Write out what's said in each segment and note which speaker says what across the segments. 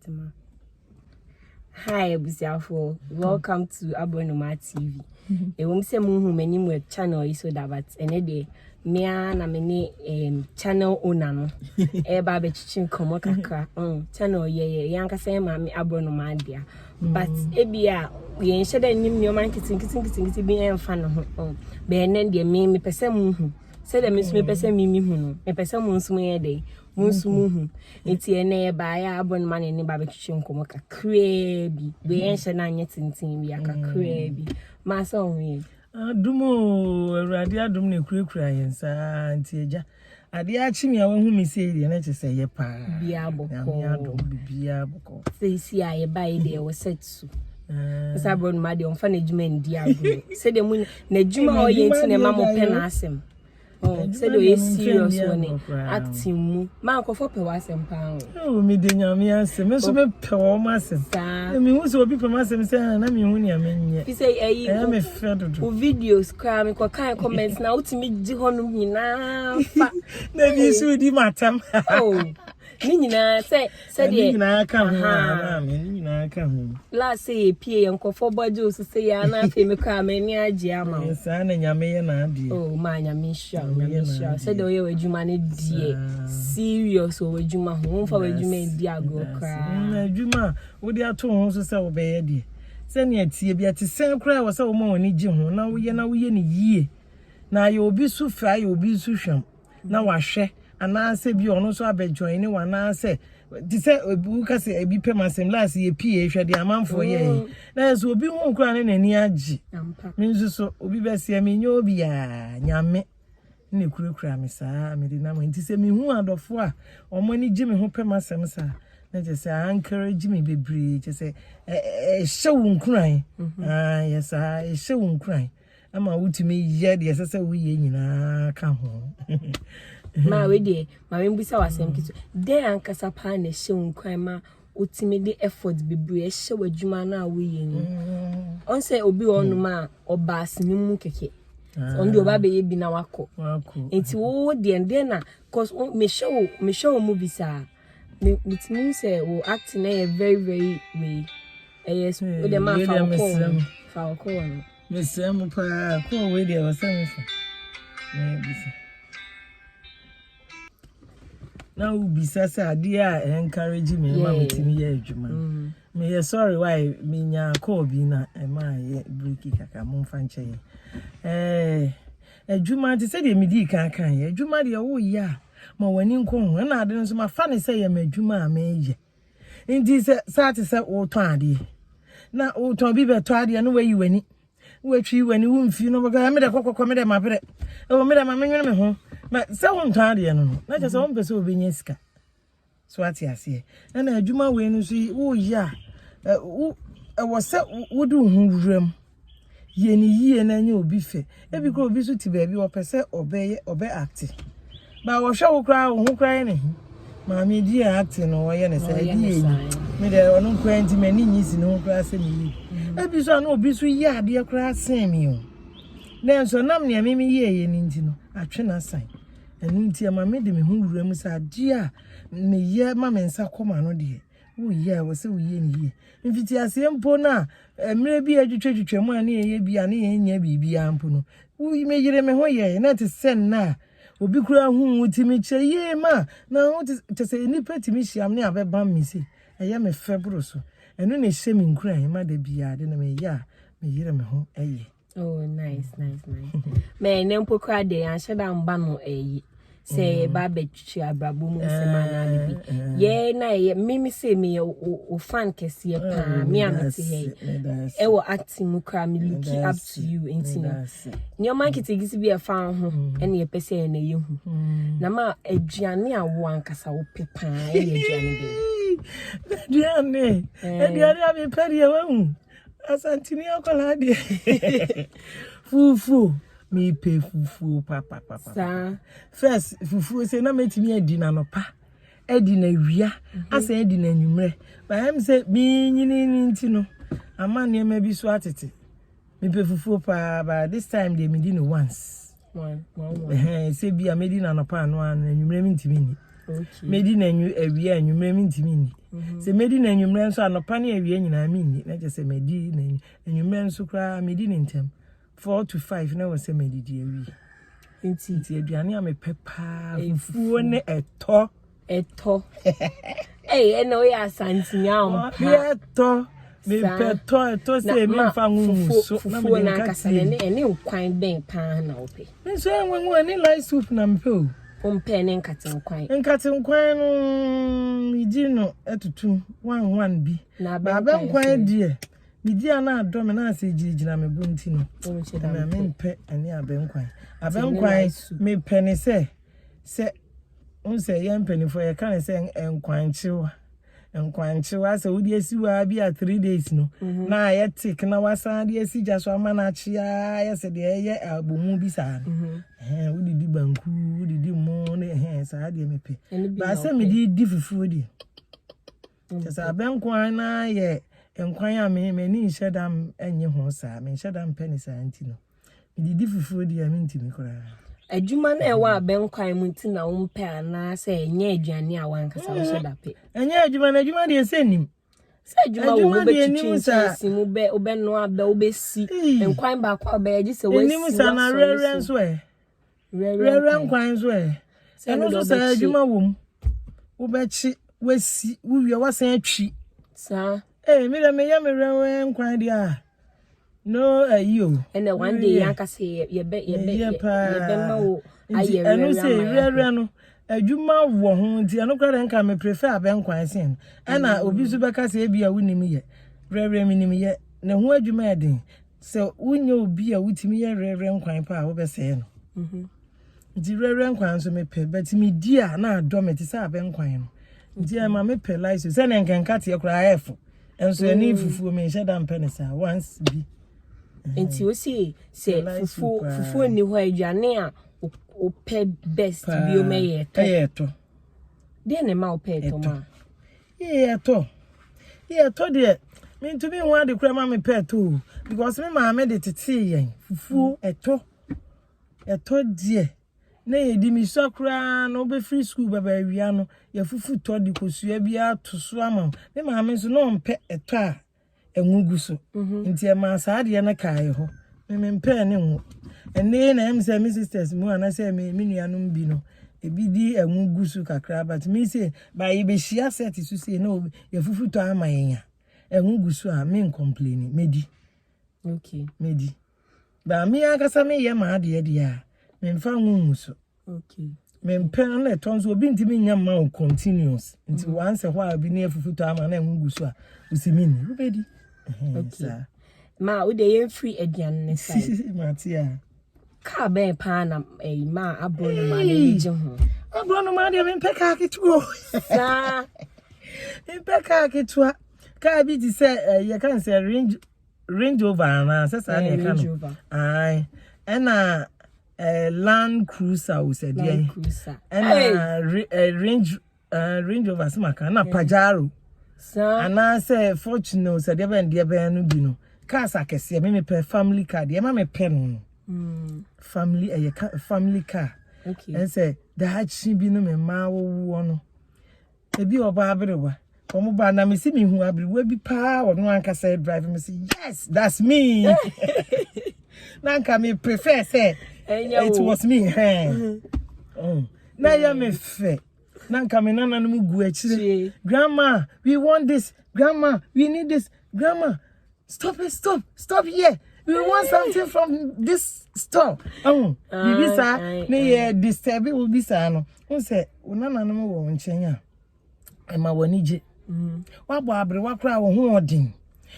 Speaker 1: Tema. Hi abusuafoɔ, welcome to Aborɔnoma TV. Ɛwom sɛ muhu m'anim wɔ channel yi so da but ɛnɛ deɛ me ara na me ne um, channel owner no ɛreba abɛkyekye nkɔmmɔ kakra. Channel yɛ yɛ yɛn ankasa yɛ maame Aborɔnoma dea. But ebi a yɛnhyɛ dɛ nnim nneɛma nketenkete nketenkete bi ɛmfa ne ho. Bɛyɛ nɛ deɛ me mepɛ sɛ muhu. Sɛdeɛ me nso mepɛ sɛ me mehu no, mepɛ sɛ mo nso moyɛ dɛn mo nso mo hu. Nti ɛnɛ yɛbaeɛ a Aborɔnoma ne ne ba bɛtwetwe nkɔmmɔ kakraa bi. Wei ɛnhyɛ no anyɛ tenten bi a kakraa bi. Maa sɛ ɔho yɛ.
Speaker 2: Adom o, Awurade adom na ekurakura yɛn saa nti agya. Adeɛ akye me a wahu me sei deɛ na kyerɛ sɛ ɛyɛ paa.
Speaker 1: Biribiara bɔkɔɔ.
Speaker 2: Nyame adom biribiara bɔkɔɔ.
Speaker 1: Seesei a yɛbaeɛ deɛ ɛwɔ set so. Sɛ Aborɔnoma deɛ ɔmfa n'adwuma ndi agorɔ. Sɛdeɛ mo n'adwuma a ɔyɛ nti na ɛma mopɛ n'asɛm. Sɛdeɛ ɔyɛ serious wɔ ne acting mu. Ma nkurɔfoɔ pɛ w'asɛm paa o.
Speaker 2: Oh, mede Nyame ase. Me nso mepɛ wɔn asɛm.
Speaker 1: Saa.
Speaker 2: Na mehu sɛ obi pɛ m'asɛm sɛ ah, na mehu nea menyɛ.
Speaker 1: Fi sɛ ɛyi
Speaker 2: Ɛyɛ me fɛ dodo.
Speaker 1: wo videos koraa mekɔkae comments na wotumi gye hɔnom nyinaa fa.
Speaker 2: Na bi nso di m'atam.
Speaker 1: Oh, ne nyinaa sɛ
Speaker 2: Ne
Speaker 1: sɛdeɛ
Speaker 2: nyinaa ka ho.
Speaker 1: Aha.
Speaker 2: Maame, ne nyinaa ka ho.
Speaker 1: Last sɛ yɛpie yɛ nkurɔfoɔ bɔ gye wo so sɛ yɛ ana afei me koraa m'ani agye ama wo.
Speaker 2: Saa na Nyame yɛ n'adeɛ.
Speaker 1: Oh, ma Nyame nhyira wo,
Speaker 2: Nyame
Speaker 1: Nyame
Speaker 2: yɛ
Speaker 1: nhyira wo.
Speaker 2: n'adeɛ.
Speaker 1: Sɛdeɛ woyɛ w'adwuma no deɛ, serious wɔ w'adwuma ho. Womfa w'adwuma ndi agorɔ koraa.
Speaker 2: Adwuma a wode ato wo ho so sɛ wobɛyɛ deɛ, sɛnea ɛteɛ bi ɛte sɛn koraa wɔ sɛ woma w'ani gye ho na woyɛ na woyɛ no yie. Na ayɛ obi so fɛ, ayɛ obi nso hwam na wahwɛ anaasɛ bi ɔno nso abɛjoin ne wo anaasɛ te sɛ woka sɛ ebi pɛ m'asɛm last yɛ pie hwɛ deɛ amanfoɔ yɛɛ na yɛ sɛ obi hu koraa ne n'ani agye. Me nso so obi bɛseɛ menyɛ obiaa Nyame na ekurakura me saa mede nam nti sɛ mehu adɔfo a wɔn ani gye me ho pɛ m'asɛm saa na kyerɛ sɛ encourage me bebree kyerɛ sɛ ɛhyɛ wo nkuran yɛ saa ɛhyɛ wo nkuran ama wotumi yɛ deɛ ɛsɛ sɛ woyɛ nyinaa ka ho.
Speaker 1: Maa wei deɛ ma membusa w'asɛm ketewa dɛn ankasa paa na ɛhyɛ wo nkuran ma wotumi de effort bebree ɛhyɛ w'adwuma no a woyɛ no ɔn sɛ obi wɔ hɔnom a ɔba asene mu kɛkɛ ɔno deɛ ɔba bɛyɛ bi na wakɔ nti wo deɛ deɛ na cause mehwɛ wo mehwɛ wo movies a metumi hu sɛ wo acting no yɛ very very wei ɛyɛ wo deɛ ma fa wo kɔɔ no fa wo kɔɔ no.
Speaker 2: Mesrɛ mo paa kɔɔ wei deɛ wɔ sɛ mefa mebisa na wobisa sɛ adeɛ a encourage me ma metumi yɛ adwuma no meyɛ sorry why menya call bi na ɛma yɛ break kakra momfa nkyɛ yɛ adwuma te sɛ deɛ medii kan kan yɛ adwuma deɛ woyɛ a ma w'ani nkɔ ho ɛna ade no nso mafa ne sɛ yɛ m'adwuma a meyɛ nti sɛ saa te sɛ wotɔn adeɛ na wotɔn bi bɛtɔ adeɛ na wayi w'ani watwi w'ani wo mfi no bɛka me dɛ kɔkɔkɔ me dɛ mabrɛ ɛwɔ me dɛ ma menwene me ho ma sɛ wontɔn adeɛ no no na kyerɛ sɛ wompɛ sɛ wobɛnya sika so ate aseɛ ɛna adwuma wei no nso woyɛ a ɛwɔ sɛ wode wo ho wuram yɛ ne yie na ɛnyɛ obi fɛ ebi kora obi nso te baabi ɔpɛ sɛ ɔbɛyɛ ɔbɛ acte ba wɔhwɛ wo koraa wo ho koraa yɛ ne ho maame di yɛ acte no ɔyɛ ne sɛ ɛdi yɛ yi me deɛ ɔno koraa nti m'ani nyi si ne ho koraa sɛ meyi ebi nso ano obi nso yɛ adeɛ koraa sen me o nanso nam nea me me yɛ yɛ ne nti no atwe n'asan ɛno nti ɛma me de me ho wura mu sɛ adeɛ a meyɛ ma me nsa kɔ m'ano deɛ woyɛ a ɛwɔ sɛ woyɛ ne yie mfitiaseɛ mpo no a mmerɛ bi a atwitwatwitwa mu a ne yɛyɛ bi a ne yɛnyɛ biribiara mpo no meyere me ho yɛe na te sɛ nna a obi koraa hu wo tumi kyerɛ yie ma na ho te sɛ nnipa tumi hyiam ne abɛbam me sei ɛyɛ me fɛ boro so ɛno na ɛhyɛ me nkuran ma da biara de na meyɛ a meyere me ho yɛ.
Speaker 1: Oh, nice, nice, nice. Mɛ ne mpo koraa deɛ yɛanhyɛ da mba no ɛyi sɛ yɛba abɛtwitwi abrabɔ mu nsɛm anaa biribi. Yɛ na ɛyɛ me me sɛ meyɛ wo fan kɛseɛ paa me a mete ha yi. Ɛwɔ acting mu koraa me look up to you nti no. Nneɛma nketenkete bi a ɛfa wo ho ɛna yɛpɛ sɛ yɛn na yɛhu. Na ma aduane a wo ankasa wopɛ paa ɛyɛ aduane bɛn?
Speaker 2: Aduane, aduane a mepɛ deɛ wahu. Asantini akwadaa deɛ fufuo mepɛ fufuo papapapa.
Speaker 1: Saa.
Speaker 2: First fufuo sɛ na mɛtumi adi n'anɔpa adi n'awia asan adi n'anwummerɛ baayɛ mi sɛ menyini ne nti no ama nneɛma bi so atete mepɛ fufuo paa but this time deɛ medi no once.
Speaker 1: One, one, one.
Speaker 2: Ɛhɛn sɛ bi a medi n'anɔpa ano ano anwummerɛ mentumi nni. Medi no awia anwummerɛ mentumi nni. Mhm. Sɛ medi no anwummerɛ nso anɔpa ne awia nyinaa menni. Na kyerɛ sɛ medi no anwummerɛ nso koraa medi no ntɛm. 4 to 5 na wɔ sɛ medidi awie. Nti aduane a mepɛ paa fufuo ne ɛtɔ.
Speaker 1: Ɛtɔ. Ɛy ɛna woyɛ asantini ampa.
Speaker 2: Ɛtɔ. Mepɛ tɔ ɛtɔ sɛ memfa ngo ngu so
Speaker 1: na mede nka tie. Ɛne ɛne nkwan bɛn paa na wopɛ?
Speaker 2: Me nso ɛnwangu ɛne light soup na mepɛ o.
Speaker 1: Wompɛ ne nkate nkwan?
Speaker 2: Nkate nkwan no megye no atutum one one bi.
Speaker 1: Na
Speaker 2: abɛnkwan deɛ medi a na adɔ me na asɛ gyinagyina me bo nti no. Na mempɛ ɛne abɛnkwan. Abɛnkwan mepɛ ne sɛ sɛ n sɛ yɛn mpanimfoɔ yɛka ne sɛ nkwankyewa. Nkwankyewa sɛ wode asi hɔ ara bi a 3 days no mhm. na ayɛ thick na wasan de asi gya so ama no akye ara yɛ sɛ deɛ ɛyɛ abomu bi saa no mhm. Wodidi banku, wodidi mo ne ɛhɛn saa deɛ mepɛ baasɛ mede di fufuo deɛ kyɛ sɛ abɛnkwan na yɛ nkwan a me m'ani nhyɛ da nye ho saa, menhyɛ da mpɛ ne saa nti no medidi fufuo deɛ mentumi koraa.
Speaker 1: Adwuma no a ɛwɔ abɛnkwan mu nti na wompɛ anaasɛ ɛnyɛ aduane a wankasa wohyɛ da pɛ?
Speaker 2: Ɛnyɛ adwuma no, adwuma deɛ sɛ nim.
Speaker 1: Sɛ adwuma wɔ mu, wobɛtwitwi nkyɛnse mu, wobɛnoa abɛ, wobɛsi nkwan baako a wobɛyɛ gye sɛ woasi.
Speaker 2: Ɛnim sa na werɛwerɛ nso ɛ, werɛwerɛ nkwan nso ɛ, ɛno nso sɛ adwuma wɔ mu, wobɛkye, woasi, wowie woasan atwi.
Speaker 1: Saa.
Speaker 2: Ee, me deɛ meyɛ me werɛwerɛ nkwan deɛ a no ayi o.
Speaker 1: Ɛnna one day yɛn ankasa yɛbɛ yɛbɛ yɛbɛma wo ayɛ
Speaker 2: werɛwerɛ ama yɛn. Ɛno sɛ werɛwerɛ no adwuma wɔ ho nti ɛno koraa deɛ nka me prefer abɛnkwan sen ɛna obi nso bɛka sɛ ebi a wonim yɛ werɛwerɛ menim yɛ ne ho adwuma yɛ den sɛ wonyɛ obi a wotumi yɛ werɛwerɛ nkwan pa a wobɛsɛe no mhm. Nti werɛwerɛ nkwan nso mepɛ, but medi a na adɔ me te sɛ abɛnkwan no nti ɛma mepɛ light soup sɛdeɛ nka nkateɛ koraa ɛfo nso ɛne fufuo menhyɛ da mpɛ ne saa once bi.
Speaker 1: Nti wosi sɛ fufuo fufuo nni hɔ aduane a wopɛ best bi o mɛyɛ ɛtɔ.
Speaker 2: Ɛyɛ ɛtɔ.
Speaker 1: Deɛ na ɛma wopɛ ɛtɔ ma?
Speaker 2: Yɛ ɛtɔ. Yɛ ɛtɔ deɛ mentumi nhu ade koraa ma mepɛ ɛtɔ o because me maame de tetee yɛn fufuo ɛtɔ ɛtɔ deɛ na yɛdi mesua koraa no wobɛfiri sukuu bɛba awia no yɛfufu tɔ de kosua bi ato so ama wo. Me maame nso na ɔmpɛ ɛtɔ a ɛnwo gu so mhm. nti ɛmaa saa adeɛ no kaeɛ hɔ. Me mempɛɛ ne ngo. Ɛnne na ɛm sɛ me sisters mu anaasɛ me me nuanom bi no ebi di ɛnwo gu so kakra, but me se ba yɛbɛhyia set so sei na yɛfufu tɔ ama yɛn a ɛnwo gu so a me ncomplaini, medi. Medi ba me ankasa meyɛ m'adeɛ deɛ a memfa ngo ngu so. Mempɛ no na ɛtɔ nso obi ntumi nya mma wo continuous nti once a while bi ne afufu tɔ ama na ɛnwo gu so a wosi menni, wobɛdi.
Speaker 1: Okay. Ma wo de yɛmfiri aduane ne side.
Speaker 2: Mate a.
Speaker 1: Kaa bɛn paa na ɛyi ma aborɔnoma n'ani gye ho?
Speaker 2: Aborɔnoma deɛ mempɛ kaa ketewa o.
Speaker 1: Saa.
Speaker 2: Mempɛ kaa ketewa. Kaa bi te sɛ yɛka no sɛ Range Rover anaa sɛ saa na yɛka no. Ae. Ɛna Land Cruiser o sɛ deɛn.
Speaker 1: Land Cruiser.
Speaker 2: Ɛna Range Rover sɛ maka na Pajero.
Speaker 1: Saa.
Speaker 2: Anaasɛ Fortuner o sɛ deɛ bɛn deɛ bɛn no bi no. Cars akɛseɛ me mepɛ family car deɛ ɛma mepɛ no no. Family ɛyɛ family car.
Speaker 1: Okay.
Speaker 2: Ɛsɛ daakye bi no me mma wowoɔ no. Ebi ɔba aberewa. Wɔn ba na mesi mi hu aberewa bi paa ɔno ankasa drive me say yes, that's me. Na nka me prefer sɛ it was me. Hey. Na yɛ me fɛ. Na nka me nananom gu akyire. Grandma, we want this. Grandma, we need this. Grandma, stop it, stop, stop here. We want something from this store. Oh, bibi saa ne yɛ disturb wo bi saa no. Wo sɛ wo nananom wɔ wo nkyɛn a ɛma w'ani gye. Wabɔ aberewa koraa wo ho ɔden.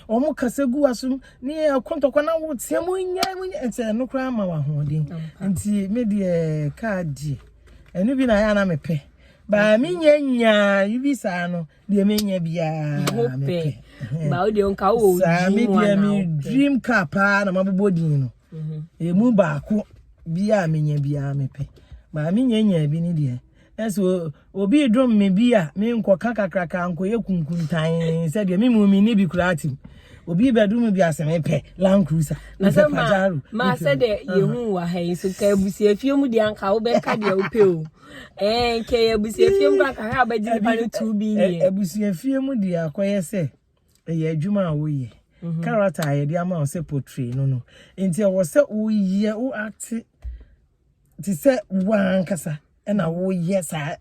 Speaker 2: Wɔn kasa gu w'asom ne yɛ ɛko ntɔkwa na woteɛ mu nyɛ mu nyɛ nti ɛno koraa ma w'ahoɔden. Nti me deɛ kaa deɛ ɛno bi na ayɛ na mepɛ. Baa me nya nyaa bi saa no deɛ menya biara mepɛ.
Speaker 1: Ba wo deɛ nka wo
Speaker 2: saa me deɛ me dream car paa na mabobɔ din no. Emu baako bi a menya biara mepɛ. Baa me nya nyaa bi ne deɛ ɛsɛ obi dom me bi a menkɔka kakraka nkɔyɛ kunkuntan sɛdeɛ me mu menni bi koraa tim. Obi bɛdum bi asɛ mepɛ Land Cruiser, mepɛ Pajero.
Speaker 1: Ma sɛ dɛ yɛhu wɔ ha yi so ka abusuafie mu deɛ anka wobɛka deɛ wopɛ o. Ɛɛ nka yɛ abusuafie mu anka hwɛ a wobɛgye nipa no 2 billion.
Speaker 2: Abusuafie mu deɛ akɔyɛ sɛ ɛyɛ adwuma a woyɛ. Character a yɛde ama wo sɛ portray no no. Nti ɛwɔ sɛ woyɛ wo act te sɛ wankasa ɛna woyɛ saa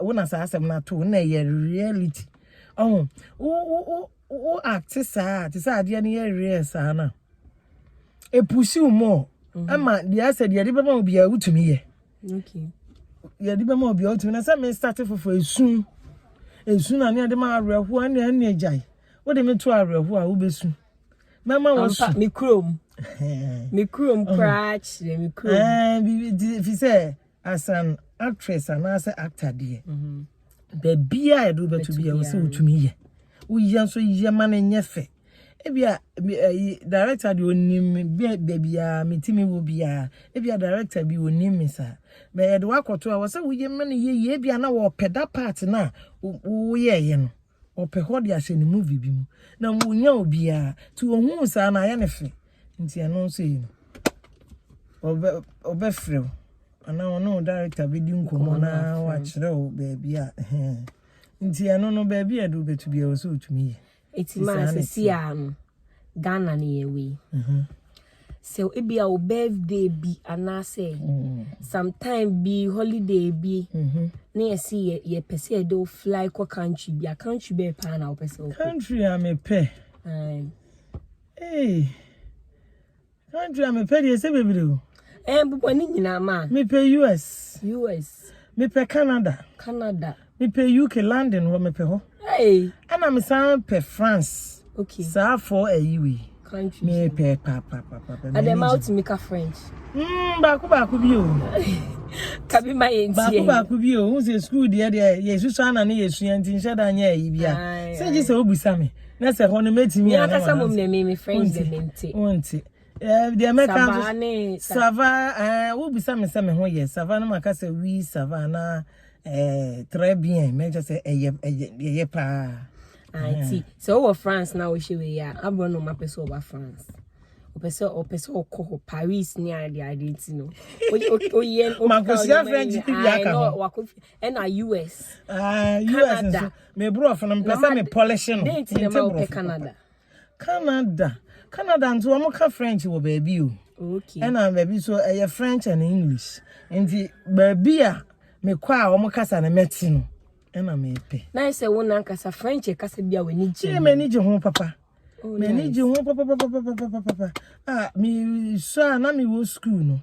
Speaker 2: wo na saa asɛm no ato na ɛyɛ reality. Ɔho wo wo wo act saa te sɛ adeɛ no yɛ real saa na epush wo more ama deɛ asɛ deɛ yɛde bɛma wo biara wotumi yɛ. Yɛde bɛma wo biara wotumi na sɛ me start foforɔ esu esu na ne yɛde ma awerɛhoɔ ɛne ɛne agyae wode me to awerɛhoɔ a wobɛsu mɛma wɔ su.
Speaker 1: Me kurom me kurom koraa kyerɛ me kurom.
Speaker 2: Ɛɛ bi fi sɛ as an actress anaasɛ actor deɛ, baabi a yɛde wobɛto bi a wɔ sɛ wotumi yɛ woyɛ nso yɛ ma no nyɛ fɛ. Ebia ɛyi director deɛ onim baabi a metumi wɔ biara, ebia director bi onim me saa bɛyɛ de wakɔto a wɔ sɛ woyɛ ma no yɛ yie. Ebia na wɔpɛ that part na woyɛɛyɛ no, ɔpɛ hɔ de ahyɛ ne movie bi mu na wonya obiara nti ohun saa na ayɛ ne fɛ, nti ɛno nso yi no ɔbɛ ɔbɛfrɛ wo anaa ɔne wo director bɛdi nkɔmmɔ na wakyerɛ wo baabi a ɛhɛn nti ɛno no baabi a ɛde wobɛtu biara wɔ sɛ wotumi yɛ.
Speaker 1: Eti maa sisi a no Ghana no yɛ wei sɛ ebi a wo birthday bi anaasɛ sometime bi, holiday bi na yɛsi yɛ yɛpɛ sɛ yɛde wo fly kɔ country bi a, country bɛyɛ paa na wopɛ sɛ wokɔ?
Speaker 2: Country a mepɛ? Ee, country a mepɛ deɛ sɛ bebree o.
Speaker 1: Bobɔ ne nyinaa ma.
Speaker 2: Mepɛ US.
Speaker 1: US.
Speaker 2: Mepɛ Canada.
Speaker 1: Canada.
Speaker 2: Mepɛ UK, London hɔ mepɛ hɔ.
Speaker 1: Hey.
Speaker 2: Ɛna mesan pɛ France. Saa fɔ ɛyi wei.
Speaker 1: Country.
Speaker 2: Mepɛ paapaapaapa.
Speaker 1: Adɛma wotumi ka French?
Speaker 2: Baako baako bi o.
Speaker 1: Kabi ma yɛ ntie.
Speaker 2: Baako baako bi o. N sɛ school deɛ yɛsusu ana ne yɛsua nti nhyɛ da nyɛ ayi bia. Sɛ gye sɛ wobisa me na sɛ hɔ no mɛtumi
Speaker 1: a. Mi akasa mom na mi French de mi nte.
Speaker 2: Wonte. Deɛ mɛka nso ça va, wobisa me sɛ me ho yɛ, ça va no maka sɛ oui, ça va na très bien, mɛkyɛ sɛ ɛyɛ ɛyɛ ɛyɛ paa.
Speaker 1: Nti sɛ wowɔ France na wohyɛ wei a, aborɔ no mapɛ sɛ ɔba France, ɔpɛ sɛ ɔkɔ hɔ Paris ne ade ade nti no oyɛ.
Speaker 2: Makosua French bi aka ho.
Speaker 1: Ɛna US.
Speaker 2: Ah, US nso me borɔfo no mpɛ sɛ me polish no.
Speaker 1: Den ti na ma wopɛ Canada?
Speaker 2: Canada nso wɔn ka French wɔ baabi o. Ɛna baabi so ɛyɛ French and English, nti baabi a mekɔ a wɔn kasa no mɛte no ɛna mepɛ.
Speaker 1: Na sɛ wo nankasa French kasa bi a w'ani gye?
Speaker 2: Kyerɛ m'ani gye ho papa. M'ani gye ho papapapapapapa. A mesɔ a na mewɔ school no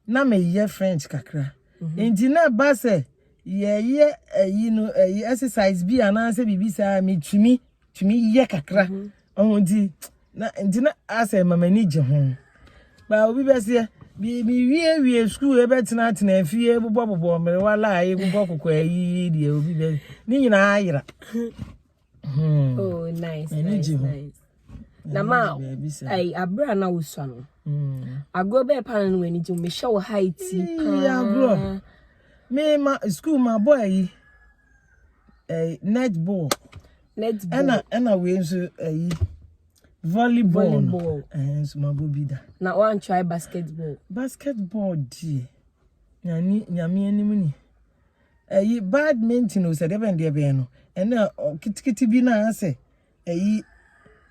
Speaker 2: na meyɛ French kakra, nti na ba sɛ yɛyɛ ɛyi no ɛyi exercise bi anaasɛ biribi saa metumi tumi yɛ kakra ɔho, nti na asɛ ma m'ani gye ho ba obi bɛseɛ bi mi wie wie school ebɛtena tena fie bobɔ bobɔ mmerewa laa bobɔ kɔkɔ ayi deɛ obi bɛ ne nyinaa ayera.
Speaker 1: Oh, nice, nice, nice. Na ma ayi abere a na wosua no, agorɔ bɛɛ paa na w'ani gye ho? Mehyɛ wɔ height paa.
Speaker 2: Agorɔ me ma school ma bɔ ayi ɛyi netball.
Speaker 1: Netball.
Speaker 2: Ɛna wei nso ɛyi volleyball.
Speaker 1: Volleyball.
Speaker 2: Ɛɛ nso ma bɔ bi da.
Speaker 1: Na wan try basketball?
Speaker 2: Basketball deɛ, nyame nyame anim ni, ɛyi badminton o sɛ deɛ bɛn deɛ bɛn no ɛna kitikiti bi na asɛ ɛyi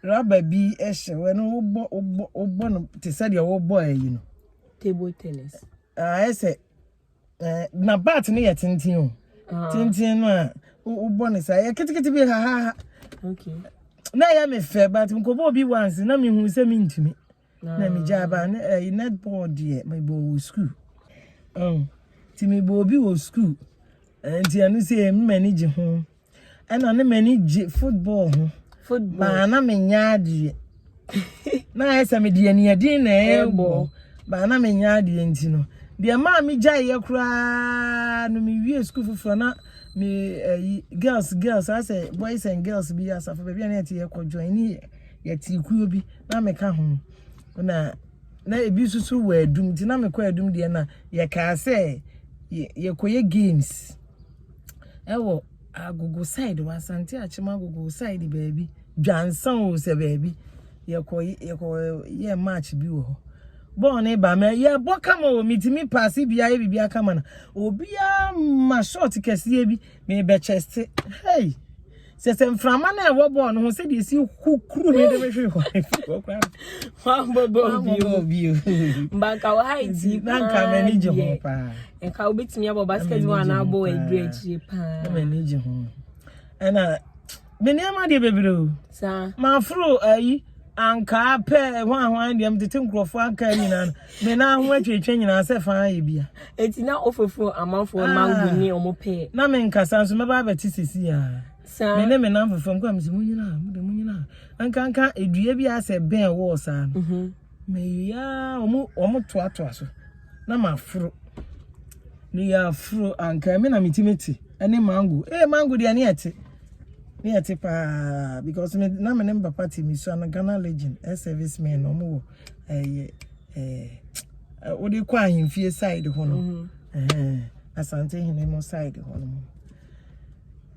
Speaker 2: rubber bi ɛhyɛ wɔ ɛno wobɔ no te sɛ deɛ wobɔ ɛyi no.
Speaker 1: Table tennis.
Speaker 2: Ayɛ sɛ ɛɛ na bat no yɛ tenten o. Tenten no a wobɔ no saa ɛyɛ kitikiti bi hahaha. Na ɛyɛ me fɛ but nkɔbɔ obi once na mehu sɛ mentumi na megya aba ne ɛyi. Netball deɛ mebɔ wɔ school nti mebɔ obi wɔ school nti ɛno sɛ ɛmi m'ani gye ho ɛna ne m'ani gye football ho.
Speaker 1: Football.
Speaker 2: Baa na menya adeɛ na ayɛ sɛ mede aniɛden na ɛbɔ baa na menya adeɛ nti no deɛ maa megyaeɛ koraa no mewie school foforɔ na me ɛyi girls asɛ boys and girls bi asafo baabi a na yɛte yɛkɔ join ne yɛte kuo bi na meka ho na ebi nso so wɔ adum nti na mekɔ adum deɛ na yɛkaa sɛ yɛkɔyɛ games ɛwɔ Agogo side wɔ Asante Akyem Agogo side baabi Dwansa o sɛ baabi. Yɛkɔ yɛkɔ yɛ match bi wɔ hɔ. Bɔɔl no ba mɛ yɛbɔ kama o metumi paase bia yɛ biribi akama no. Obiara ma shot kɛseɛ bi mebɛ chest. Hey! Sɛ sɛ mframa no a ɛwɔ bɔɔl no ho sɛdeɛ ɛsi kukuru me de mehwere hɔ. Ɛfiri hɔ koraa.
Speaker 1: Wambɔ bɔɔl
Speaker 2: Wambɔ
Speaker 1: bio.
Speaker 2: bɔɔl bio.
Speaker 1: Mbanka wɔ height yi
Speaker 2: Na nka
Speaker 1: paa
Speaker 2: m'ani gye ho
Speaker 1: deɛ.
Speaker 2: paa.
Speaker 1: Nka wobɛtumi abɔ basketball
Speaker 2: gye
Speaker 1: anaa
Speaker 2: ho
Speaker 1: abɔ aduru
Speaker 2: paa.
Speaker 1: akyire paa.
Speaker 2: Na m'ani gye ho. Ɛna me nneɛma deɛ bebree o.
Speaker 1: Saa.
Speaker 2: Maforo ayi ankaa pɛ hwan hwan deɛ metete nkurɔfoɔ ankaa nyinaa no me nan ho atwatwa nyinaa sɛ faa yɛ bia.
Speaker 1: Eti na wofoforo amanfoɔ mango ne ɔmo pɛɛ.
Speaker 2: Na me nkasa nso mɛba abɛte sisi a.
Speaker 1: Saa.
Speaker 2: Me ne me nan fofoɔ nkɔ a mesi mo nyinaa mo de mo nyinaa nkanka edua bi asɛ bɛn wɔ saa no.
Speaker 1: Mhm.
Speaker 2: Meyia ɔmo ɔmo toatoa so na maforo. Meyɛ aforo ankaa me na metumi te ɛne mango. Ee mango deɛ ne ɛte. Ne ɛte paa because me na me ne me papa te mesua no Ghana Legion air service men ɔmo wɔ ɛyɛ ɛɛ wode kɔ ahemfie side hɔ no.
Speaker 1: Mhm.
Speaker 2: Ɛhɛn Asante hene mo side hɔ no.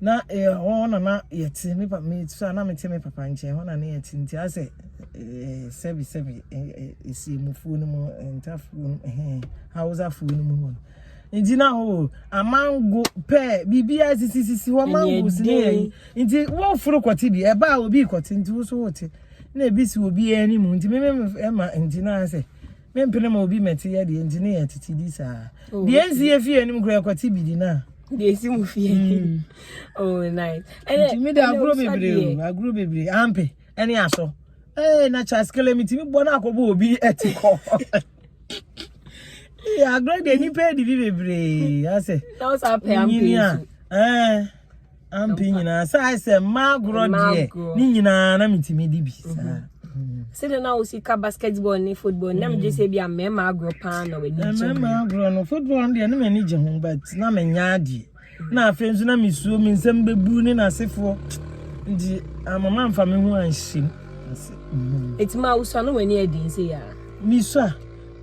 Speaker 2: Na ɛɛ hɔ na na yɛte me papa me so a na mete me papa nkyɛn hɔ na ne yɛte nti asɛ ɛɛ sɛbi sɛbi ɛɛ esiemufoɔ no mu ntafoɔ no ɛhɛn Hausafoɔ no mu hɔ no. Nti na hɔ amango pɛɛ biribiara sisisisi hɔ mango si ne yɛ yi nti wɔforo kɔte bi ɛba a obi kɔte nti wo so wote na ebi si obi anim nti me me ɛma nti na asɛ mempene ma obi mɛte yɛ deɛ nti ne yɛ tete di saa
Speaker 1: Oh,
Speaker 2: deɛ nsi yɛ fie anim koraa kɔte bi di na.
Speaker 1: Deɛ esi mu fie. Oh nice. Ɛnɛ
Speaker 2: nti mi de
Speaker 1: ɛnɛ
Speaker 2: agorɔ
Speaker 1: wosua
Speaker 2: bebree
Speaker 1: deɛ.
Speaker 2: o agorɔ bebree ampe ɛne asɔ ee na kyaskele mi ti mi bɔ na akɔbɔ obi ɛti kɔ ee agorɔ deɛ nipa edi bi bebree asɛ
Speaker 1: Na wo saa pɛ ampe
Speaker 2: nyini a
Speaker 1: nso.
Speaker 2: ɛɛ ampe nyinaa sɛ ayɛ sɛ mmaa agorɔ
Speaker 1: Mmaa
Speaker 2: deɛ
Speaker 1: agorɔ.
Speaker 2: ne nyinaa na mi ti mi di bi saa
Speaker 1: Sɛdeɛ na wosi ka basketball ne football na megye sɛ bi a mmarima agorɔ paa na w'ani gye ho.
Speaker 2: mmarima agorɔ no football no deɛ ne m'ani gye ho but na menya adeɛ na afei nso na mesuo me nsɛm bɛbu ne n'asefoɔ nti amama mfa me ho anhyɛ mu ase. Mhm.
Speaker 1: Eti ma wosua no w'ani adi nse ya.
Speaker 2: Misua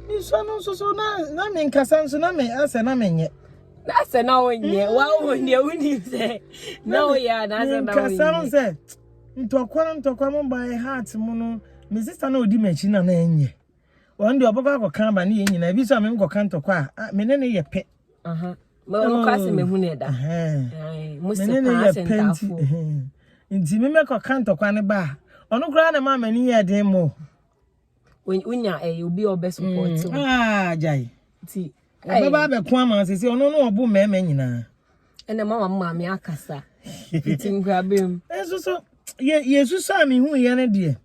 Speaker 2: misua no nso so na na me nkasa nso na me asɛ na menyɛ.
Speaker 1: Na sɛ na wonyɛ wa wo deɛ wonim sɛ na woyɛ a na sɛ na
Speaker 2: Nkasa no
Speaker 1: wonyɛ.
Speaker 2: sɛ ntɔkwa ntɔkwa mo by heart mu no me sister na odi m'akyi na na ɛnyɛ. Wɔn deɛ ɔbɛkɔ akɔka aba ne yɛn nyinaa ebi nso a me nkɔka ntɔkwa a me ne ne yɛ pɛ.
Speaker 1: Aha. Ma ɔno kora sɛ mehu ne da.
Speaker 2: Ɛhɛn.
Speaker 1: Ae, Mo
Speaker 2: Me
Speaker 1: se
Speaker 2: ne ne
Speaker 1: paa
Speaker 2: yɛ
Speaker 1: sɛ
Speaker 2: pɛ nti
Speaker 1: ntaafoɔ.
Speaker 2: ɛhɛn. Nti me mɛkɔka ntɔkwa ne ba a ɔno koraa na maa m'ani yɛ den mo.
Speaker 1: Wonya ɛyɛ obi a ɔbɛ support wo.
Speaker 2: Ah gyae.
Speaker 1: Nti
Speaker 2: Ɔbɛba abɛko ama wo sɛ ɔno no ɔbo mmarima nyinaa.
Speaker 1: ɛna ma wa maame akasa. Fiti nkurabɛ mu.
Speaker 2: Nso so yɛ yɛsusu a mehu yɛ no deɛ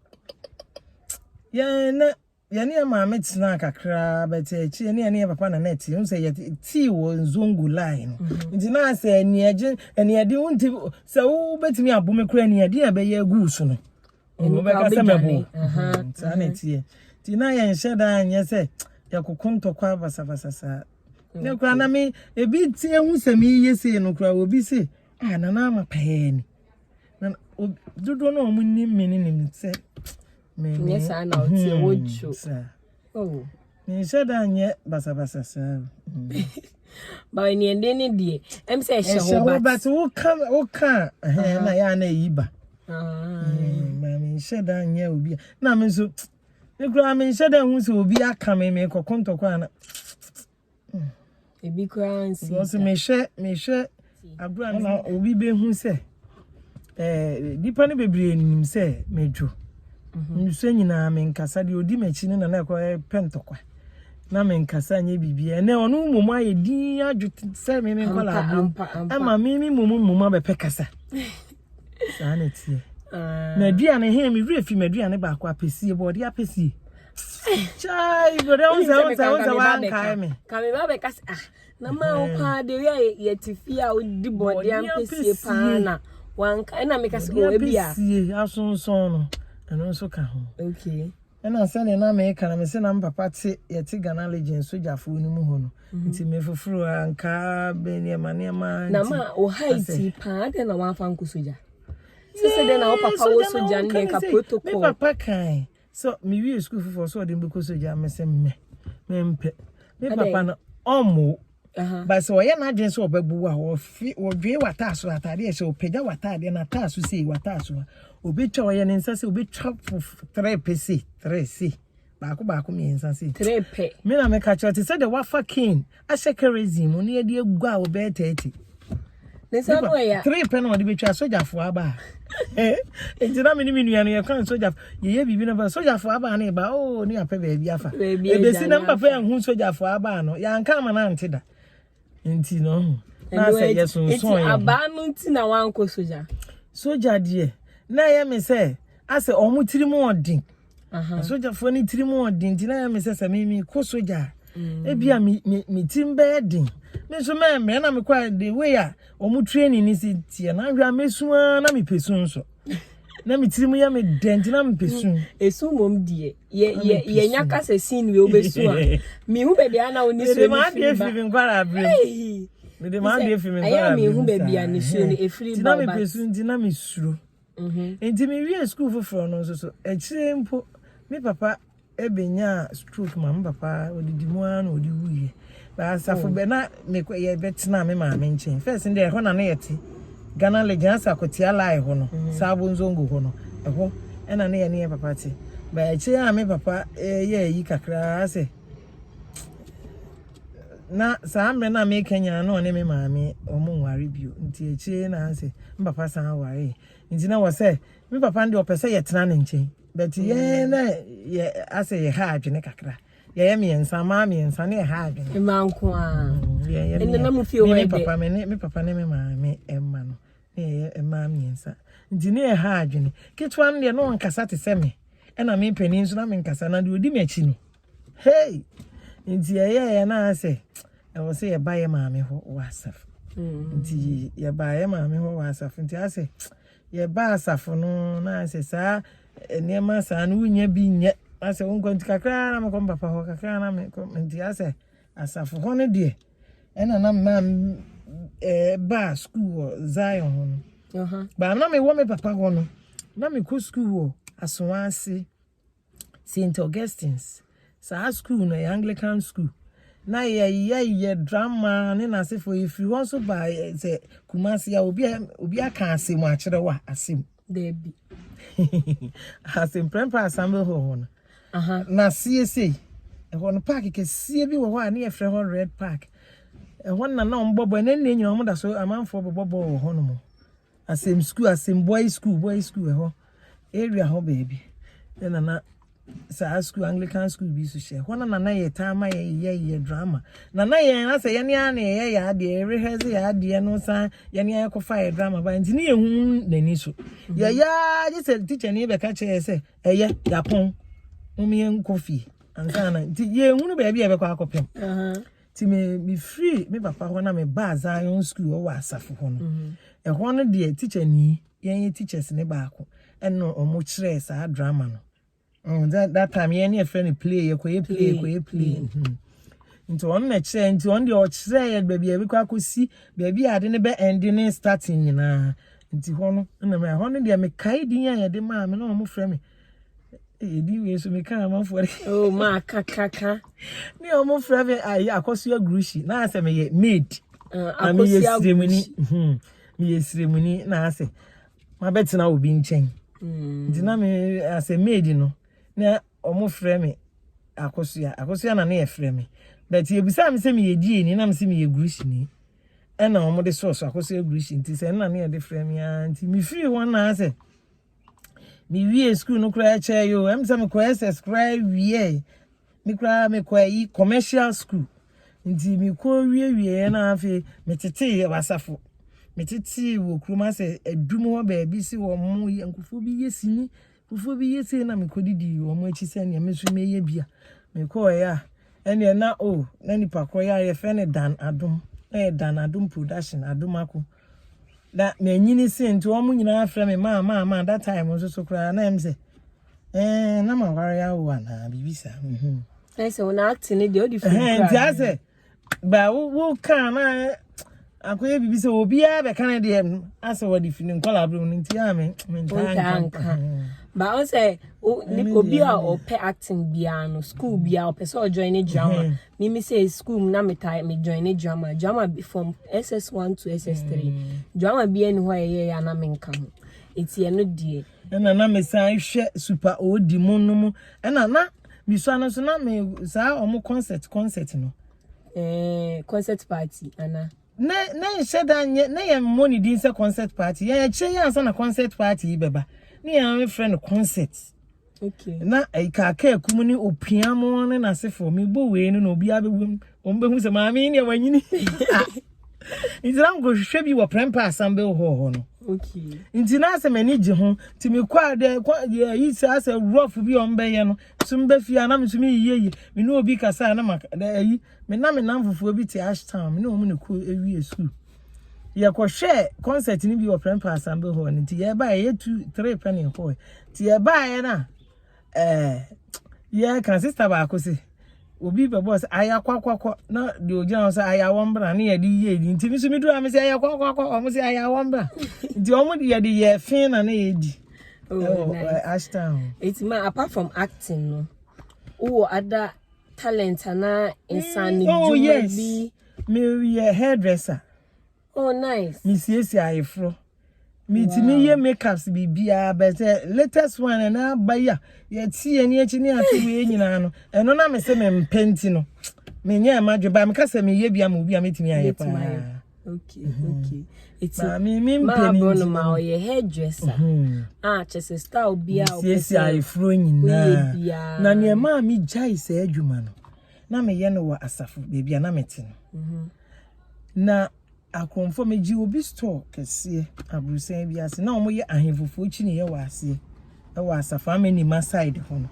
Speaker 2: yɛn na yɛne yɛ maame tena kakraa bɛtɛ akyi yɛne yɛne yɛ papa na na ɛte n sɛ yɛte wɔ nzongo line no nti na sɛ aniɛgye aniɛden wonti sɛ wobɛtumi abo me koraa aniɛden a ɛbɛyɛ agu wo so no
Speaker 1: Ɛno
Speaker 2: wobɛka
Speaker 1: koraa
Speaker 2: sɛ mɛbo
Speaker 1: wobɛdwane. Aha,
Speaker 2: saa na ɛteɛ nti na yɛnhyɛ da nyɛ sɛ yɛkoko ntɔkwa basabasa saa ne koraa na me ebi te ehu sɛ meyɛ sei no koraa obi se ah nana ama pɛɛ ni na dodoɔ no a wɔn nim me no nim sɛ me
Speaker 1: Nyɛ saa na ɔteɛ, wotwo.
Speaker 2: saa
Speaker 1: Oh.
Speaker 2: menhyɛ da nyɛ basabasa saa
Speaker 1: Ba aniɛden ne deɛ ɛm sɛ ɛhyɛ
Speaker 2: ɛhyɛ
Speaker 1: hɔ
Speaker 2: hɔ
Speaker 1: but.
Speaker 2: but woka woka a ɛhɛn na yɛ a na ɛyi ba
Speaker 1: Ah.
Speaker 2: ma menhyɛ da nyɛ obi a na me nso me koraa menhyɛ da hu sɛ obi aka me mekɔko ntɔkwa ana
Speaker 1: Ebi koraa nsi.
Speaker 2: because mehwɛ mehwɛ agorɔ a na obi bɛhu sɛ ɛɛ nipa no bebree nim sɛ medwo nsuo nyinaa menkasa deɛ odi m'akyi no na na ɛkɔ pɛ ntɔkwa na menkasa nyɛ biribiara ɛnɛ ɔno mmom ayɛ din adwo te sɛ me me nkɔla
Speaker 1: Ampa,
Speaker 2: abom
Speaker 1: ampa, ampa.
Speaker 2: ɛma me me mmom mmom abɛpɛ kasa saa na ɛteɛ
Speaker 1: Ah.
Speaker 2: m'aduane he me werɛ fi m'aduane baako apɛsie bɔɔde apɛsie kyai bɔde wo sɛ wo sɛ wo sɛ woankae me
Speaker 1: Ka me ba bɛka sɛ ah na ma wo paa de wi a yɛte fie a wodi bɔɔde
Speaker 2: Bɔɔde
Speaker 1: ampesie paa
Speaker 2: ampesie.
Speaker 1: na wanka ɛna meka sɛ
Speaker 2: Bɔɔde
Speaker 1: oh ebi a.
Speaker 2: apɛsie asonsɔn no ɛno nso ka ho
Speaker 1: Okay.
Speaker 2: ɛna sɛdeɛ na meka no mese na me papa te yɛte Ghana Legion sogyafoɔ no mu hɔ no nti mefoforo ankaa bɛ nneɛma nneɛma
Speaker 1: Na
Speaker 2: nti
Speaker 1: ma wo height
Speaker 2: asɛ-
Speaker 1: yi paa adɛn na wamfa nkɔ sogya. Sɛ sɛ dɛn na wo papa wɔ sogya no deɛ nka
Speaker 2: Me
Speaker 1: protocol.
Speaker 2: papa kan sɛ mewie sukuu foforɔ sɛ ɔde me bɛkɔ sogya me sɛ mmɛ mempɛ me
Speaker 1: Adɛn?
Speaker 2: papa no ɔmmo
Speaker 1: Aha.
Speaker 2: but sɛ ɔyɛ n'adwene sɛ ɔbɛbu a ɔfi ɔdwee w'ataaso ataadeɛ sɛ ɔpagya w'ataadeɛ na ataaso sei w'ataaso a Obetwa ɔyɛ ne nsa sɛ obetwa tere pɛ se tere se baako baako mmiɛnsa se.
Speaker 1: Tere pɛ.
Speaker 2: Me na meka kyerɛ te sɛ deɛ wafa cane ahyɛ kerosene mu ne yɛde agu a wɔbɛyɛ 30.
Speaker 1: Ne nsa no ɛya.
Speaker 2: Tere pɛ na ɔde betwa sogyafoɔ aba. Nti na me ne me nua no yɛka sogyafo yɛyɛ biribi no ba sogyafoɔ aba ne ba oo ne apɛ baabi afa. Ebesi na mpapa yɛn ho sogyafoɔ aba no yɛanka ama no ante da. Nti no na sɛ yɛsonson
Speaker 1: yɛn. Nti abaa no nti na wankɔ sogya.
Speaker 2: Sogya deɛ na ɛyɛ me sɛ asɛ wɔn tiri mu ɔden. Asogyafoɔ no tiri mu ɔden nti na ɛyɛ me sɛ sɛ me mekɔ sogya a mm. ebi a me me me tirim bɛyɛ den. Me nso mɛmmerɛ na mekɔ a the way a wɔn training ne si teɛ na ahwɛ a mɛsu ara na mepɛ su nso. Na me tirim yɛ me dɛ nti na mepɛ su.
Speaker 1: Esu mmom deɛ. Yɛ yɛ yɛnya kasa scene wei wobɛsu a mehu baabi a na wo ne suo no firi ba.
Speaker 2: Mede m'adeɛ firi me nkwadaa abere mu. Mede m'adeɛ firi me nkwadaa
Speaker 1: abere mu. Ɛyɛ a mehu baabi a ne suo no efiri ba.
Speaker 2: Nti na mepɛ su nti na mesuro. Mhm. Nti mewie sukuu foforɔ no nso so akyire mpo me papa ɛbɛnyaa stroke ma me papa ɔdidi mu ara na ɔde wuiɛ. Asafo bɛ na mekɔ yɛbɛtena me maame nkyɛn. First no deɛ ɛhɔ na na yɛte. Ghana Legion asa Akotia line hɔ no, mm. Sabo Nzongo hɔ no, ɛhɔ ɛna ne yɛne yɛn papa te. Ba akyire a me papa yɛ ayi kakraa sɛ na saa mmerɛ no a meka nyinaa na ɔne me maame wɔn nware bio nti akyire na sɛ me papa san ware nti na wɔ sɛ me papa no deɛ ɔpɛ sɛ yɛtena ne nkyɛn but yɛn na yɛ asɛ yɛ ha adwene kakra Yɛyɛ mmiɛnsa, mmaa mmiɛnsa ne ɛha adwene.
Speaker 1: Mmaa nko ara.
Speaker 2: Mm,
Speaker 1: Ɛnna na mo fie hɔ
Speaker 2: yɛ dɛ. Papa me ne me papa ne me maame mma no ne yɛyɛ mmaa mmiɛnsa. Nti ne ɛha adwene. Ketewa no deɛ na ɔnkasa te sɛ me. Ɛna me panin nso na menkasa na deɛ ɔdi m'akyi no. Hey! Nti ɛyɛɛyɛ na asɛ ɛwɔ sɛ yɛba yɛ maame hɔ wɔ asafo. Mm. Nti yɛba yɛ maame hɔ wɔ asafo. Nti asɛ Yɛbaa asafo no na sɛ saa nneɛma saa no wonya bi nyɛ asɛ wonkɔ nti kakra na mekɔ mpapa hɔ kakra na mekɔ nti asɛ asafo hɔ no deɛ ɛna na mmaa ɛbaa sukuu wɔ Zion hɔ no baa na mewɔ me papa hɔ no na mekɔ sukuu wɔ Asoase St. Augustine's. Saa school no, ɛyɛ Anglican school. Na yɛyɛ drama ne n'asefoɔ. Yɛfiri hɔ nso baa sɛ Kumasi a obi obi aka asɛm akyerɛ wo a asɛm.
Speaker 1: Dabi.
Speaker 2: Asɛm prɛmprɛ assembly hall hɔ no. Na siesie ɛhɔ no park kɛseɛ bi wɔ hɔ a ne yɛfrɛ hɔ Red Park. Ɛhɔ na na wɔn bɔ bɔɔl ɛnɛ nne nyinaa wɔn da so amanfoɔ bɛbɔ bɔɔl wɔ hɔ nom. Asɛm school asɛm boys school boys school ɛhɔ area hɔ baabi ɛna na saa school Anglican school bi so hyɛ hɔ na nana yɛ taa ma yɛ yɛ yɛ drama nana yɛn asɛ yɛn ara na yɛyɛ yɛ adeɛ yɛ rehearse yɛ adeɛ no san yɛn ara kɔfa yɛ drama ba nti ne yɛ hu n'ani so mhm. yɛ yɛ agye sɛ teacher ni bɛka kyerɛ yɛ sɛ ɛyɛ yapɔn mo yɛn nkɔ fie ansa na nti yɛn hunu baabi a yɛbɛkɔ akɔpem. Nti me mefiri me papa hɔ na mebaa Zion school wɔ asafo hɔ no. Mhm. Ɛhɔ no deɛ teacher ni yɛn yɛ teachers ne baako ɛna wɔn kyerɛɛ saa drama no. Mm, that, that time yɛn ne yɛfrɛ no play yɛkɔyɛ play yɛkɔyɛ play. Mm-hmm. Nti wɔn na kyerɛ nti wɔn deɛ ɔkyerɛ yɛ baabi a yɛbɛkɔ akɔsi baabi a ade no bɛ ɛnde ne starting nyinaa. Nti hɔ no ɛna hɔ no deɛ mekae din a yɛde maa me na wɔn frɛ me Ɛdi wei so meka amanfoɔ de.
Speaker 1: Oh, ma ka ka ka.
Speaker 2: Ne ɔmo frɛ me ayi akɔsoa gurushi na asɛ meyɛ maid.
Speaker 1: Uh,
Speaker 2: na meyɛ siremuni. Hmm, meyɛ siremuni na asɛ mabɛtena obi nkyɛn. Mm. Nti na me asɛ maid no na ɔmo frɛ me akɔsoa. Akɔsoa na ne yɛ frɛ me. But yɛbisaa me sɛ meyɛ die ni na me sɛ meyɛ gurushi ni. Ɛna ɔmo de sɔɔso akɔsoa gurushi nti sɛ ɛna ne yɛde frɛ me ara nti mefiri hɔ na asɛ mewie school no koraa kyɛɛ yi o ɛm sɛ mekɔ ss koraa wie me koraa mekɔ ayi commercial school nti mekɔ wiewieɛ na afei metetee wɔ asafo metetee wɔ kurom asɛ adum hɔ baabi si wɔn mo yɛ nkurɔfoɔ bi yɛ sini nkurɔfoɔ bi yɛ sei na mekɔdidi wɔn akyi sɛ nea me nso mɛyɛ bi a mekɔɔeɛ a ɛneɛ na o oh, na nipa korɔ yɛ a yɛfrɛ no Dan Adom na yɛ Dan Adom production Adom ako Na manyini sen nti wɔn nyinaa frɛ me maa maa maa that time nso so koraa na ɛm sɛ ɛɛ na ma ware awo anaa biribi saa. Mhm.
Speaker 1: Ɛsɛ wɔn acting ne deɛ ɔde firi
Speaker 2: koraa. Nti asɛ ba wo wo kaa na akɔyɛ biribi sɛ obiara bɛka ne deɛ asɛ wɔde firi ne nkɔla abere mu no nti a me mentaa
Speaker 1: nka. Ba ɔn sɛ obi a ɔpɛ acting biara no school biara ɔpɛ sɛ ɔjoin ne drama. Mm-hmm. Me me say school mu na me tie me join ne drama drama from SS1 to SS3 mm. drama bi ani hɔ a ɛyɛ ya na me nka ho eti ɛno deɛ.
Speaker 2: Ɛna na mesan hwɛ Super Odi mu no mu. Ɛna na mesua no nso na me saa ɔmo concert concert no.
Speaker 1: Eh, concert party ana.
Speaker 2: Na na nhyɛ da nyɛ na yɛn mmɔ ne din sɛ concert party. Yɛn akyire yɛn ansa na concert party yi bɛba. Ne yɛn frɛ no concert.
Speaker 1: Okay.
Speaker 2: Na kaaka akum ne opia mo ne n'asefoɔ mebɔ wei no na obiara bɛhu wɔn bɛhu sɛ maame yi deɛ wanyini. Nti na nkɔhwehwɛ bi wɔ Prempeh Assembly Hall hɔ no.
Speaker 1: Okay.
Speaker 2: Nti na asɛ m'ani gye ho. Nti mekɔ a dɛ kɔ yɛ yi sɛ asɛ rough bi a wɔn bɛyɛ no so mbɛ fie a na me nso meyiyɛ yi me ne obi kasa a na ma dɛ ayi me na me nam fufuo bi te Ashtown me ne wɔn na kɔ ewie school. Yɛkɔhwɛ concert no bi wɔ Prempeh Assembly Hall no nti yɛbaeɛ yɛ 2 3 pɛ ne yɛkɔɛ. Nti yɛbaeɛ na yɛka sister baako se obi bɛbɔ sɛ aya kwakwakɔ na deɛ ogyina hɔ sɛ aya wɔn bra ne yɛde yie di nti mi nso mi duru a mi sɛ aya kwakwakɔ wɔn sɛ aya wɔn bra nti wɔn de yɛde yɛ fin na ne yɛdi
Speaker 1: Oh,
Speaker 2: ɛwɔ
Speaker 1: nice.
Speaker 2: Ashtown.
Speaker 1: Eti ma apart from acting no, wowɔ other talent anaa nsane
Speaker 2: Oh
Speaker 1: dwuma
Speaker 2: yes,
Speaker 1: bi?
Speaker 2: mi yɛ hairdresser.
Speaker 1: Oh, nice.
Speaker 2: Mi siesie ayeforɔ. Mitumi yɛ makeups biribiara bɛsɛ latest one ɛna aba yi a yɛti yɛn ni akyi ne ate wei nyinaa no ɛno na me sɛ me mpɛ nti no menyɛ ɛma dwe ba meka sɛ meyɛ bi ama obi a metumi ayɛ
Speaker 1: Metumi ayɛ.
Speaker 2: paa.
Speaker 1: Okay. Eti
Speaker 2: Maame mi
Speaker 1: maa
Speaker 2: mpɛ ne
Speaker 1: abro no
Speaker 2: nti
Speaker 1: ma
Speaker 2: no.
Speaker 1: ɔyɛ hairdresser. A kyerɛ sɛ style bi a wopɛ
Speaker 2: Siesie
Speaker 1: sɛ
Speaker 2: ayeforɔ nyinaa.
Speaker 1: woyɛ biara.
Speaker 2: Na nea maa mi gyae saa adwuma no na meyɛ no wɔ asafo baabi a na mete no. Na akorɔmfoɔ megye obi store kɛseɛ aburusan bi ase na wɔyɛ ahemfofoɔ kyiniiɛ wɔ aseɛ ɛwɔ asafo amenima side hɔ no.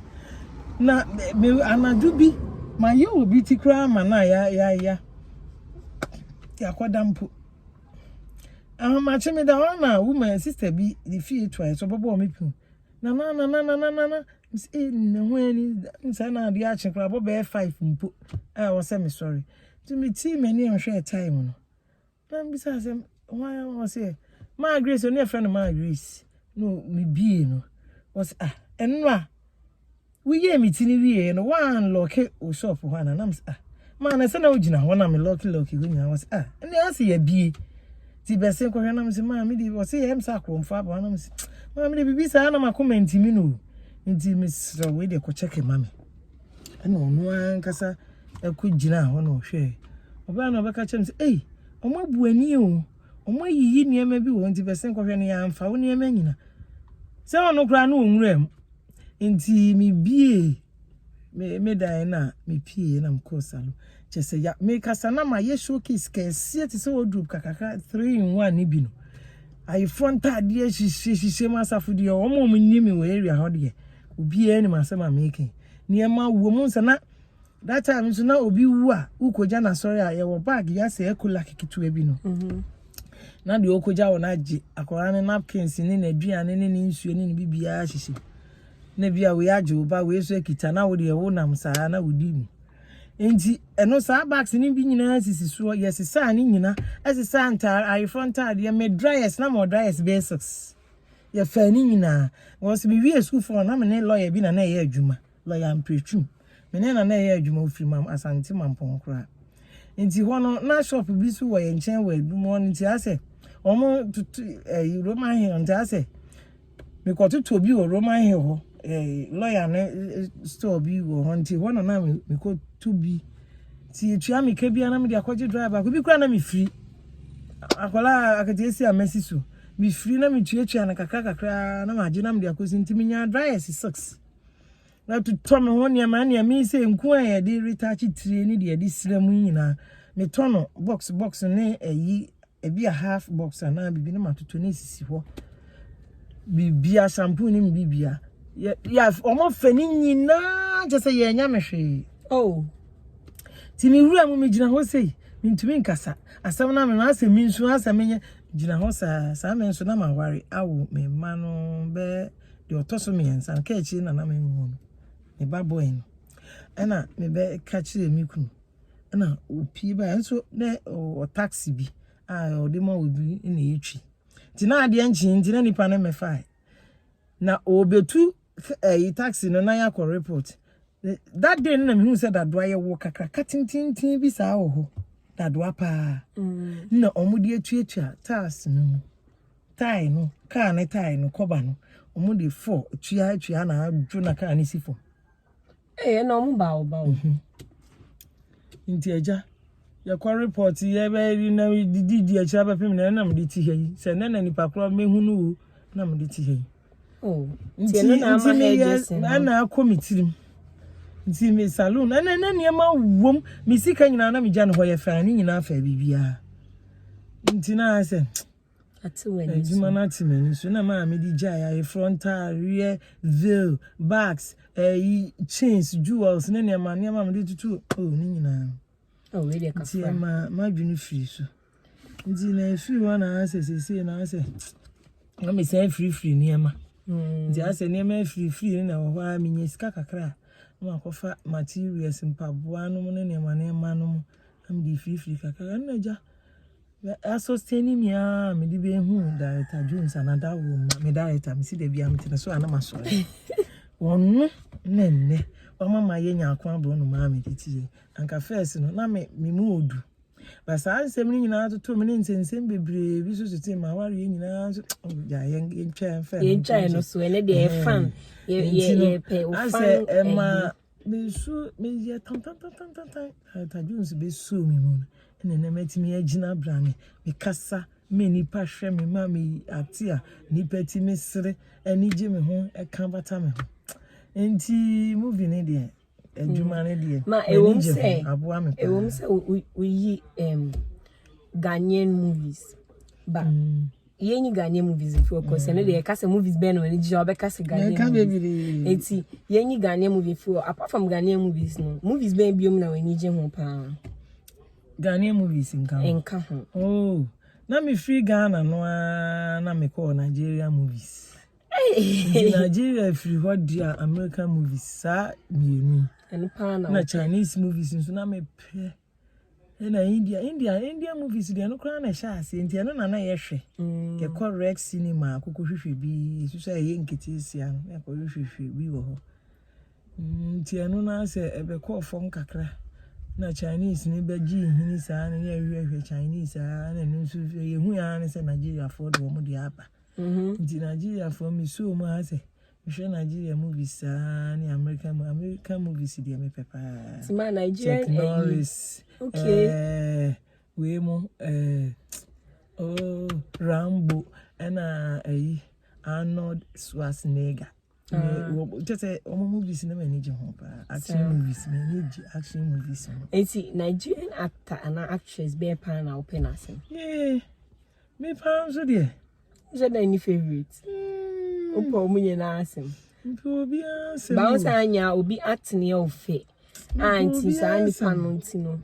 Speaker 2: Na me anadwo bi mayɛ obi ti koraa ma na ya ya ya yakɔda mpo. Ahomakye me da hɔ na woman sister bi ne fie to ayɛ so ɔbɛbɔ me pum. Nana nana nana nana ms eh ne ho ani sɛ na adeɛ akye koraa bɔ bɛyɛ 5 mpo a ɛwɔ sɛ mesɔre. Nti metii m'ani a mehwɛɛ time no. Na mbisa sɛ hwan wɔ sɛ Maa Grace ɔne yɛfrɛ no Maa Grace. No mebie no. Wɔsɛ ah ɛno a woyɛɛ me ti no wie no woan lock wo shop hɔ ana nam sɛ ah maa na sɛ na wogyina hɔ na me lock lock hɔ nyinaa wɔsɛ ah ɛne ase yɛbie. Nti bɛse nkɔhwɛ nam sɛ maa me de wɔsɛ yɛm sɛ akorɔmfo aba hɔ nam sɛ maa me de biribi saa na makoma ntimi no o. Nti mesrɛ wei deɛ kɔkyɛke ma me. Ɛna ɔno ankasa ɛkɔ gyina hɔ na ɔhwɛɛ. Ɔbaa na ɔbɛka kyerɛ me sɛ ei ɔmo abu ani o. Ɔmo ayiyi nneɛma bi wɔ hɔ nti bɛse nkɔhwɛ no yɛamfa wo nneɛma nyina. Sɛ ɔno koraa na ɔnwura mu. Nti mebie me dan na mepie na mekɔɔ salon. Kyerɛ sɛ ya mekasa na mayɛ showcase kɛseɛ te sɛ wardrobe kakraka 3 in 1 ne bi no. Ayeforɔ ntaadeɛ hyehyɛ hyehyɛ mu asafo deɛ ɔmo a ɔmo nim me wɔ area hɔ deɛ obiara nim asɛm a meka. Nneɛma wɔ mu nsa na that time nso na obi wu a wokɔgya n'asɔre a yɛwɔ bag yɛ asɛ Ecolac ketewa bi no. Na deɛ ɔkɔgya wɔ no agye akwaraa ne napkins ne n'aduane ne ne nsuo ne ne biribiara hyehyɛ. Na bi a wei agye wo ba wei nso akita na wo deɛ wonam saa na wodi mu. Nti ɛno saa bags ne bi nyinaa sisi soɔ yɛsesaa ne nyina ɛsesaa ntaare ayeforɔ ntaadeɛ me dryers na ma dryers bɛyɛ 6. Yɛfaa ne nyinaa. Wɔsɛ mewie school foɔ na me ne lawyer bi na na ɛyɛ adwuma. Lawyer Mpretwum. Me ne na na ɛyɛ adwuma ofiri mam Asante Mampɔn koraa. Nti hɔ no na shop bi so wɔ yɛn nkyɛn wɔ adum hɔ no nti asɛ wɔn tutu ɛyi Roman Hill nti asɛ mekɔtoto bi wɔ Roman Hill hɔ lawyer ne store bi wɔ hɔ nti hɔ na na mekɔto bi. Nti etua me ka biara na mede akɔgye dry baako bi koraa na mefiri. Akwadaa akateesi a masi so mefiri na metuatua no kakra kakra na magye na mede akɔsi nti menya dryers 6. Na totɔ me ho nneɛma nea mi sɛ nku a yɛde retouch tire ne deɛ yɛde sra mu nyinaa metɔ no box box ne ɛyi ebi a half box anaa bibi na matotɔ ne esisi hɔ. Bibia shampoo ne bibia yɛ yɛ ɔmo fɛ ne nyinaa kyɛ sɛ yɛnya me hwee.
Speaker 1: Oh.
Speaker 2: Ti me wura mu me gyina hɔ sei mentumi nkasa asɛm na me ma asɛ mi nso asɛ menyɛ gyina hɔ saa saa me nso na ma ware awo me mma no bɛɛ deɛ ɔtɔ so mmiɛnsa no kaa akyire na na me nwo no me ba boy no ɛna me bɛ ka kyerɛ me kunu ɛna opie ba nso na ɔ taxi bi a ɔde ma obi na etwi nti na adeɛ nkyen nti na nipa no mɛfa na obetu ɛyi taxi no na yɛakɔ report that day no na mehu sɛ dadoa yɛwɔ kakraka tententen bi saa wɔ hɔ dadoa paa na ɔmo de atuatua tiles no mu tyre no kaa ne tyre no kɔba no Wɔn de fɔ tua tua na adwo na kaa ne si fam.
Speaker 1: Ee, ɛna ɔmo ba wo ba wo.
Speaker 2: Mhm. Nti agya, yɛkɔ report yɛ bɛyɛ na didi di akyire abɛpem na ɛna mede ti ha yi. Sɛ nɛ na nipa korɔ mehu no o na mede ti ha yi.
Speaker 1: Oh,
Speaker 2: nti nti meyɛ ɛna akɔ me tirim. Nti me saloon ɛna ɛna nneɛma wom me sika nyinaa na megya no hɔ yɛ faa ne nyinaa faa biribiara. Nti na ayɛ sɛ
Speaker 1: Ate w'ani so.
Speaker 2: Adwuma no ate m'ani so na maa mede gyae ayeforɔ ntaareɛ, veil, bags, ɛyi chains, jewels ne nneɛma nneɛma a mede tutu oh ne nyinaa.
Speaker 1: Oh, wei deɛ
Speaker 2: Nti
Speaker 1: kafra.
Speaker 2: ɛma m'adwene firi so. Nti na ɛfiri hɔ na asɛ seesei na asɛ na mesan firifiri nneɛma. Nti asɛ nneɛma afirifiri no na ɛwɔ hɔ a menya sika kakra a na makɔfa materials mpaboa nom ne nneɛma nneɛma nom na mede firifiri kakra. Ɛno na agya Asosteni me ara mede bɛhu Director Jones anaa Dawuro ma me director mesi da bia mete ne so a na masɔre. Wɔno ne nnɛ wama mayɛ nyaako aborɔ no maa mede tie. Anka first no na me me mu odu. Ba saa nsɛm no nyinaa toto me ne nsɛnsɛm bebree bi so tete ma awareɛ nyinaa nso gya yɛn yɛntwa yɛn fɛ no.
Speaker 1: Yɛntwa no so ɛnɛ deɛ yɛ fan yɛ yɛ yɛ pɛ o fan.
Speaker 2: Asɛ ɛma Mesu, meyɛ tantantantantan. Arthur Jones bɛsuu me mu no, ɛna ɛnɛ matumi agyina brane. Mekasa, me nnipa hwɛ me ma me ate a, nnipa ti me sere, ani gye me ho, ɛka bata me ho. Nti movie ne deɛ, adwuma ne deɛ,
Speaker 1: Ma
Speaker 2: m'ani gye ho, aboa me paa.
Speaker 1: Ɛwom sɛ woyi Ghanaian movies, ba mm. Yɛnyi Ghanaian movies mfi hɔ cause ɛno deɛ yɛka sɛ movies bɛn na w'ani gye a wobɛka sɛ Ghanaian movies. Eti yɛnyi Ghanaian movie mfi hɔ. Apart from Ghanaian movies no, movies bɛn biom na w'ani gye ho paa?
Speaker 2: Ghanaian movies nka ho.
Speaker 1: Nka ho.
Speaker 2: Oh, na me firi Ghana no ara na me kɔɔ Nigeria movies. Nti Nigeria firi hɔ deɛ American movies saa mmienu.
Speaker 1: Ɛno paa na.
Speaker 2: Na Chinese movies nso na mepɛ. Ɛna India, India, India movies deɛ ɛno koraa na ɛhyɛ aseɛ nti ɛno na na yɛhwɛ. Mm. Yɛkɔ Rex cinema akokɔ hwehwɛ bi, nso sɛ ɛyɛ nketeesia no, na yɛkɔ hwehwɛ bi wɔ hɔ. Mm, nti ɛno na sɛ ɛbɛkɔɔ fam kakra. Na Chinese ne bɛgye nhini saa na yɛhwehwɛ Chinese saa na ɛno nso yɛhu ya ne sɛ Nigeriafoɔ de wɔn de aba. Mm-hmm. Nti Nigeriafoɔ mesuo mu ara sɛ Mehwɛ Nigeria movies saa ne American mo American movies deɛ mepɛ paa.
Speaker 1: Ti ma Nigerian
Speaker 2: Chuck Norris.
Speaker 1: Okay.
Speaker 2: Eh, wei mo eh, oh, Rambo ɛna ɛyi Arnold Schwarzenegger. Ah. Kyɛ sɛ wɔn movies no m'ani gye ho paa. Action movies m'ani gye action movies ho.
Speaker 1: Eti Nigerian actor anaa actress bɛyɛ paa na wopɛ n'asɛm?
Speaker 2: Yeah. Me paa nso deɛ.
Speaker 1: Nhyɛ da ni favorite. Mm. Wopɛ wɔn nyinaa asɛm.
Speaker 2: Mpɛ obiara asɛm.
Speaker 1: Ba wo sɛ anya obi atene yɛ ɔfɛ. A nti saa nipa no nti no.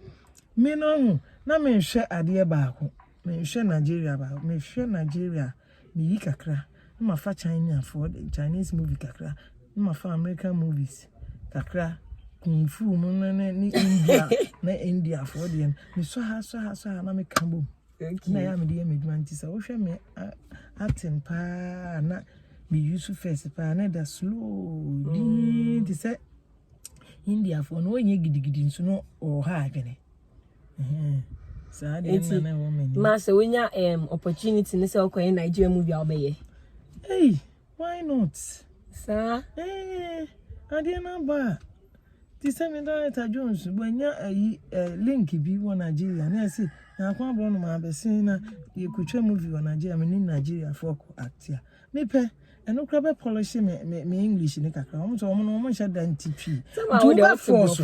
Speaker 2: Me no ho na menhwɛ adeɛ baako. Menhwɛ Nigeria baako. Mehwɛ Nigeria meyi kakra. Na mafa China for Chinese movie kakra. Na mafa American movies kakra. Kung fu mu ne ne India na India foɔ deɛ no. Mesɔ ha sɔ ha sɔ ha na meka bom. Na ɛyɛ a mede yɛ m'adwuma nti sɛ wohwɛ me acting paa na me use first paa na ɛda slow dinn te sɛ Indiafoɔ no wɔnyɛ gidigidi nso no wɔ ha adwene. Saa deɛ na na ɛwɔ m'anim.
Speaker 1: Ma sɛ wonya um, opportunity ne sɛ wokɔyɛ Nigeria movie a wobɛyɛ.
Speaker 2: Hey, why not?
Speaker 1: Saa.
Speaker 2: Eh, adeɛ no aba a. Te sɛ me director Jones wanya ayi eh, link bi wɔ Nigeria na ɛse Nyarko Aborɔnoma abɛsen na yɛkɔtwa movie wɔ Nigeria me ne Nigeriafoɔ kɔ act a mepɛ ɛno koraa bɛ polish me, me, me English ne kakra wɔn sɛ wɔn no wɔn nhyɛ da nti twi
Speaker 1: nti wobɛ force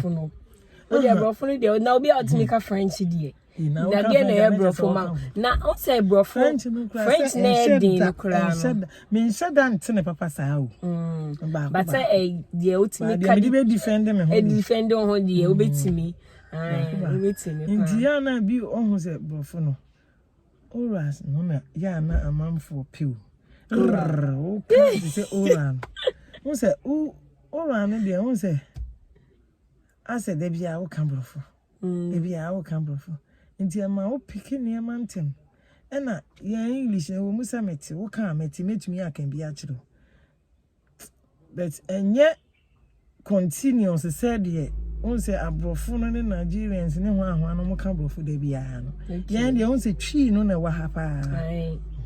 Speaker 1: wode aborɔfo no deɛ na obi a ɔtumi ka French deɛ
Speaker 2: Na
Speaker 1: Na deɛ na ɛyɛ borɔfo ma na wo sɛ borɔfo French na ɛyɛ den no koraa no.
Speaker 2: Menhyɛ da nte ne papa saa o.
Speaker 1: Mm. But sɛ ɛ deɛ wotumi ka
Speaker 2: de bɛ defend me ho.
Speaker 1: Defend ho deɛ wobɛtumi. Wobɛtumi paa.
Speaker 2: Nti yɛ na bi ɔho sɛ borɔfo no. Oras no na yɛ na amanfoɔ pew. Wo ka te sɛ ora no. Wo sɛ ora no deɛ wo sɛ asɛ da bi a woka borɔfo. Ebi a woka borɔfo. Nti ɛma wo peke nneɛma ntɛm. Ɛna yɛn English no ɛwɔ mu sɛ mete, woka a mete, mɛtumi aka bi akyerɛ wo. But ɛnyɛ continuous sɛ deɛ wohu sɛ aborɔfo no ne Nigerians ne hwan hwan no wɔka borɔfo da biara no. Yɛn deɛ wohu sɛ Twi no na ɛwɔ ha paa.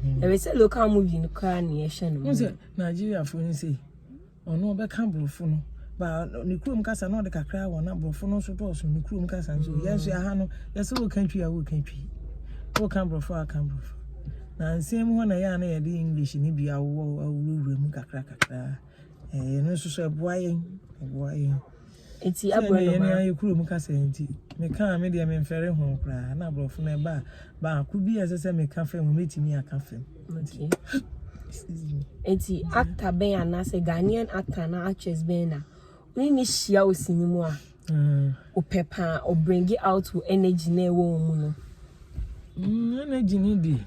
Speaker 1: Ɛwɛ sɛ local movie no koraa na yɛhwɛ no.
Speaker 2: Wohu sɛ Nigeriafoɔ no sei, ɔno ɔbɛka borɔfo no, ba ne kurom kasa na ɔde kakra wɔ na borɔfo no nso dɔɔso ne kurom kasa nso. Yɛn nso yɛha no, yɛsɛ woka Twi a woka Twi, woka borɔfo a woka borɔfo. Na nsɛm mu hɔ na ɛyɛ a na yɛde English no bi awowɔ awurawura mu kakra kakra. Ɛno nso so ɛboa yɛn, ɛboa yɛn.
Speaker 1: Nti aborɔ no
Speaker 2: ma. Yɛn kurom kasa nti, meka a me deɛ memfɛre ho koraa na aborɔfo no ɛba a baako bi a ɛsɛ sɛ meka fam mɛtumi aka fam.
Speaker 1: Okay. Nti actor bɛn anaasɛ Ghanaian actor na actress bɛn na wone ne hyia wɔ sini mu a wopɛ paa o bring out wo energy na ɛwɔ wo mu no?
Speaker 2: Energy no deɛ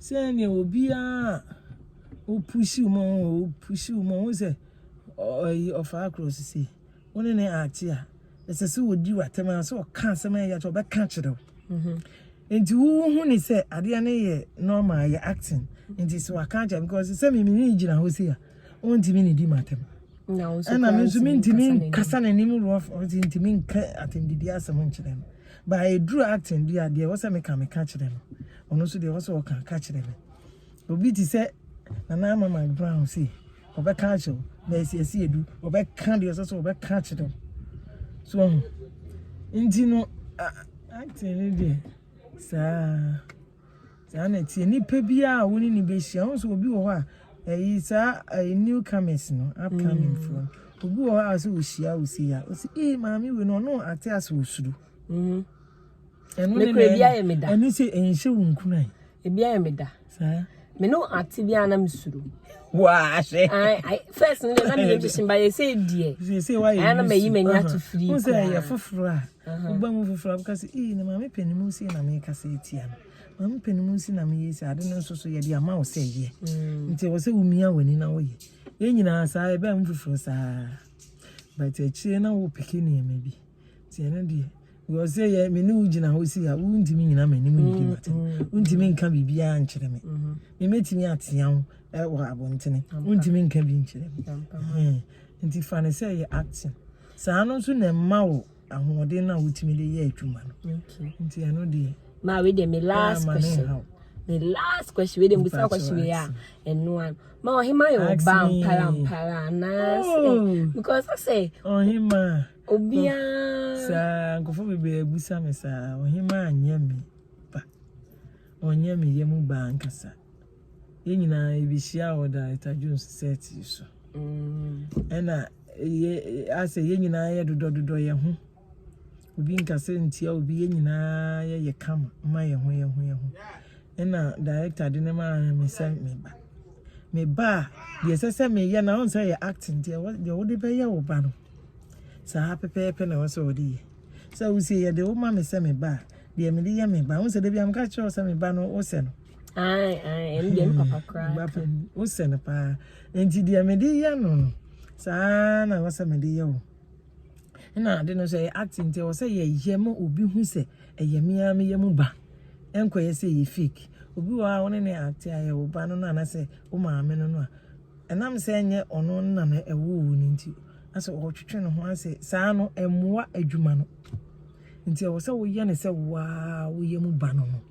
Speaker 2: sɛ nea obiara opushi wo ma opushi wo ma wo sɛ ɔyi ɔfa across sei wo ne ne ate a ɛsɛ sɛ wɔdi w'atɛm a sɛ ɔka asɛm a ɛyɛ kyɛ ɔbɛka kyerɛ wo. Nti wohu ne sɛ adeɛ no yɛ normal, yɛ acting, nti sɛ waka akyerɛ because sɛ me ne gyina hɔ sei a ɔntumi ne di m'atɛm ɛna me nso mentumi nkasa n'anim rough, ɔnti ntumi nka atɛmdidi asɛm nkyerɛ no. Ba ɛduru acting deɛ a, deɛ ɛwɔ sɛ meka meka kyerɛ no, ɔno nso deɛ ɛwɔ sɛ ɔka ka kyerɛ me. Obi te sɛ Nana Ama McBrown sei, ɔbɛka akyerɛ wo na ɛsi ɛsi edu ɔbɛka deɛ ɛsɛ sɛ ɔbɛka akyerɛ wo so ɔho. Nti no acting no deɛ saa saa na ɛteɛ. Nipa biara a wo ne ne bɛhyia wo nso, obi wɔ hɔ a ɛyi saa ɛyi newcomers no, upcoming foɔ, obi wɔ hɔ a sɛ ohyia wo sei a ɔsi ee maame wei no ɔno ate ase osuro. Ɛno ne
Speaker 1: na ebi ayɛ me da.
Speaker 2: Ɛno sɛ ɛnhyɛ wo nkuran.
Speaker 1: Ebi ayɛ me da.
Speaker 2: Saa.
Speaker 1: Me no ate bi a na mesuro.
Speaker 2: Waa hwɛ.
Speaker 1: Ai first no na me yɛ hyehyɛ ba yɛ sɛ deɛ.
Speaker 2: Sɛ wayɛ.
Speaker 1: Ɛna na mayi m'ani ato firi.
Speaker 2: Wo sɛ ɛyɛ foforɔ a woba mu foforɔ a woka sɛ ee na maame panin si na meka sɛ etia no. Maame panin si na meyɛ si ade no nso so yɛde ama wo sɛ yɛ. Nti ɛwɔ sɛ womia w'ani na woyɛ. Yɛn nyinaa saa ɛbɛn mu foforɔ saa. But akyire na wopeke nneɛma bi. Nti ɛno deɛ because sɛ yɛ me ne wo gyina hɔ si a wontumi nyina m'anim nnidi m'atɛm, wontumi nka biribiara nkyerɛ me. Memɛtumi atea wo wɔ abɔntene, wontumi nka bi nkyerɛ me. Nti fa ne sɛ yɛ acting saa no nso na ɛma wo ahoɔden no a wotumi de yɛ adwuma no. Nti ɛno deɛ
Speaker 1: Ma wei deɛ me last question, me last question wei deɛ mbusa question wei a ɛno ano ma ɔhema yɛ ɔbaa mpara mpara anaasɛ because ɔsɛ
Speaker 2: ɔhema
Speaker 1: obiara
Speaker 2: saa nkurɔfoɔ bebree abusa me saa. Ɔhema anyɛ me ba, ɔnyɛ me yɛ mu ba ankasa. Yɛn nyinaa yɛbɛhyia wɔ Director Jones set yi so ɛna yɛ asɛ yɛn nyinaa yɛ dodɔdodɔ yɛn ho, obi nkasa ntia obi, yɛn nyinaa yɛyɛ kama ma yɛn ho yɛn ho yɛn ho. Ɛna director de ne maa me sɛ me ba, me ba a deɛ ɛsɛ sɛ meyɛ na ɔn sɛ yɛ acting deɛ deɛ wode bɛyɛ wo ba no saa pɛpɛɛpɛ na ɛwɔ sɛ wɔde yɛ. Sɛ wosie yɛde wo ma me sɛ me ba a, deɛ mede yɛ me ba wo sɛ da bi a meka kyerɛ wo sɛ me ba no wo sɛ no
Speaker 1: Ɛno deɛ me papa koraa
Speaker 2: ba pa wo sɛ no paa. Nti deɛ mede yɛ no no saa na ɛwɔ sɛ mede yɛ wo. Ɛna ade no nso ɛyɛ acting nti ɛwɔ sɛ yɛyɛ ma obi hu sɛ ɛyɛ me ara meyɛ mu ba, ɛnkɔyɛ sɛ ɛyɛ fake. Obi wɔ hɔ a wo ne ne ate a ɛyɛ wo ba no no anaasɛ wo maame no no a ɛnam sɛ ɛnyɛ ɔno na na ɛwɔ wo no nti asɛ ɔtwetwe ne ho asɛ saa no ɛmmoa adwuma no. Nti ɛwɔ sɛ woyɛ ne sɛ waa woyɛ mu ba no no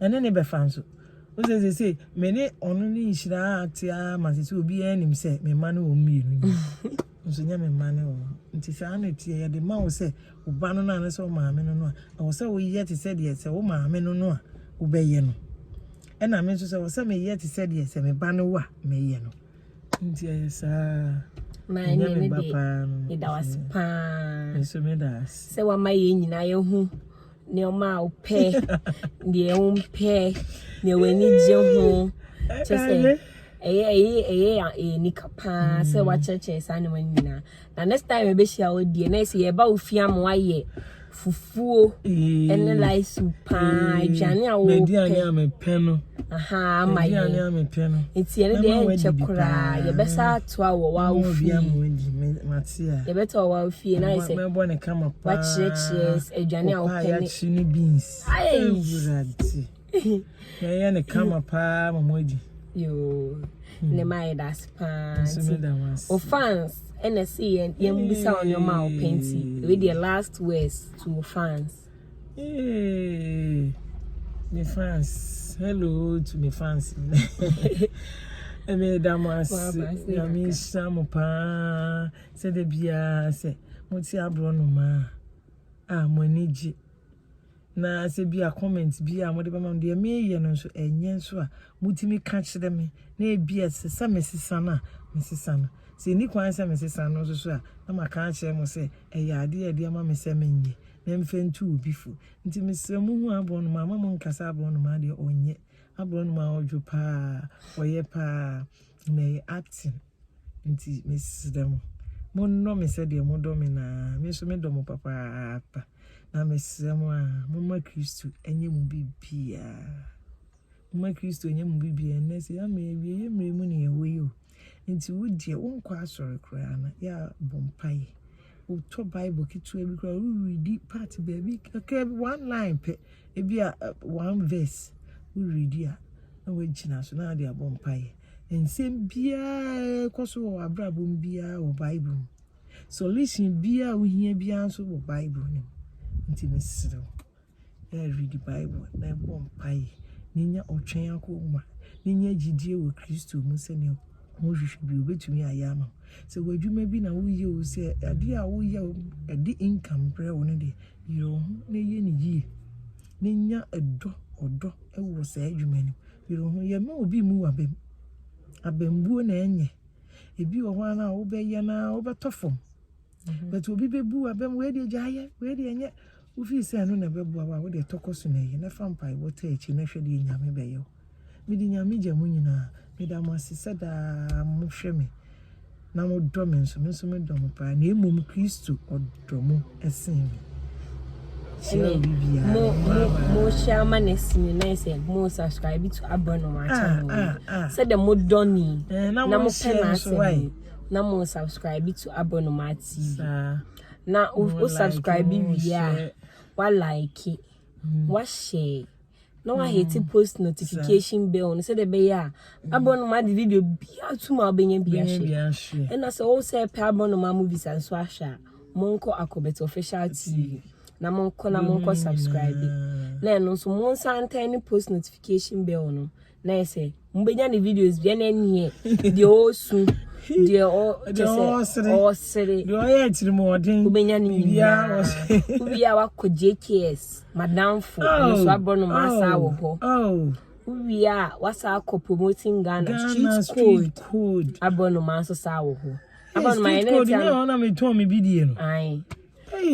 Speaker 2: ɛne ne bɛfa nso wo sɛ sɛ me ne ɔno ne nhyira ate a ma sɛ sɛ obiara nim sɛ me mma no wɔ mmienu nso nyɛ me mma ne wɔ. Nti saa na ɛteɛ. Yɛde ma wo sɛ wo ba no no anaasɛ wo maame no no a ɛwɔ sɛ woyɛ te sɛ deɛ sɛ wo maame no no a wobɛyɛ no, ɛna me nso sɛ wɔ sɛ meyɛ te sɛ deɛ sɛ me ba no wo a mɛyɛ no. Nti ɛyɛ saa.
Speaker 1: Ɛnyɛ me ba paa no. Meda wase paa.
Speaker 2: Nso meda ase.
Speaker 1: Sɛ wama yɛn nyinaa yɛhu nneɛma a wopɛ, deɛ wompɛ, deɛ w'ani gye ho. Kyɛ sɛ ɛyɛ ɛyɛ ɛyɛ ɛyɛ nika paa sɛ wakyerɛkyerɛ saa nneɛma no nyinaa. Na next time yɛbɛhyia wo deɛ na ɛsɛ yɛba wo fie ama wayɛ fufuo ɛne light soup paa, aduane a wopɛ.
Speaker 2: Aduane a mepɛ no.
Speaker 1: Aha ama yɛ.
Speaker 2: Aduane a mepɛ no.
Speaker 1: Nti ɛno deɛ ɛnkyɛ koraa yɛbɛsa atoa wɔ wa wo fie. Yɛbɛtoa wɔ wa wo fie na ayɛ sɛ
Speaker 2: mɛbɔ ne kama paa.
Speaker 1: Wakyerɛkyerɛ aduane a wopɛ ne.
Speaker 2: Yɛakyi ne beans. Awurade. Mɛyɛ ne kama paa ma mo adi.
Speaker 1: Yoo. Ne ma yɛ das paa.
Speaker 2: Nso meda mo ase.
Speaker 1: O fans ɛna ɛsɛ yɛn yɛn bisa wɔn nneɛma a wɔpɛ nti wei deɛ last words to o fans.
Speaker 2: Ee. Me fans, hello to me fans. Meda mo ase. Nyame nhyira mo paa. Sɛ da biara sɛ mote aborɔnoma a, mo ani gye. Na sɛ bi a comment bi a mode bɛma me deɛ meyɛ no nso ɛnyɛ nso a motumi ka kyerɛ me na ebi a ɛsɛ sɛ mesesa no a mesesa no. Sɛ ɛni kwan sɛ mesesa no nso so a na maka akyerɛ mo sɛ ɛyɛ adeɛ a ɛde ama me sɛ menyɛ na mfa ntu obi fo. Nti mesrɛ mo hu aborɔnoma mma mo nka sɛ aborɔnoma deɛ ɔnyɛ. Aborɔnoma ɔdwo paa, ɔyɛ paa na ɛyɛ acting. Nti mesrɛ mo, monnɔ me sɛdeɛ modɔ me no ara, me nso medɔ mo papaapa. Na mesrɛ mo a, momma Kristo nyɛ mo biribiara. Momma Kristo nyɛ mo biribiara. Ɛnnɛ sɛ ama awieeɛ mmerɛ mu na yɛwɔ yi o. Nti wo deɛ, wonkɔ asɔre koraa no, yɛ a bɔ mpaeɛ. Wotɔ Bible ketewa bi koraa, woredi part baabi kakra bi, one line pɛ, ebi a one verse, woredi a, na woagyina so na wode abɔ mpaeɛ. Nsɛm biara ɛkɔ so wɔ w'abrabɔ mu biara wɔ Bible mu. Solution biara a wohia biara nso wɔ Bible no mu. Nti mesrɛ wo, yɛ read Bible na bɔ mpaeɛ na nya ɔtwɛn akoma na nya gyidie wɔ Kristo mu sɛnea wohwehwɛ bi obetumi ayɛ ama wo. Sɛ w'adwuma bi na woyɛ o, sɛ adeɛ a woyɛ o, ɛde income brɛ wo no deɛ, yere wo ho na yɛ no yie. Na nya ɛdɔ, ɔdɔ wɔ saa adwuma no mu. Yere wo ho, yɛ mma obi mmu w'abam. Abambuo na ɛnyɛ. Ebi wɔ hɔ a na wobɛyɛ no ara wobɛtɔ fam. But obi bɛbu w'abam, wei deɛ gyae yɛ, wei deɛ nyɛ. Wofii sɛ ɛno na ɛbɛboa wo a, wo deɛ tɔ kɔ so na yɛ, na fa mpaebɔ taa akyi na hwɛ deɛ Nyame bɛyɛ wo. Mede Nyame gya mo nyinaa. Meda mo ase sɛ daa mohwɛ me na modɔ me nso. Me nso medɔ mo paa. Na mmom Kristo ɔdɔ mo sen me. Kyia obi biara.
Speaker 1: Mo mo mo share ma ne sini na sɛ mo subscribe to Abrɔnoma channel. Ah, ah, ah. Sɛ de mo dɔ ni eh, na mo pɛ na asɛm na mo subscribe to Abrɔnoma TV. Na o subscribe wie a wa like wa share na wahete mm. post notification bell no sɛdeɛ ɛbɛyɛ a mm. aborɔnoma de video biara tum a wobɛnya bi ahwɛ ɛna sɛ wo sɛ pɛ aborɔnoma movies a nso ahwɛ a monkɔ akɔbɛt official tv na monkɔ na monkɔ subscribe na ɛno nso monsan ntɛn ne post notification bell no na yɛ sɛ mobɛnya ne videos bia na ɛneɛ deɛ ɔresu deɛ ɔkyɛ sɛ ɔresere
Speaker 2: deɛ ɔyɛ atirimuɔden
Speaker 1: wobɛnya ne nyinaa wowie a wakɔ jks madamfo ɛno so aborɔ no maasa wɔ hɔ wowie a wasa akɔ promoting ghana street code aborɔ no ma nso saa wɔ hɔ
Speaker 2: aborɔ no ma yɛ ne tia no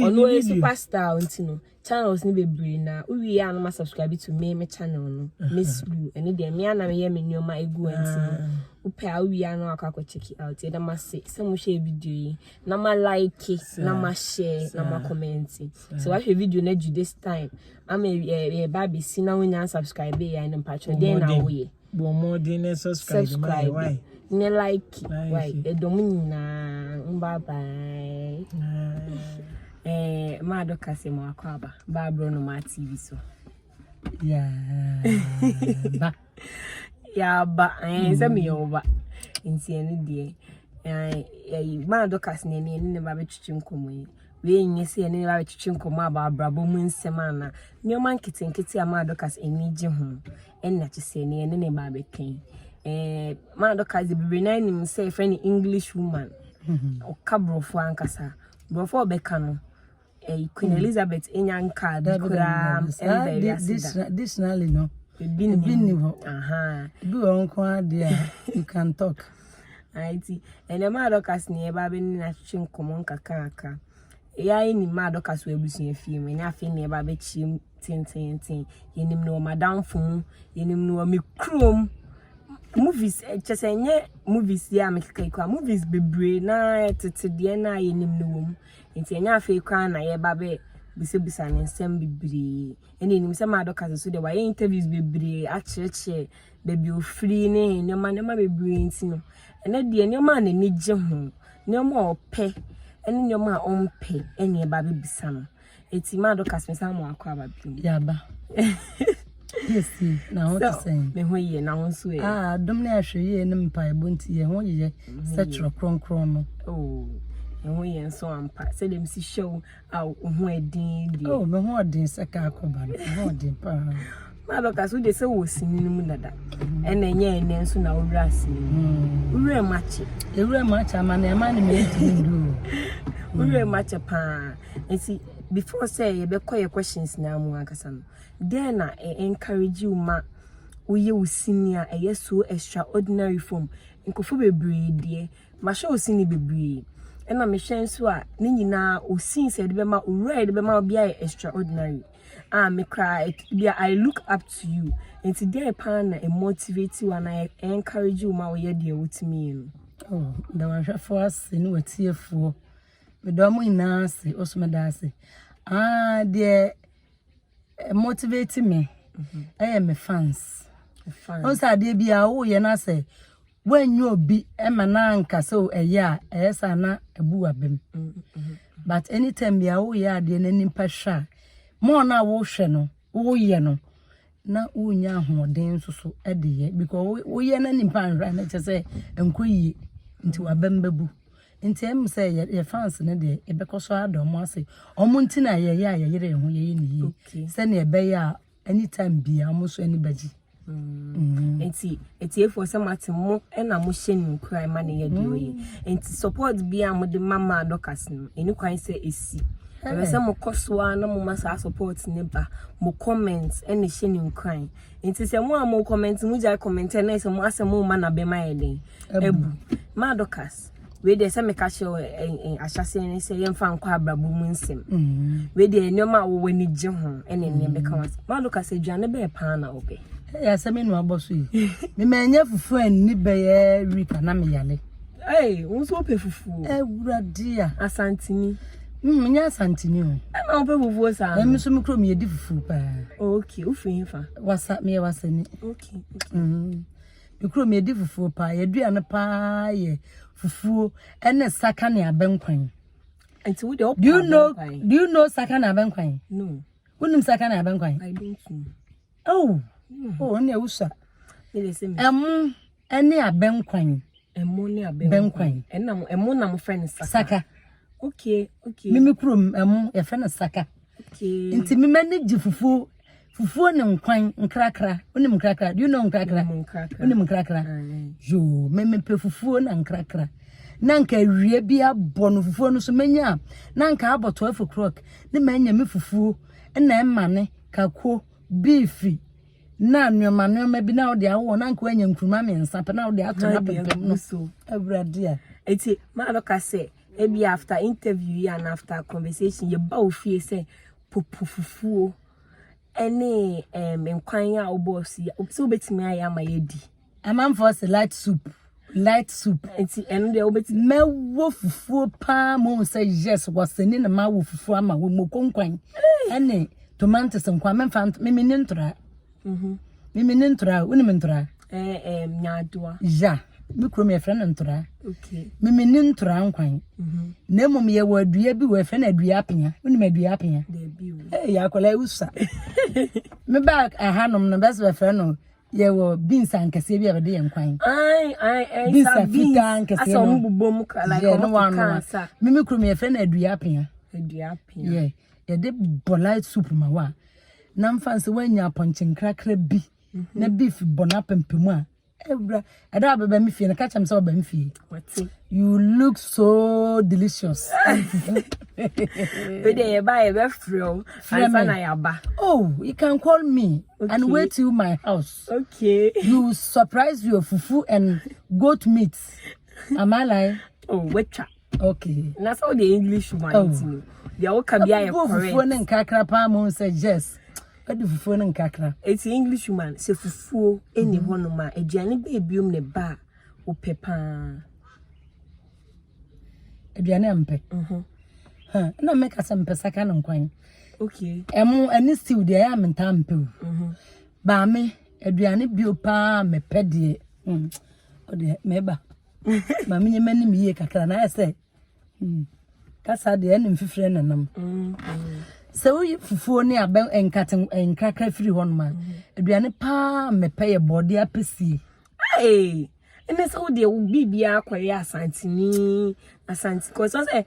Speaker 1: ɔno ɔyɛ superstar nti no channels no bebree na wowie a no ma subscribe to me me channel no Miss Blue ɛne deɛ me ana meyɛ me nneɛma egu nti no ah. wopɛ a wowie a no akɔ akɔ check it out yɛda mo ase sɛ mohwɛ video yi na ma like na ma share na ma comment sɛ wahwɛ video no adu this time ama yɛba abɛsi na wonya subscribe yɛ no mpakyɛ dɛn na woyɛ
Speaker 2: Bɔ mmɔden na subscribe ma yɛ why.
Speaker 1: Ne like why ɛdɔm nyinaa bye bye. Eh, maa dɔ kase mo akɔ aba ba abro no ma TV so.
Speaker 2: Yeah. Ba.
Speaker 1: Ya ba eh sɛ me yɛ ɔba. Nti ɛno deɛ eh maa dɔ kase ne ne ne ba bɛtwetwe nkɔmmɔ yi. Wei nyɛ sɛ yɛne ne ba bɛtwetwe nkɔmmɔ aba abrabɔ mu nsɛm ana nneɛma nketenkete a maa dɔ kase ani gye ho. Ɛna kyɛ sɛ ne yɛne ne ba abɛka yi. Eh, maa dɔ kase bebree na anim sɛ yɛfrɛ no English woman. Ɔka borɔfo ankasa. Borɔfo a ɔbɛka no, eh, Queen hmm. Elizabeth enya nkaa bi koraa ɛmba wiase
Speaker 3: da. Dictionary no. Ebi ni hɔ. Ebi wɔ nko adeɛ a you can talk.
Speaker 1: Nti ɛnɛ maa dɔkas ne yɛba abɛne no atwetwe nkɔmmɔ nkakrankakra. Yɛa yɛnim maa dɔkas wɔ abusua fie mu, ɛnyɛ afei ne yɛba abɛkyerɛ mu tententen. Yɛnim no wɔ m'adamfo mu, yɛnim no wɔ me kurom. Movies, eh, kyɛ sɛ ɛnyɛ movies yi a mekeka yi koraa, movies bebree na tete deɛ na yɛnim no wɔ mu. Nti ɛnyɛ afei koraa na yɛba bɛ bisabisa ne nsɛm bebree. Ɛna yɛnim sɛ maa dɔkas nso deɛ wayɛ interviews bebree akyerɛkyerɛ baabi ofiri ne nneɛma nneɛma bebree nti no, ɛnɛ deɛ nneɛma a n'ani gye ho, nneɛma a ɔpɛ ne nneɛma a ɔmpɛ ɛna ɛba abɛbisa no. Eti maa Dorcas me san mo akɔ aba bio.
Speaker 3: Yaba. Yesi na ho te sɛn.
Speaker 1: Me ho yie na ho nso yɛ.
Speaker 3: Ah, dom ne ahwɛ yie ne mpaebɔ nti yɛ ho yɛ sɛ twerɛ kronkron no.
Speaker 1: Oh, yɛ ho yɛ nso ampa. Sɛ dem si hwɛ wo a wo ho ɛden deɛ.
Speaker 3: Oh, me ho ɔden sɛ kaa kɔba no. Me ho ɔden paa.
Speaker 1: Maa Dorcas, wo deɛ sɛ wɔ sini no mu dada. Ɛna ɛnyɛ ɛnɛ nso na wowura sini mu. Wowura mu akyɛ.
Speaker 3: Ewura mu akyɛ ama na ɛma ne mɛntumi ndu o.
Speaker 1: Wowura mu akyɛ paa. Nti before sɛ yɛbɛkɔ yɛ questions na mu ankasa no, dɛn na ɛ encourage wo ma woyɛ wo sini a ɛyɛ so extraordinary from nkurɔfoɔ bebree deɛ? Mahwɛ wo sini bebree. Ɛna mehwɛ nso a ne nyinaa wo scenes a yɛde bɛma owura a yɛde bɛma wo biara yɛ extraordinary. A me koraa bia I look up to you. Nti dɛn paa na ɛ motivate wo anaa ɛ encourage wo ma woyɛ deɛ wotumi yɛ no?
Speaker 3: Oh, meda w'ahwɛfoɔ ase ne w'atiefoɔ. Meda wɔn nyinaa ase, wo so meda ase. Ah, deɛ motivate me ɛyɛ me fans. Wo sɛ adeɛ bi a woyɛ no asɛ woanyɛ obi ma na anka sɛ ɛyɛ a ɛyɛ sɛ na abu w'abam. But anytime bi a woyɛ adeɛ na nipa hwɛ a, more na wohwɛ no, woyɛ no, na wonya ahoɔden nso so de yɛ because woyɛ na nipa anhwɛ a na kyerɛ sɛ nkɔ yie nti w'abam bɛbu. Nti ɛmu sɛ yɛ fans no deɛ yɛbɛkɔ so ada ɔmo ase. Ɔmo nti na yɛyɛ a yɛyere yɛn ho yɛyɛ ne yie. Sɛnea ɛbɛyɛ a anytime bia ɔmo nso ani bɛgye.
Speaker 1: Nti etiefoɔ, sɛ mate mo ɛna mohyɛ no nkuran ma ne yɛ deɛ ɔyɛ. Nti support bi a mode ma Maa Dorcas no, ɛni kwan sɛ ɛsi. Ɛbɛ sɛ mokɔ so a na moma saa support ne ba. Mo comment ɛna ɛhyɛ no nkuran. Nti sɛ mo a mo comment, mo gyae comment ɛna sɛ mo asɛ mo ma n'abɛma yɛ den abu. Maa Dorcas, wei deɛ sɛ meka kyerɛ wo ahyɛseɛ ne sɛ yɛmfa nkɔ abrabɔ mu nsɛm. Wei deɛ nneɛma a wɔwɔ ani gye ho ɛna nneɛma bɛka ho asɛm. Maa Dorcas, aduane bɛyɛ paa na wopɛ?
Speaker 3: Ɛyɛ asɛm enu abɔ so yi. Mema fufuo anni bɛyɛ week a na meyale.
Speaker 1: Hey, wo nso wopɛ fufuo?
Speaker 3: Awurade a.
Speaker 1: Asantini.
Speaker 3: Menyɛ Asantini o.
Speaker 1: Ɛna wopɛ fufuo saa?
Speaker 3: Ɛmi nso me kurom yɛdi fufuo paa.
Speaker 1: Oh, okay, wofiri hefa?
Speaker 3: Wasa, meyɛ Wasani. Me kurom yɛdi fufuo paa. Yɛaduane paa yɛ fufuo ɛne saka ne abɛnkwan.
Speaker 1: Nti wo deɛ wopɛ
Speaker 3: Do you know
Speaker 1: abɛnkwan?
Speaker 3: Do you know saka ne abɛnkwan?
Speaker 1: No.
Speaker 3: Wonim saka ne abɛnkwan?
Speaker 1: I don't know.
Speaker 3: Oh, ɛne awusa.
Speaker 1: Me de sɛ me
Speaker 3: Ɛmo ɛne abɛnkwan.
Speaker 1: Ɛmo ne abɛnkwan.
Speaker 3: Bɛnkwan.
Speaker 1: Ɛna mo ɛmo na mo frɛ no saka.
Speaker 3: Saka.
Speaker 1: Okay.
Speaker 3: Mimi kurom ɛmo yɛfrɛ no saka. Nti mi m'ani gye fufuo fufuo ne nkwan nkrakra. Wonim nkrakra? Do you know nkrakra?
Speaker 1: Mo nkrakra.
Speaker 3: Wonim nkrakra?
Speaker 1: Aye.
Speaker 3: Yoo, me mepɛ fufuo na nkrakra. Na nka awie bi abɔ no fufuo no so menya a, na nka abɔ 12 o'clock ne manya me fufuo ɛna ɛma ne kako beef na nneɛma nneɛma bi na wode awɔ na nka wanya nkuruma mmiɛnsa pɛ na wode ato na
Speaker 1: Na de
Speaker 3: pɛpɛm no.
Speaker 1: agu so.
Speaker 3: Awurade a.
Speaker 1: Eti Maa Dorcas, sɛ ebi after interview yi and after conversation yɛba wo fie sɛ popo fufuo ɛne nkwan a wobɔɔ so yi, sɛ wobɛtumi ayɛ ama yɛadi?
Speaker 3: Amanfoɔ sɛ light soup, light soup.
Speaker 1: Nti ɛno deɛ wobɛtumi?
Speaker 3: Mɛwɔ fufuo paa ma ohun sɛ yes, wɔsɛni na ma wɔ fufuo ama wɔ moko nkwan ɛne tomatoes nkwan. Mɛmfa mimi ne ntora. Mimi ne ntora. Wonim ntora?
Speaker 1: Ɛɛ, nyaadoa.
Speaker 3: Ya, me kurom yɛfrɛ no ntora. Mimi ne ntora nkwan. Na mmom yɛwɔ adua bi wɔ yɛfrɛ no adua apea. Wonim adua apea?
Speaker 1: Dabi o.
Speaker 3: Ee, akwadaa yi wusa. Me ba ahanom no bɛsɛ bɛfrɛ no yɛwɔ beans ankɛseɛ bi a bɛde yɛ nkwan.
Speaker 1: Ai ai ai.
Speaker 3: Beans
Speaker 1: Sa
Speaker 3: a fitaa nkɛseɛ
Speaker 1: asɛ
Speaker 3: no.
Speaker 1: ɔmo bobɔ mu kra like
Speaker 3: Yɛ,
Speaker 1: ɔmo
Speaker 3: ne
Speaker 1: keka
Speaker 3: wanoa.
Speaker 1: ansa.
Speaker 3: Mimi kurom yɛfrɛ no adua apea.
Speaker 1: Adua apea.
Speaker 3: Yɛ yɛde bɔ light soup ma wo a, na mfa sɛ woanya apɔnkye nkrakra bi na beef bɔ no apempem a, ewura ɛda a bɛbɛ me fie no, ka kyerɛ me sɛ wɔbɛ me fie.
Speaker 1: Wate.
Speaker 3: You look so delicious.
Speaker 1: Wei deɛ yɛba a yɛbɛfrɛ wo
Speaker 3: Frɛ
Speaker 1: ansa
Speaker 3: me.
Speaker 1: na yɛaba.
Speaker 3: Oh, you can call me and wait till my house. You surprise your fufu and goat meat. Am I lying?
Speaker 1: Oh, watwa. Na sɛ wode English woman
Speaker 3: Oh.
Speaker 1: nti no deɛ woka bi ayɛ
Speaker 3: Abubuo fufuo
Speaker 1: correct.
Speaker 3: ne nkakra paa ma sɛ yes, wadi fufuo ne nkakra.
Speaker 1: Eti English woman, sɛ fufuo ɛni hɔnom a, aduane bɛɛ biom ne ba a wopɛ paa?
Speaker 3: Aduane a mpɛ? Na meka sɛ mpɛ saka ne nkwan. Ɛmo ɛne stew deɛ ɛyɛ a mentaa mpɛ o. Baame aduane bio paa mepɛ deɛ, ɔdeɛ meba ma menyɛ m'anim yie kakra na ayɛ sɛ kasa deɛ ɛne mfifire nenam. Sɛ woyi fufuo ne abɛ nkate nkrakra firi hɔnom a, aduane paa mepɛ yɛ bɔɔde apɛsie.
Speaker 1: Hey, ɛnɛ sɛ wodeɛ wo biribiara kɔyɛ Asanteni Asante kɔ sɛ.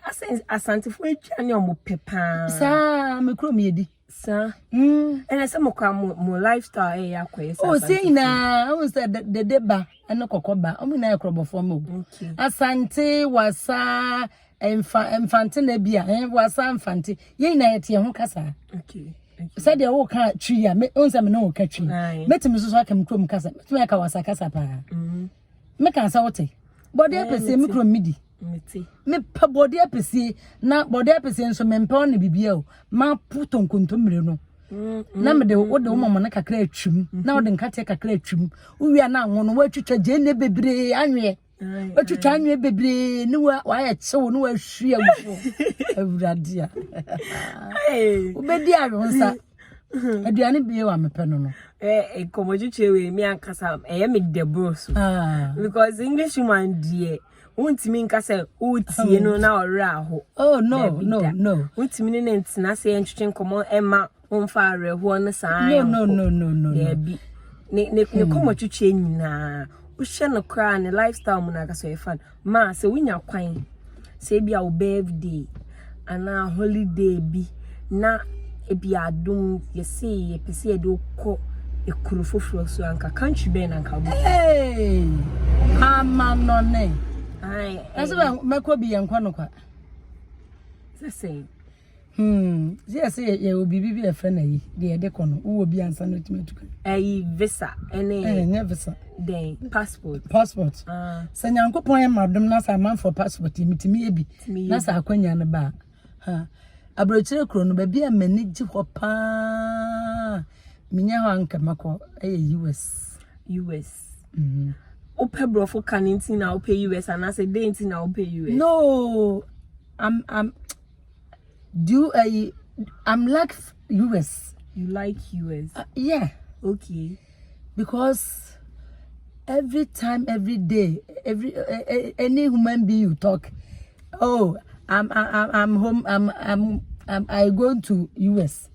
Speaker 1: Asɛ Asantefoɔ aduane a wɔpɛ paa.
Speaker 3: Saa me kurom yɛdi.
Speaker 1: Saa.
Speaker 3: Mm.
Speaker 1: Ɛna sɛ mo kora mo mo lifestyle ɛyɛ akɔyɛ sɛ
Speaker 3: Oh,
Speaker 1: Asante.
Speaker 3: sɛ nyinaa, wohu sɛ dede ba ne kɔkɔ ba, wɔn nyinaa yɛ korɔbɔfoɔ ma o.
Speaker 1: Okay.
Speaker 3: Asante, wasa, mfa, mfante na bi a, eh, wasa mfante. Yɛn nyinaa yɛte yɛn ho kasa.
Speaker 1: Okay.
Speaker 3: Sɛdeɛ woka twi a, me, wohu sɛ me ne wo ka twi.
Speaker 1: Aye.
Speaker 3: Mɛtumi nso so aka me kurom kasa. Mɛtumi aka wasa kasa paa.
Speaker 1: Mm.
Speaker 3: Meka sɛ wote. Bɔde apɛsie me kurom medi.
Speaker 1: Mete.
Speaker 3: Mepɛ bɔde apɛsie na bɔde apɛsie nso mempɛ ɔne biribiara o. Mapo tonkontommire no.
Speaker 1: Mm,
Speaker 3: na mede wode wo mɔmɔne kakra atwim na wode nkateɛ kakra atwim wowie a na anwo no woatwitwa gyeene bebree anweɛ woatwitwa anweɛ bebree ne woayɛ kyew ne woahwie agu so awurade a wobɛdi awonsa aduane bie wa mepɛ no no
Speaker 1: eh, nkɔmmɔtwitwe wei me ankasa ɛyɛ me dɛ boro so
Speaker 3: ah.
Speaker 1: because english woman deɛ wontumi nka sɛ wotie no na ɔwerɛ aho
Speaker 3: oh no no no
Speaker 1: wontumi ne ne ntena sɛ yɛntwetwe nkɔmmɔ ɛma womfa awerɛhoɔ no saa
Speaker 3: no no no no no
Speaker 1: daabi ne ne ne kɔmmɔtwitwe nyinaa wohyɛ no koraa ne lifestyle mu no ankasa ɔyɛ fan Ma sɛ wonya kwan sɛ ebia wo birthday anaa holiday bi na ebia adom yɛse yɛpɛ sɛ yɛde wo kɔ ekuro foforɔ so anka country bɛn na anka wobɛkɔ?
Speaker 3: Hey! Amanɔne.
Speaker 1: Ae,
Speaker 3: Ɛsɛ bɛ mɛkɔ bi yɛn kɔ no kwa.
Speaker 1: Sɛ sɛn?
Speaker 3: Hmm, sɛ yɛsɛ yɛwɔ biribi bi a yɛfrɛ no ayi, deɛ yɛde kɔ no, wowɔ bi ansa na wotumi atu kwan.
Speaker 1: Ayi visa ɛne.
Speaker 3: Ɛnyɛ visa.
Speaker 1: Dɛn passport.
Speaker 3: Passport.
Speaker 1: Ah.
Speaker 3: Sɛ Nyankopɔn yɛ m'adom na sɛ amanfoɔ passport yi metumi yɛ bi na sɛ akwanya no ba a. Ha. Aburokyire kuro no baabi a m'ani gye hɔ paa menya hɔ anka mɛkɔ ɛyɛ US.
Speaker 1: US. Mm-hmm. Wopɛ borɔfo ka ne nti na wopɛ US anaasɛ dɛn nti na wopɛ US?
Speaker 3: No, I'm I'm Do you, I'm like US.
Speaker 1: You like US?
Speaker 3: Yeah.
Speaker 1: Okay.
Speaker 3: Because every time, every day, every any human being you talk, oh, I'm I'm I'm home, I'm I'm, I'm I go to US.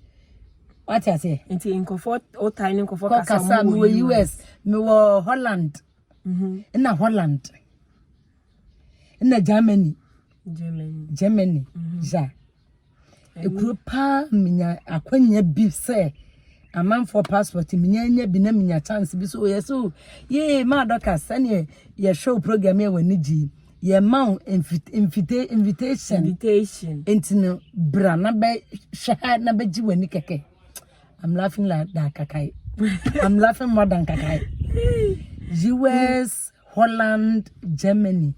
Speaker 3: What I say?
Speaker 1: Nti nkɔfɔ ɔtan ne nkɔfɔ
Speaker 3: kasa mo wɔ US, me wɔ Holland.
Speaker 1: Mhm.
Speaker 3: Na Holland. Ɛna Germany.
Speaker 1: Germany.
Speaker 3: Germany. Mm -hmm. Ja. Ekuro paa menya akwanya bi sɛ amanfoɔ passport menya nya bi na menya chance bi so yɛ so yee maa dɔka sɛneɛ yɛhwɛ wo program yɛ w'ani gye yɛma wo invite invitation
Speaker 1: invitation
Speaker 3: nti no bra na bɛhwɛ ha na bɛgye w'ani kɛkɛ I'm laughing like that kakai I'm laughing more than kakai US Holland, Germany.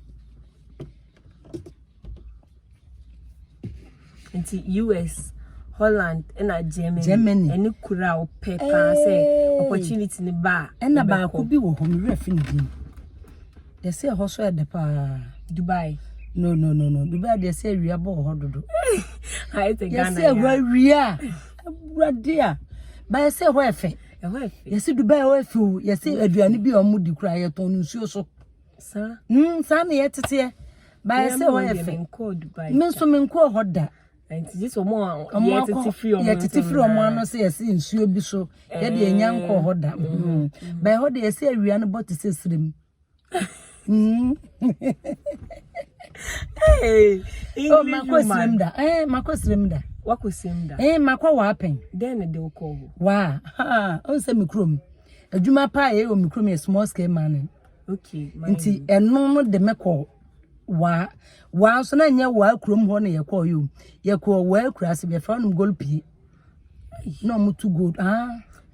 Speaker 1: Nti US, Holland ɛna Germany.
Speaker 3: Germany.
Speaker 1: Ɛne kuro a wopɛ paa sɛ opportunity ne ba a.
Speaker 3: Ɛna baako bi wɔ hɔ me werɛ fi ne din. Yɛsɛ ɛhɔ so ɛdɛ paa.
Speaker 1: Dubai.
Speaker 3: No no no no Dubai deɛ sɛ awia bɔ wɔ hɔ dodo.
Speaker 1: Ayɛ sɛ Ghana
Speaker 3: Yɛsɛ ɛhɔ awia awurade a. Ba yɛsɛ ɛhɔ ɛfɛ.
Speaker 1: Ɛhɔ yɛ fɛ.
Speaker 3: Yɛsi Dubai ɛhɔ yɛ fɛ o. Yɛsi aduane bi a wɔn di kura yɛtɔn no nsuo so.
Speaker 1: Saa.
Speaker 3: Saa na yɛteteɛ. Ba yɛsi ɛhɔ yɛ
Speaker 1: fɛ.
Speaker 3: Me nso me nkɔɔ hɔ da.
Speaker 1: Nti gye sɛ wɔn a yɛtete firi wɔn
Speaker 3: yɛtete firi wɔn ano sɛ yɛsi nsuo bi so yɛde yɛnya nkɔɔ hɔ da. Ba ɛhɔ de yɛsi awia no bɔ te sɛ sirem. Mm.
Speaker 1: Hey,
Speaker 3: oh, makɔ sirem da. Eh, makɔ sirem da.
Speaker 1: Wakɔ sirem da.
Speaker 3: Eh, makɔ waapɛn.
Speaker 1: Dɛn na de wokɔ hɔ?
Speaker 3: Waa, ha, ɔn sɛ me kurom. Adwuma paa yɛ wɔ me kurom yɛ small scale mining.
Speaker 1: Okay.
Speaker 3: Nti ɛno no de me kɔ waa. Waa nso na nyɛ waa kurom hɔ na yɛkɔɔ yɛ o. Yɛkɔɔ waa kura ase yɛfrɛ no Golpie. na ɔmo tu gold ah.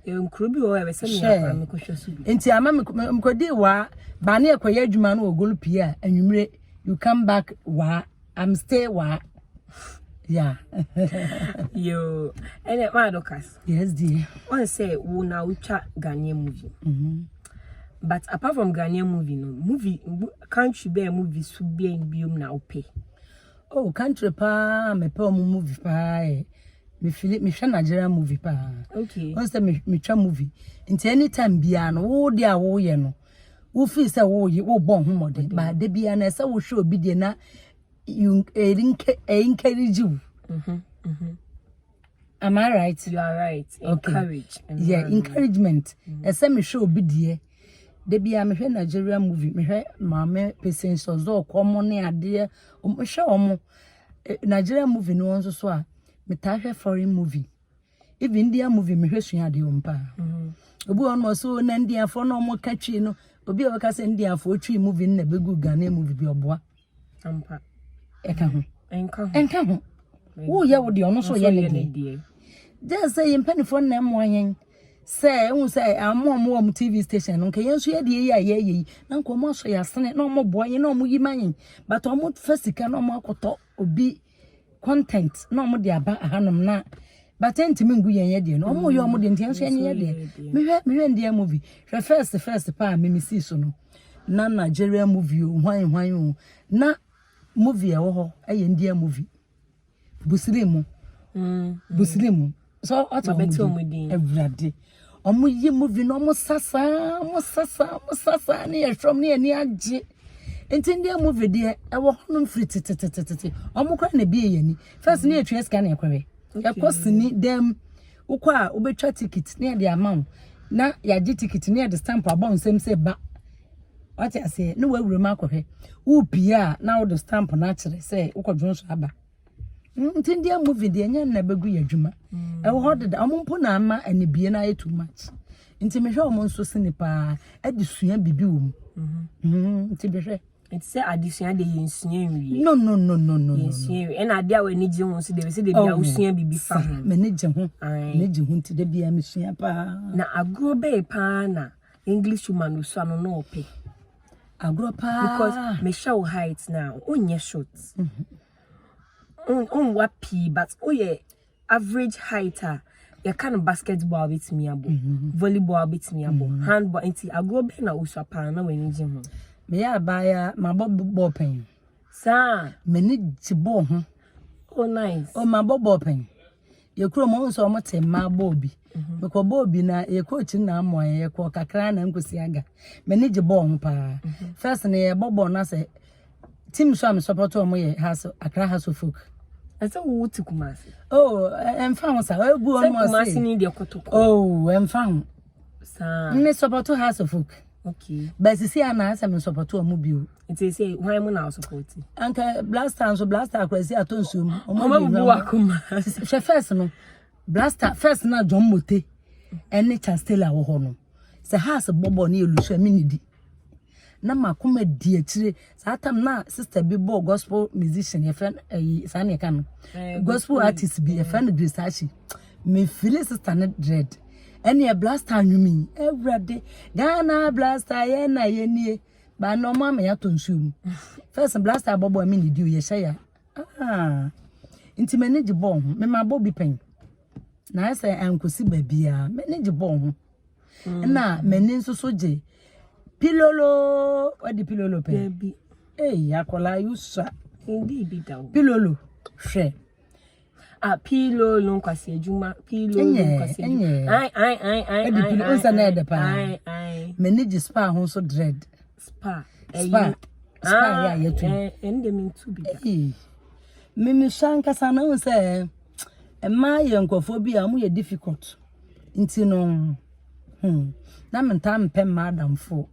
Speaker 1: Nkuro bi wɔ hɔ a ɛbɛsɛ mi akora mi kɔhwɛ so bi.
Speaker 3: Nti ama mi nkɔdi waa baa ne ɛkɔyɛ adwuma no wɔ gold pie a anwumire you come back waa I'm stay waa yeah.
Speaker 1: Yoo ɛnɛ maa Dorcas.
Speaker 3: Yes dear.
Speaker 1: Wɔn sɛ wo na wotwa Ghanaian movie.
Speaker 3: Mm -hmm.
Speaker 1: But apart from Ghanaian movie no movie country bɛn movie so bɛn biom na wopɛ.
Speaker 3: Oh country paa mepɛ ɔmo movie paa yɛ me fili mehwɛ Nigerian movie paa.
Speaker 1: Okay.
Speaker 3: Wɔn sɛ me metwa movie nti anytime biara no wo deɛ a woyɛ no wo feel sɛ woyɛ wobɔ ho mmɔden ba de biara na ɛsɛ wohwɛ obi deɛ na you encourage you.
Speaker 1: Mhm. Mhm.
Speaker 3: Am I right?
Speaker 1: You are right. Encourage.
Speaker 3: Okay. Yeah, encouragement. Ɛsɛ mehwɛ obi deɛ. Da biara mehwɛ Nigeria movie, mehwɛ maame Patience Ɔzɔɔkɔ mo ne adeɛ, mehwɛ wɔn. Eh, Nigeria movie no nso so a, metaa hwɛ foreign movie. Even India movie mehwɛ sua adeɛ wɔ mu paa. Mm-hmm. Obi wɔ no ɔsɛ na Indiafoɔ na wɔn ka twi no. Obi a wɔka sɛ Indiafoɔ twi movie no na ɛbɛgu Ghana movie bi ɔboa.
Speaker 1: Ampa.
Speaker 3: Ɛka ho.
Speaker 1: Ɛnka ho.
Speaker 3: Ɛnka ho. Woyɛ wo deɛ ɔno nso yɛ ne deɛ. Gye sɛ yɛn mpanimfoɔ na ɛmmoa yɛn sɛ ehu sɛ ɔmo a ɔmo wɔ ɔmo TV station no nka yɛn nso yɛ deɛ yi a yɛyɛ yi na nka ɔmo asɔ yɛn asene na ɔmo boa yɛn na ɔmo yi ma yɛn but ɔmo fa sika na ɔmo akɔtɔ obi content na ɔmo de aba ahanom na but ɛntumi ngu yɛn yɛ deɛ no ɔmo yɛ ɔmo deɛ nti yɛn nso yɛn yɛ deɛ mehwɛ mehwɛ ndeɛ movie hwɛ first first paa me me sii so no na Nigeria movie o hwan hwan o na movie ɛwɔ hɔ ɛyɛ ndeɛ movie busiri mu mm, busiri mu so ɔte ɔmo din awurade ɔmo yi movie na ɔmo sasa ɔmo sasa ɔmo sasa ne yɛ hwɛ ɔmo ne yɛ ani agye nti ndeɛ movie deɛ ɛwɔ hɔnom firi tetetetete ɔmo kora na ebie yɛn ani first ne yɛtua sika na yɛkɔhwɛ yɛkɔ sini dɛm wokɔ a wobɛtwa ticket ne yɛde ama wo na yɛagye ticket ne yɛde stamp abɔ nsɛm sɛ ba wate aseɛ ne wawura mu akɔhwɛ wopie a na wode stamp no akyerɛ sɛ wokɔdwo nso aba nti deɛ movie deɛ nyɛ nna bɛgu yɛ adwuma ɛwɔ hɔ deda ɔmo mpo na ama anibie no ayɛ too much nti mehwɛ ɔmo nso sini paa ɛde sua biribi wɔ mu nti mehwɛ
Speaker 1: nti sɛ adesua de yɛnsua nwie
Speaker 3: no no no no no
Speaker 1: yɛnsua nwie ɛna adeɛ a w'ani gye ho nso de sɛ de bia wosua biribi fa ho
Speaker 3: m'ani gye ho m'ani gye ho nti de bia mesua paa
Speaker 1: na agorɔ bɛyɛ paa na English woman osua no na ɔpɛ.
Speaker 3: Agorɔ paa.
Speaker 1: Because mehyɛ wo height na wonyɛ short. Wonwa pii but woyɛ average height a yɛka no basketball a wobɛtumi abɔ, mm-hmm. volleyball a wobɛtumi abɔ, mm-hmm. handball nti agorɔ bɛn na wosua paa na w'ani gye ho?
Speaker 3: Meyɛ abaayewa mabɔ bɔɔl pɛn.
Speaker 1: Saa.
Speaker 3: M'ani gye bɔɔl ho.
Speaker 1: Oh nice.
Speaker 3: Oh mabɔ bɔɔl pɛn. Yɛ kurom ɔhu sɛ ɔmo te mmaa bɔɔl bi. Mhm. Mekɔ bɔɔl bi na yɛ coach na amoa yɛ yɛkɔ kakra na nkosi aga. M'ani gye bɔɔl ho paa. Mhm. First no yɛbɔ bɔɔl na sɛ team so a me support ɔmo yɛ House Accra House of Folk.
Speaker 1: Ɛsɛ wo te Kumasi.
Speaker 3: Oh, ɛmfa ho sa. Ebu ɔmo ɔse.
Speaker 1: Sɛ Kumasi ni deɛ kɔtɔkɔ.
Speaker 3: Oh, ɛmfa ho.
Speaker 1: Saa.
Speaker 3: Me support House of Folk.
Speaker 1: Okay.
Speaker 3: But sisi a na asɛ me support ɔmo bio.
Speaker 1: Nti sɛ hwan mu na support?
Speaker 3: Anka Blaster nso Blaster akora si atɔ nsuo mu.
Speaker 1: Ɔmo abubu akoma.
Speaker 3: Hwɛ first no. Blaster first na John Mote ɛne Charles Taylor wɔ hɔ no. Sɛ Hearts bɔ bɔɔl ne yɛ lusu a me nidi. Na makoma di akyire saa tam na sister bi bɔ gospel musician yɛfrɛ no ɛyi saa na yɛka no eh, gospel artist bi yɛfrɛ no Grace Ashi mefili sister no dread ɛne blaster nnwom yi awurade Ghana blaster yɛ na yɛnie baa na ɔmo ama yɛatɔ nsuo mu first blaster bɔbɔ a me nidi o yɛhyɛ ya ah nti m'ani gye bɔɔ ho mema bɔ bi pɛn na ayɛ sɛ ankosi baabiara m'ani gye bɔɔ ho na m'ani nso so gye pilolo wadi pilolo pɛ
Speaker 1: Dabi.
Speaker 3: ei akwadaa yi sua
Speaker 1: Ndi bi da o.
Speaker 3: pilolo hwɛ
Speaker 1: Ah, pilolo nkwasi adwuma. Pilolo
Speaker 3: Ɛnyɛ,
Speaker 1: nkwasi adwuma.
Speaker 3: ɛnyɛ.
Speaker 1: Ai ai ai ai.
Speaker 3: Ɛde
Speaker 1: ai,
Speaker 3: pilo-
Speaker 1: ai,
Speaker 3: nsa na
Speaker 1: ai,
Speaker 3: ɛdɛ paa.
Speaker 1: Ai ai.
Speaker 3: m'ani gye spa ho nso dread
Speaker 1: Spa.
Speaker 3: Spa. Spa yɛ a yɛtu.
Speaker 1: Eh, ɛnde mentu bi da.
Speaker 3: Ei, memisua ankasa na wohu sɛ mmaa yɛ nkurɔfoɔ bi a wɔyɛ difficult nti no hmm, na mentaa mpɛ mmaa adamfoɔ.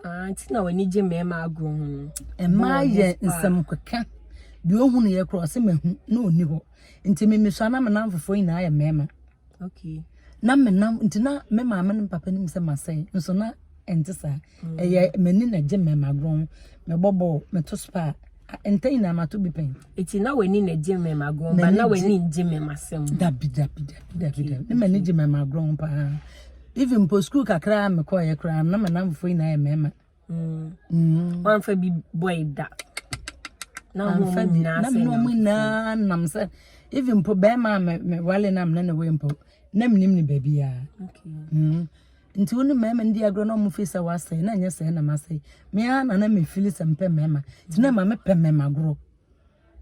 Speaker 1: Ah, nti na w'ani gye mmarima agorɔ ho no.
Speaker 3: Mmaa yɛ nsɛm keka deɛ ɔhu no yɛ korɔ ɔsɛ mahu na ɔnni hɔ nti memisua na me namfofoɔ nyinaa yɛ mmarima.
Speaker 1: Okay.
Speaker 3: Na me nam nti na me maame ne papa nim sɛ masɛe nso na ɛnte saa. Mm. Ɛyɛ m'ani na gye mmarima agorɔ ho. Mebɔ bɔɔl, meto spa. Nta nyinaa mato bi pɛn.
Speaker 1: Eti na w'ani na gye mmarima agorɔ ba na w'ani ngye mmarima asɛm.
Speaker 3: Dabi dabi dabi dabi dabi. Ne m'ani gye mmarima agorɔ ho paa. Even mpo sukuu kakra a mekɔɔyɛ koraa na me namfofoɔ nyinaa yɛ mmarima.
Speaker 1: Mm. Wamfa bi boy da. Na ho
Speaker 3: Amfa bi.
Speaker 1: nyinaa
Speaker 3: Na me ne wɔn nyinaa nam sɛ even mpo bɛrima a me me wale na me ne ne wei mpo na menim ne baabiara.
Speaker 1: Okay.
Speaker 3: Mm. Nti wo ne mmarima no di agorɔ na wɔn fi sɛ wasɛe na nyɛ sɛe na masɛe. Me ara na na me fili sɛ mepɛ mmarima. Nti na ma mepɛ mmarima agorɔ.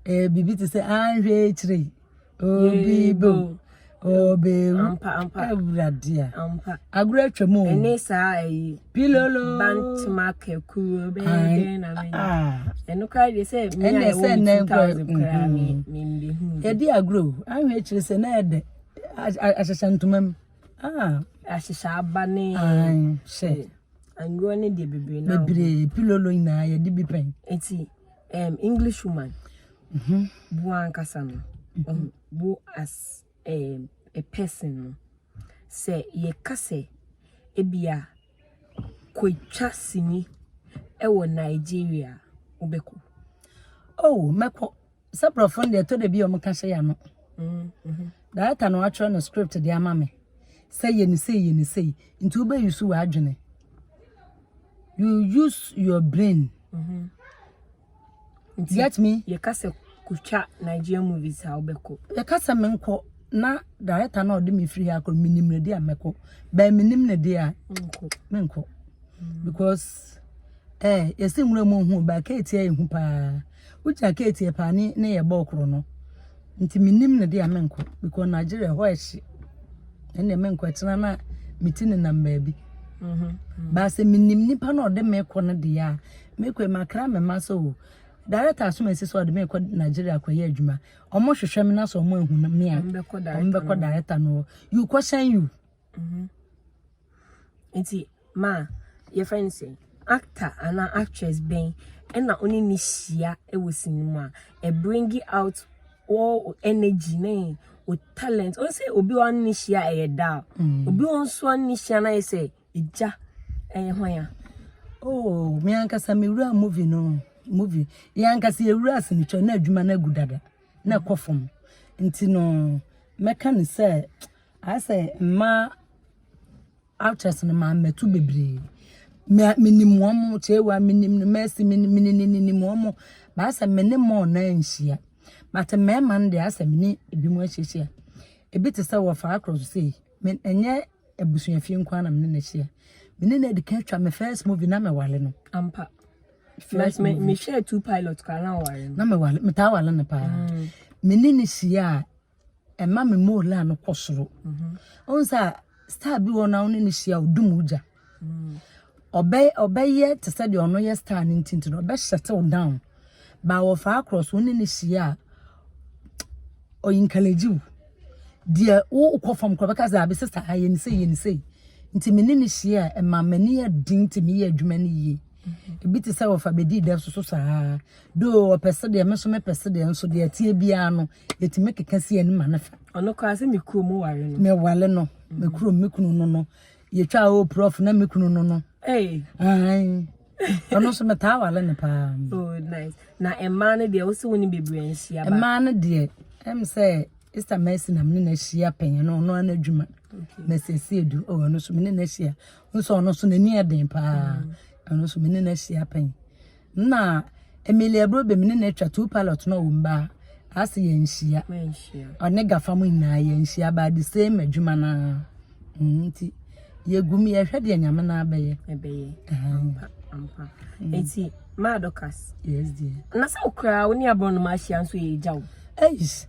Speaker 3: Eh, biribi te sɛ anhwɛ akyire yi. Obi bo. Obewu.
Speaker 1: Ampa ampa.
Speaker 3: Awurade a.
Speaker 1: Ampa.
Speaker 3: Agorɔ atwa mu o.
Speaker 1: Ɛne saa ayi.
Speaker 3: Pilolo.
Speaker 1: Bantama kakuro bɛyɛ dɛn na menya.
Speaker 3: Ah.
Speaker 1: Ɛno koraa deɛ sɛ me a ɛwɔ me 2000 koraa me me mbehu.
Speaker 3: Yɛdi agorɔ o. Anhwɛ akyire sɛ na ɛdɛ. Ahyehyɛ ntoma mu. Ah.
Speaker 1: Ahyehyɛ aba ne.
Speaker 3: Hyɛ.
Speaker 1: Agorɔ ne deɛ bebree na.
Speaker 3: Bebree pilolo nyinaa yɛde bi pɛn.
Speaker 1: Eti um, English woman. Wo ankasa no, wo as a person no, sɛ yɛka sɛ ebia kɔtwa sini wɔ Nigeria a, wobɛkɔ?
Speaker 3: Oh, mɛkɔ. Sɛ borɔfo no deɛ ɛtɔ da bi a wɔka hyɛ yɛn ano. Director na watwerɛ no script de ama me sɛ yɛ ne sei yɛ ne sei nti wobɛ use w'adwene. You use your brain.
Speaker 1: Nti
Speaker 3: Get me?
Speaker 1: yɛka sɛ kotwa Nigerian movies a wobɛkɔ.
Speaker 3: Yɛka sɛ menkɔ na director na ɔde me firi ha akɔ menim ne deɛ a mɛkɔ. Bɛn menim ne deɛ a
Speaker 1: Nkɔ.
Speaker 3: menkɔ. Because eh yɛsɛ nwura mu ohu ba keetia yɛ hu paa. Wogya keetia paa ne ne yɛ bɔɔ koro no. Nti menim ne deɛ a menkɔ because Nigeria hɔ ɛhye. Ɛnna menkɔ ɛkyena na me ti nenam baabi. Ba sɛ menim nipa na ɔde me kɔ no deɛ a mekɔ yi makra me ma sɛ o director asom asi sɛ ɔde me kɔ Nigeria akɔyɛ adwuma. Ɔmo hwehwɛ me na sɛ ɔmo ahu me a
Speaker 1: Ɔmo bɛkɔ director
Speaker 3: ɔmo bɛkɔ
Speaker 1: no.
Speaker 3: director no hɔ. You question you.
Speaker 1: Nti ma yɛfrɛ no sɛ actor anaa actress bɛn ɛna wo ne ne hyia wɔ sini mu a ɛ bring out all energy ne o talent. Ɔno sɛ obi a ɔne ne hyia a ɛyɛ dull. Obi wɔ nso a ɔne ne hyia na ayɛ sɛ egya ɛyɛ hwan a.
Speaker 3: Oh, me ankasa me wura movie no movie. Yɛn ankasa yɛwura asenetwa na adwuma no agu dada na ɛkɔ fam. Nti no mɛka ne sɛ ayɛ sɛ mmaa actress no maa mmɛto bebree. Me menim wɔn mo kyewa menim no Mercy menim menim wɔn mo. Baasa me ne mo na nhyia. But mmarima no deɛ asɛ me ne ebi mo ahyiahyia. Ebi te sɛ wɔfa across sei. Me ɛnyɛ abusuafie nko ara na me ne no ahyia. Me ne no adi kan atwa me first movie na mewale no.
Speaker 1: Ampa.
Speaker 3: First
Speaker 1: Me
Speaker 3: movie.
Speaker 1: mehwɛɛ two pilot koraa na ɔware no.
Speaker 3: Na mewale metaa wale no paa. Me ne no hyia a ɛma me mola no kɔ soro. Ɔhu sɛ star bi wɔ na wo ne no hyia a ɔdum wo gya. Ɔbɛ ɔbɛyɛ te sɛ deɛ ɔno yɛ star no nti nti no ɔbɛ settle down. Ba wɔfa across wo ne no hyia a ɔyɛ encourage wo. Deɛ wokɔ fam korɔ bɛka sɛ abi sister ayɛ ne sei yɛ ne sei. Nti me ne no hyia a ɛma m'ani yɛ den nti meyɛ adwuma no yie. Ebi te sɛ wɔfa bɛdii dɛ so so saa. Though ɔpɛ sɛ deɛ me nso mepɛ sɛ deɛ nso deɛ ɛteɛ biara no yɛtumi keka si anim ma ne fa.
Speaker 1: Ɔno koraa sɛ me kurom ware no.
Speaker 3: Mewale no me kurom me kunu no no yɛtwa o prof na me kunu no no.
Speaker 1: Hey.
Speaker 3: Ae. Ɔno nso metaa wale no paa.
Speaker 1: Oh nice. Na mmaa no deɛ wo sɛ wo ne bebree nhyia ba.
Speaker 3: Mmaa no deɛ ɛm sɛ Esther Mercy na me ne no ahyia pɛn no ɔno ano adwuma. Mercy Asiedu oh ɔno nso me ne no ahyia. Nso ɔno nso n'ani yɛ den paa. Ɔno nso me ne no ahyia pɛn. Na Emilia Brobe me ne no atwa two pilot na ɔwɔ mbaa. Ase yɛn nhyia.
Speaker 1: Manhyia.
Speaker 3: Ɔne gafa mu nyinaa yɛn nhyia ba the same adwuma na. Nti yɛgu mu yɛhwɛ deɛ nyame na abɛyɛ.
Speaker 1: Ɛbɛyɛ. Ampa ampa. Nti maa Dorcas.
Speaker 3: Yes dear.
Speaker 1: Na sɛ wo koraa wo ne aborɔnoma ahyia nso yɛ agya wo.
Speaker 3: Eish,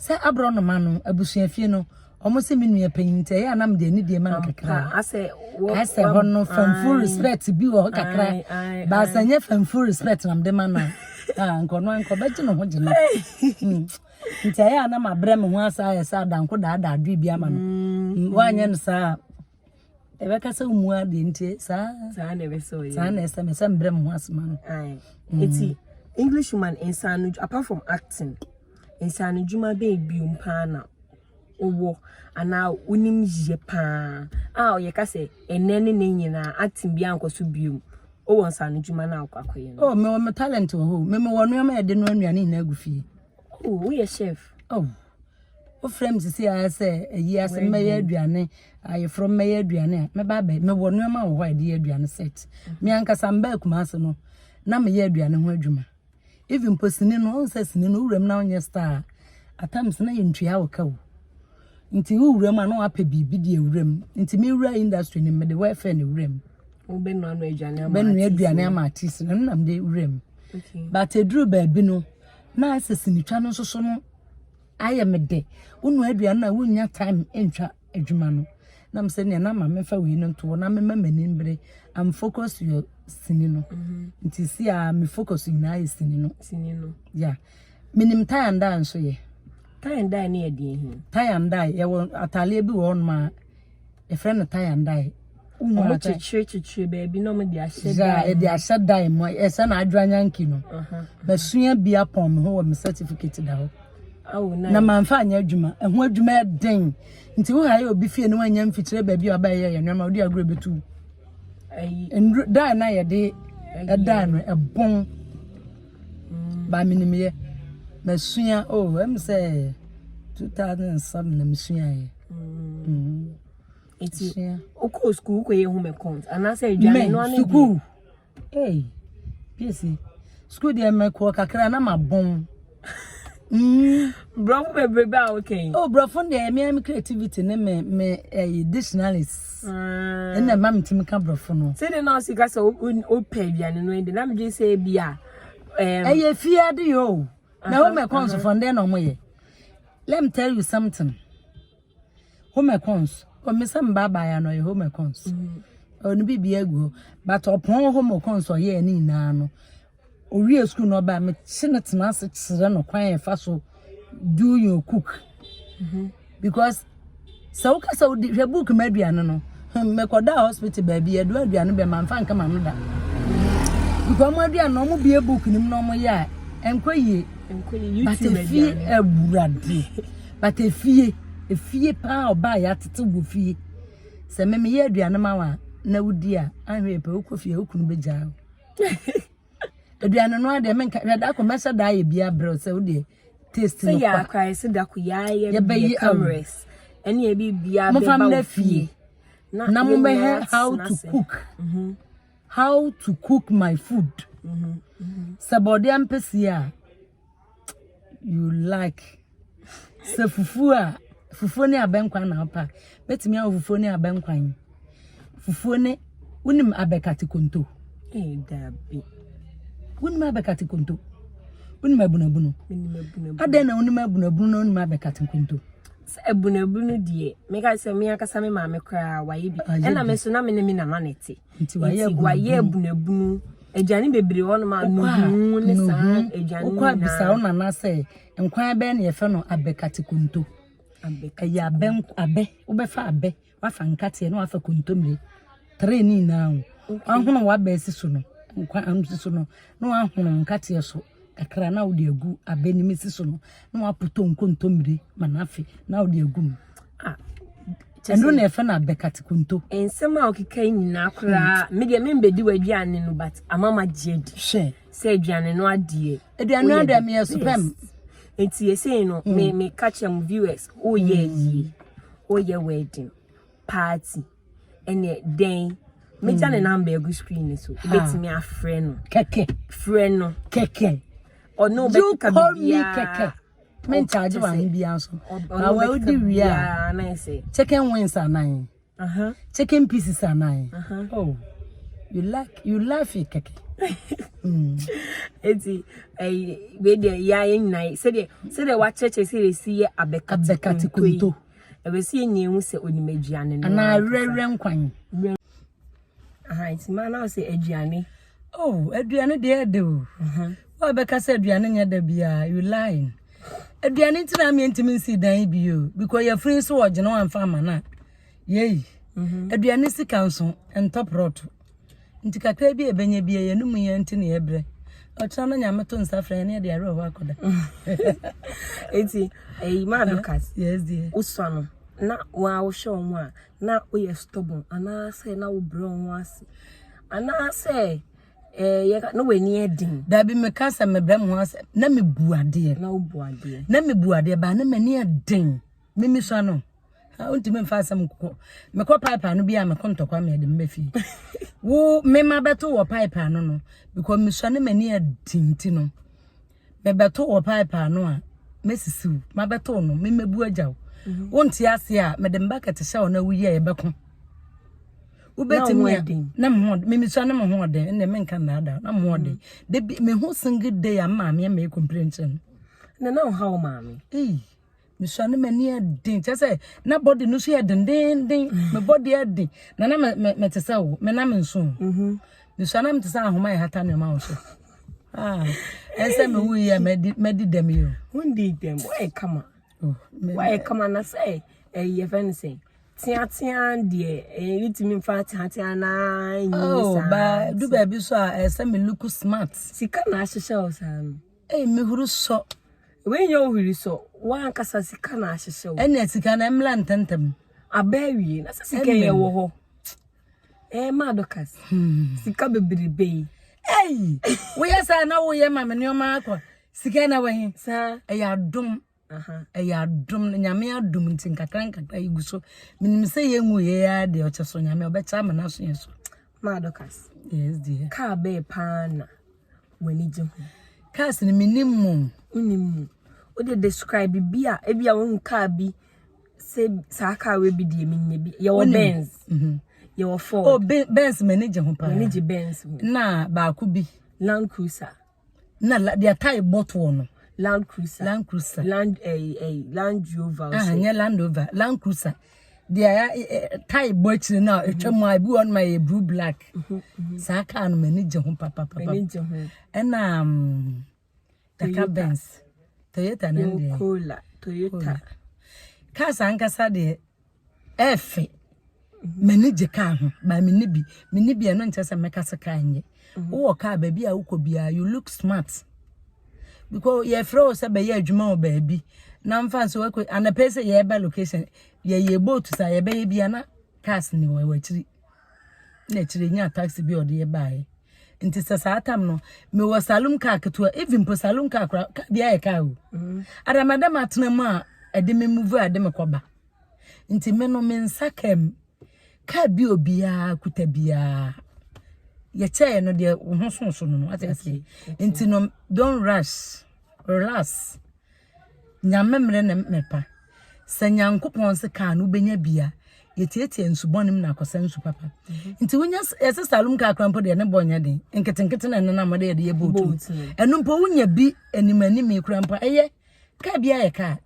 Speaker 3: sɛ aborɔnoma no abusuafie no ɔmo sɛ me nua panyin nti ɛyɛ anam deɛ ne deɛ ma no kakra.
Speaker 1: Asɛ wɔ
Speaker 3: Asɛ hɔ no famfo respect bi wɔ hɔ kakra.
Speaker 1: Aye, aye,
Speaker 3: Baasa nyɛ famfo respect na mede ma no a. Ah, nkɔ no ankɔ bɛgye ne ho gye no. Nti ɛyɛ a na mabrɛ me ho asa ayɛ sɛ adanko daadaa adwe bi ama no. Woanyɛ no saa a ɛbɛka sɛ wo mu adeɛ nti saa
Speaker 1: Saa na ɛbɛsɛ ɔyɛ.
Speaker 3: saa na ɛsɛ me sɛ mbrɛ me ho ase ma no.
Speaker 1: Aye. Nti English woman nsano apart from acting nsano dwuma bɛn biom paa na wowɔ anaa wonim yie paa a ɔyɛ ka sɛ ɛnɛ ne ne nyinaa acting bi ankɔ so biom wowɔ nsano dwuma no a wokɔ akɔyɛ no.
Speaker 3: Oh, mewɔ me talent wɔ hɔ. Me mewɔ nneɛma a yɛde noa nnuane nyinaa gu fie.
Speaker 1: Oh, woyɛ chef.
Speaker 3: Oh. Wofrɛ me sisi ayɛ sɛ ayi ase mmɛyɛ aduane, ayeforo mmɛyɛ aduane a mɛba abɛ mewɔ nneɛma wɔ hɔ a yɛde yɛ aduane set. Me ankasa mbaa Kumase no na meyɛ aduane ho adwuma. Even mpo sini no, ɔn sɛ sini no wuram na wonyɛ star a, at times na yɛntua wo ka o. Nti wo wuram a na wapɛ biribi de awuram. Nti me wura industry no mede welfare na wuram.
Speaker 1: Wobɛnoa no aduane ama
Speaker 3: Bɛnoa
Speaker 1: artist
Speaker 3: aduane
Speaker 1: no.
Speaker 3: ama artist no, ɛno na mede wuram.
Speaker 1: Okay.
Speaker 3: But eduru baabi no, na ayɛ sɛ sinitwa no nso so no ayɛ me dɛ. Wonoa aduane no a wonnya time ntwa adwuma no. Na me sɛ nea na ma memfa wei no nto hɔ na mema m'ani mbere. I'm focus your sini no. Nti si a me focus nyinaa yɛ sini no.
Speaker 1: Sini no.
Speaker 3: Yeah. Menim tie and dye nso yɛ.
Speaker 1: Tie and dye ne yɛ deɛ he.
Speaker 3: Tie and dye yɛwɔ ataadeɛ bi wɔ hɔnom a yɛfrɛ no tie and dye.
Speaker 1: Wɔn kyekyere kyekyere baabi na wɔn de ahyɛ dan.
Speaker 3: Yɛde ahyɛ dan mu ɛsɛ na adwa nyanki no. Masua bi apɔn me ho wɔ me certificate da hɔ. Na manfa anyɛ adwuma. Ɛho adwuma yɛ den. Nti wo ha yɛ obi fie na wanya mfikyire baabi a ɔbɛyɛ yɛ nneɛma wode agorɔ bɛtu. Nnuro dan na yɛde ɛdan no ɛbɔn. Ba menim yɛ. Masua oh ɛm sɛ 2007 na mesuaeɛ. Mm.
Speaker 1: Nti wokɔɔ sukuu wokɔyɛ home econs anaasɛ aduane no ano
Speaker 3: sukuu ee piesi sukuu deɛ mekɔɔ kakra na mabɔn
Speaker 1: mm. Borɔfo bebrebe a wokɛn.
Speaker 3: Oh borɔfo deɛ me me creativity ne me me ɛyi eh, dictionaries. Mm. Ɛna ɛma me timi ka borɔfo no.
Speaker 1: Sɛdeɛ na ɔsi ka sɛ wopɛ aduane no ɛde na medwe sɛ ebi a.
Speaker 3: Ɛyɛ fie ade yɛ o. Na home econs fo ndɛn na ɔmo yɛ. Let me tell you something. Home econs. O me sɛ mbaa baa ya no ɔyɛ home econs. Ɔno biribi agu hɔ. But ɔpɔn home econs ɔyɛɛ ne nyinaa no. Owie school no ɔbaa me kye no tena ase kyerɛ no kwan a ɛfa so do your cook. Because sɛ woka sɛ wodi hwɛ book mu aduane no mekɔdaa hospital baabi yɛde aduane bɛ ma mfa nka ma no da. Because ɔmo aduane no ɔmo bie book no mu na ɔmo yɛ a ɛnkɔ yie. But efie awurade. But efie, efie paa ɔbaa yɛatete wɔ fie. Sɛ me meyɛ aduane ma wo a na wodi a anhwɛ pɛ wokɔ fie wo kunu bɛgyaa wo. Aduane no adeɛ menka hwɛ da ko mɛhyɛ da ayɛ bi abrɛ sɛ wo deɛ taste no
Speaker 1: kwa. Sɛ yɛ akora sɛ da ko yɛayɛ yɛbɛyɛ cameras ɛne yɛ biribiara bɛba wo fie.
Speaker 3: Na mobɛhwɛ how to cook. Mm -hmm. How to cook my food. Mm -hmm. Sɛ bɔɔde ampɛsie a you like sɛ fufuo a fufuo ne abɛnkwan na wopɛ a mɛtumi awɔ fufuo ne abɛnkwan fufuo ne wonim abɛkate konto
Speaker 1: eh, dabi
Speaker 3: wonim abɛkate konto wonim abunabunu adɛn na wonim abunabunu na wonim abɛkate konto
Speaker 1: sɛ abunabunu deɛ meka sɛ me ankasa me maame koraa wayɛ bi ɛna me nso na me ne me nana ne te
Speaker 3: Nti wayɛ
Speaker 1: abunabunu. Aduane bebree wɔ nom a nuhu ne saa aduane
Speaker 3: nyinaa. Wokɔ abisa wo nana sɛ nkwan bɛn na yɛfɛ no abɛkate konto. Ɛyɛ abɛ abɛ wobɛfa abɛ wafa nkateɛ na wafa kontomire. Tere ne nyinaa ho. Wahono w'abɛ asi so no nkwan ano si so no na wahono nkateɛ so kakra na wode agu abɛ no mu si so no na wapotɔ nkontommire ma no afe na wode agu mu.
Speaker 1: Ah,
Speaker 3: ɛno na ɛfɛ no abɛkate konto.
Speaker 1: Nsɛm a ɔkeka yi nyinaa koraa hmm. me deɛ membɛdi w'aduane no but ama magye adi
Speaker 3: hwɛ
Speaker 1: sɛ aduane no adeɛ
Speaker 3: aduane no adeɛ meyɛ so pɛm
Speaker 1: nti ɛsei no hmm. me meka kyerɛ mo viewers woyɛ hmm. yie woyɛ wedding party ɛne dɛn megya ne number agu screen so wobɛtumi afrɛ no
Speaker 3: kɛkɛ
Speaker 1: frɛ no
Speaker 3: kɛkɛ
Speaker 1: ɔno wobɛkeka biribiara
Speaker 3: kɛkɛ me nkyagye wɔ ahe biara nso na wɔadi wie a chicken wings anan chicken pieces anan oh you like you laugh it kɛkɛ
Speaker 1: eti ɛyi wei deɛ yɛ ayɛ nyinaa sɛdeɛ sɛdeɛ wakyerɛkyerɛ sɛdeɛ esi yɛ abɛkate konto ɛwɛ sɛ yɛn nyinaa hu sɛ onim aduane
Speaker 3: no anaa werɛwerɛ nkwan
Speaker 1: aha nti maa na sɛ aduane
Speaker 3: oh aduane deɛ ɛde o mhm. wo a bɛka sɛ aduane nyɛ da biara you lying aduane nti na meɛ ntumi nsi dan bi o because yɛfiri nso wɔ gyina wamfa ama no a yei mhm. aduane sika nso ntɔ prɔto Nti kakra bi a yɛbɛnya bi yɛn mu yɛn nti na yɛbrɛ. Ɔkyena no nyame to nsa frɛ yɛn na yɛde awerɛhoɔ akɔda.
Speaker 1: Eti ɛyi maa Dorcas.
Speaker 3: Yes dear.
Speaker 1: Wosua no na waa wohwɛ wɔn a na woyɛ stubborn anaasɛ na wobrɛ wɔn ase anaasɛ ɛɛ yɛ na w'ani yɛ den.
Speaker 3: Dabi meka sɛ mebrɛ me ho ase na mebu adeɛ.
Speaker 1: Na wobu adeɛ.
Speaker 3: Na mebu adeɛ baa na m'ani yɛ den. Mimi sua no. Wontumi mfa asɛm nkokɔ. Mekɔ pipe ano bi a mekɔ ntɔkwa me de mba fie. Wo mema bɛto wɔ pipe ano no because mesua ne m'ani adi nti no. Mebɛto wɔ pipe ano a mesisiw mabɛto no memebu agya wo. Mhm. Wonte ase a mede me bucket hyɛ wo na woyi a yɛbɛko. Wobɛtumi a na me ho memisua ne me ho ɔden ɛnna menka nnaada na me ho ɔden. Mhm. Da bi me ho single day a maame ama complain kyerɛ no.
Speaker 1: Na na ɔha wo maame.
Speaker 3: Ei. Mesua no m'ani yɛ den kyerɛ sɛ na body no so yɛ dendenden me body yɛ den na na me me mete sɛ wo me na me nso mhm. mesua na mete sɛ ahoma yɛ hata nneɛma wɔ so ah ɛsɛ me wo yi a mɛdi mɛdi dɛm yi o
Speaker 1: wondi dɛm woayɛ kama oh, woayɛ kama na sɛ ɛyɛ fɛn sɛ. Teatea deɛ ɛyɛ wotumi mfa teatea naa nyi
Speaker 3: Oh,
Speaker 1: saa.
Speaker 3: ba du baabi so a ɛsɛ me look smart.
Speaker 1: Sika na ahyehyɛ wo saa no.
Speaker 3: Ei, mehuru sɔ.
Speaker 1: Wei nyɛ ohuri sɔ. Wankasa sika na ahyehyɛ wo.
Speaker 3: Ɛna sika na ɛmmla ntɛntɛm.
Speaker 1: Aba awie na sɛ sika yɛ wɔ hɔ. Ɛɛ maa Dorcas. Sika bebrebe yi.
Speaker 3: Ei, woyɛ saa na woyɛ ma me nneɛma akɔ. Sika na wɔ he?
Speaker 1: Saa.
Speaker 3: Ɛyɛ adom. Ɛyɛ adom, Nyame adom nti nkakra nkakra yi gu so. Menim sɛ yɛnwu yɛ ara deɛ ɔkyɛ so Nyame ɔbɛkyɛ ama no aso yɛn so.
Speaker 1: Maa Dorcas.
Speaker 3: Yes dear.
Speaker 1: Kaa bɛɛ paa na w'ani gye ho.
Speaker 3: Cars no menim mu.
Speaker 1: Wonim mu. Wode describe bi a ebi a wohu kaa bi sɛ saa kaa wei bi deɛ menya bi. Yɛwɔ Benz. Yɛwɔ Ford.
Speaker 3: Oh, Benz m'ani gye ho paa.
Speaker 1: M'ani gye Benz ho.
Speaker 3: Na baako bi.
Speaker 1: Land Cruiser.
Speaker 3: Na la, deɛ tae bɔtoɔ no.
Speaker 1: Land Cruiser.
Speaker 3: Land Cruiser.
Speaker 1: Land eh, eh, Land Rover.
Speaker 3: Ah, nyɛ Land Rover. Land Cruiser. Deɛ eh, tae bɔ akyire no a ɛtwa mu a ebi wɔ no ma yɛ blue black. Saa kaa no m'ani gye ho papapapa.
Speaker 1: M'ani gye ho.
Speaker 3: Ɛna um, Taka Benz. Toyota no deɛ.
Speaker 1: Corolla. Toyota.
Speaker 3: Cars ankasa deɛ ɛɛfɛ. M'ani gye kaa ho, ba menni bi. Menni bi ɛno nkyɛ sɛ mɛka sɛ kaa nyɛ. Wowɔ kaa baabi a wokɔ biara, you look smart. Because yɛfrɛ wo sɛ bɛyɛ adwuma wɔ baabi. Na mfa nso wakɔ anapɛ sɛ yɛreba location, yɛyɛ boat sa yɛbɛyɛ bi a na cars ni wɔ akyiri. Na akyiri nya taxi bi a ɔde yɛ baeɛ. Nti sɛ saa tam no, mewɔ saloon car ketewa, even po saloon car koraa, car bi ayɛ car o. Adamadam atena mu a ɛde me move a ɛde me kɔba. Nti me no me nsa kam kaa bi obiara kuta biara yɛkyɛɛ no deɛ wo ho so so no no wate aseɛ nti no don't rush relax nyame mmerɛ ne mmepa sɛ nyankopɔn se kaa no wobɛnya bia yɛtiatia nsu bɔne mu na akɔsa nsu papa nti wonya yɛsɛ salom kaa kora mpo deɛ ne bɔ nyɛ den nketenkete na ɛnenam de yɛde yɛ boat ɛno mpo wonya bi anim anim kora mpo ɛyɛ kaa bi ayɛ kaa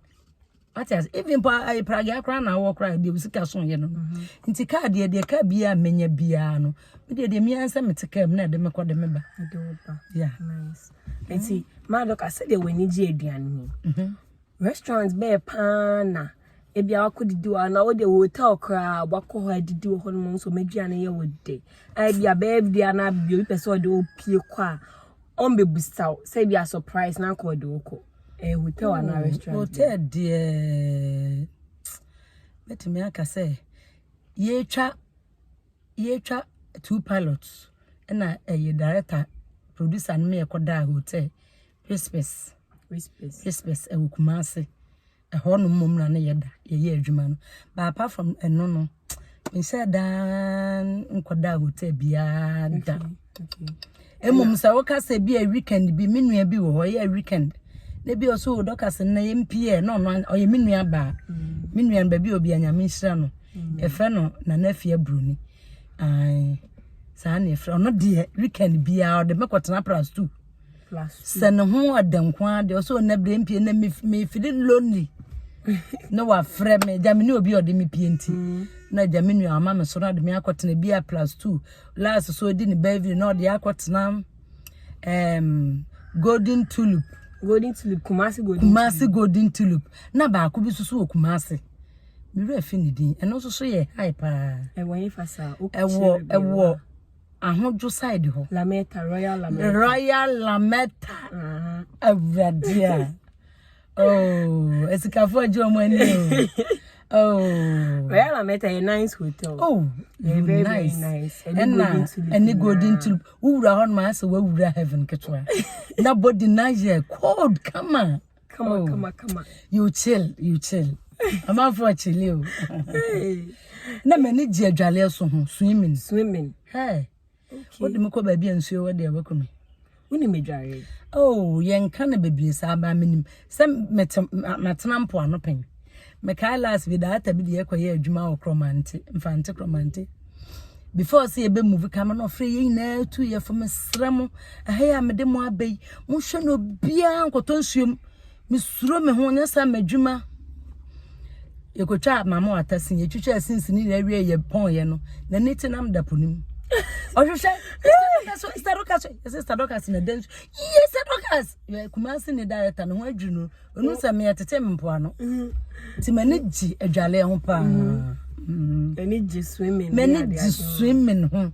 Speaker 3: Wate ase even po ayi pragea koraa na awɔ koraa deɛ sika so yɛ no no mhm. nti kaa deɛ deɛ kaa biara menya biara no me deɛ deɛ mia sɛ mete kaa mu na ɛde me kɔ de me ba.
Speaker 1: Ɛde wo ba.
Speaker 3: Yeah.
Speaker 1: Nice. Nti maa dɔka sɛdeɛ w'ani gye aduane ho.
Speaker 3: Mhm.
Speaker 1: Restaurant bɛyɛ paa na ebi a wakɔ didi wɔ anaa wode hotel koraa wakɔ hɔ adidi wɔ hɔ nom nso ɔmaduane yɛ wo de. A ebi a bɛyɛ bi anaa bi obi pɛ sɛ ɔde wo pie kɔ a ɔmbɛbusa wo sɛ ebi a surprise na anka ɔde wo kɔ. Ɛyɛ hotel anaa
Speaker 3: Oh,
Speaker 1: restaurant?
Speaker 3: Hotel deɛ mɛtumi aka sɛ yɛtwa yɛtwa two pilots ɛna ɛyɛ director producer no meyɛ kɔdaa hotel Whispers.
Speaker 1: Whispers.
Speaker 3: Whispers ɛwɔ Kumasi. Ɛhɔ nom mmom na ne yɛda yɛyɛ adwuma no. But apart from ɛno no menhyɛ daa nkɔdaa hotel biara da. Mmom sɛ woka sɛ bi a weekend bi me nua bi wɔ hɔ ɛyɛ weekend na bi ɔso o dɔka sɛ nnɛ yɛmpie ɛ na ɔno ɔyɛ me nua baa me nua no baabi a obi a nyame nhyira no yɛfrɛ no Nana Afia Broni ae saa na yɛfrɛ ɔno deɛ weekend biara ɔde me kɔtena plus two sɛ ne ho ɔdɛ nko ara deɛ ɔsɛ ɔnna bere mpie na mefili lonely na wafrɛ me gya me ne obi a ɔde me pie nti mm. na gya me nua ama me so na ɔde me akɔtena bi a plus two last so ɔdi ne birthday na ɔde akɔtena um, golden tulip
Speaker 1: golden tulip kumasi golden
Speaker 3: kumasi golden tulip na baako bi nso so wɔ kumasi me werɛ fi ne din ɛno nso so yɛ high paa
Speaker 1: ɛwɔ yɛn fa saa
Speaker 3: ɛwɔ ɛwɔ Ahodwo side hɔ.
Speaker 1: Lameta, Royal Lameta.
Speaker 3: Royal Lameta. Awurade a. Oh, asikafo agye wɔn ani o. Oh.
Speaker 1: Royal Lameta yɛ nice hotel.
Speaker 3: Oh,
Speaker 1: yeah, very
Speaker 3: nice.
Speaker 1: very nice.
Speaker 3: Ɛna ɛne golden tulip. Wowura hɔ nom ayɛ sɛ wawura heaven ketewa. Na body na yɛ cold kama.
Speaker 1: Kama oh. kama kama.
Speaker 3: You chill, you chill. Amanfoɔ chill o. Na m'ani gye adwaleɛ so ho, swimming.
Speaker 1: Swimming.
Speaker 3: Hey. Okay. Wode me kɔ baabi a nsuo wɔ deɛ wɛkɔ me.
Speaker 1: Wonim adware?
Speaker 3: Oh, yɛnka no bebree saa baa menim. Sɛ mete matena mpoano pɛn. Mekae last bi daata bi deɛ ɛkɔyɛ adwuma wɔ Krɔmante, Mfante Krɔmante. Before sɛ yɛbɛ move kama na ɔfrɛ yɛn nyinaa tu yɛ fo mesrɛ mo ɛha yi a mede mo aba yi monhwɛ no obiara nkɔtɔ nsuo mu mesuro me ho nyɛ sɛ m'adwuma yɛkɔtwa maame wata sin yɛtwitwa sinsin ne nyinaa wie yɛ pɔn yɛ no n'ani te nam da po no mu ɔhwehwɛ sister Dorcas sister Dorcas na dan yie sister Dorcas Kumasi ne director ne ho adwiri no Onu sɛ meyɛ tete mpoano. Nti m'ani gye adwaleɛ ho paa.
Speaker 1: M'ani gye swimming.
Speaker 3: M'ani gye swimming ho.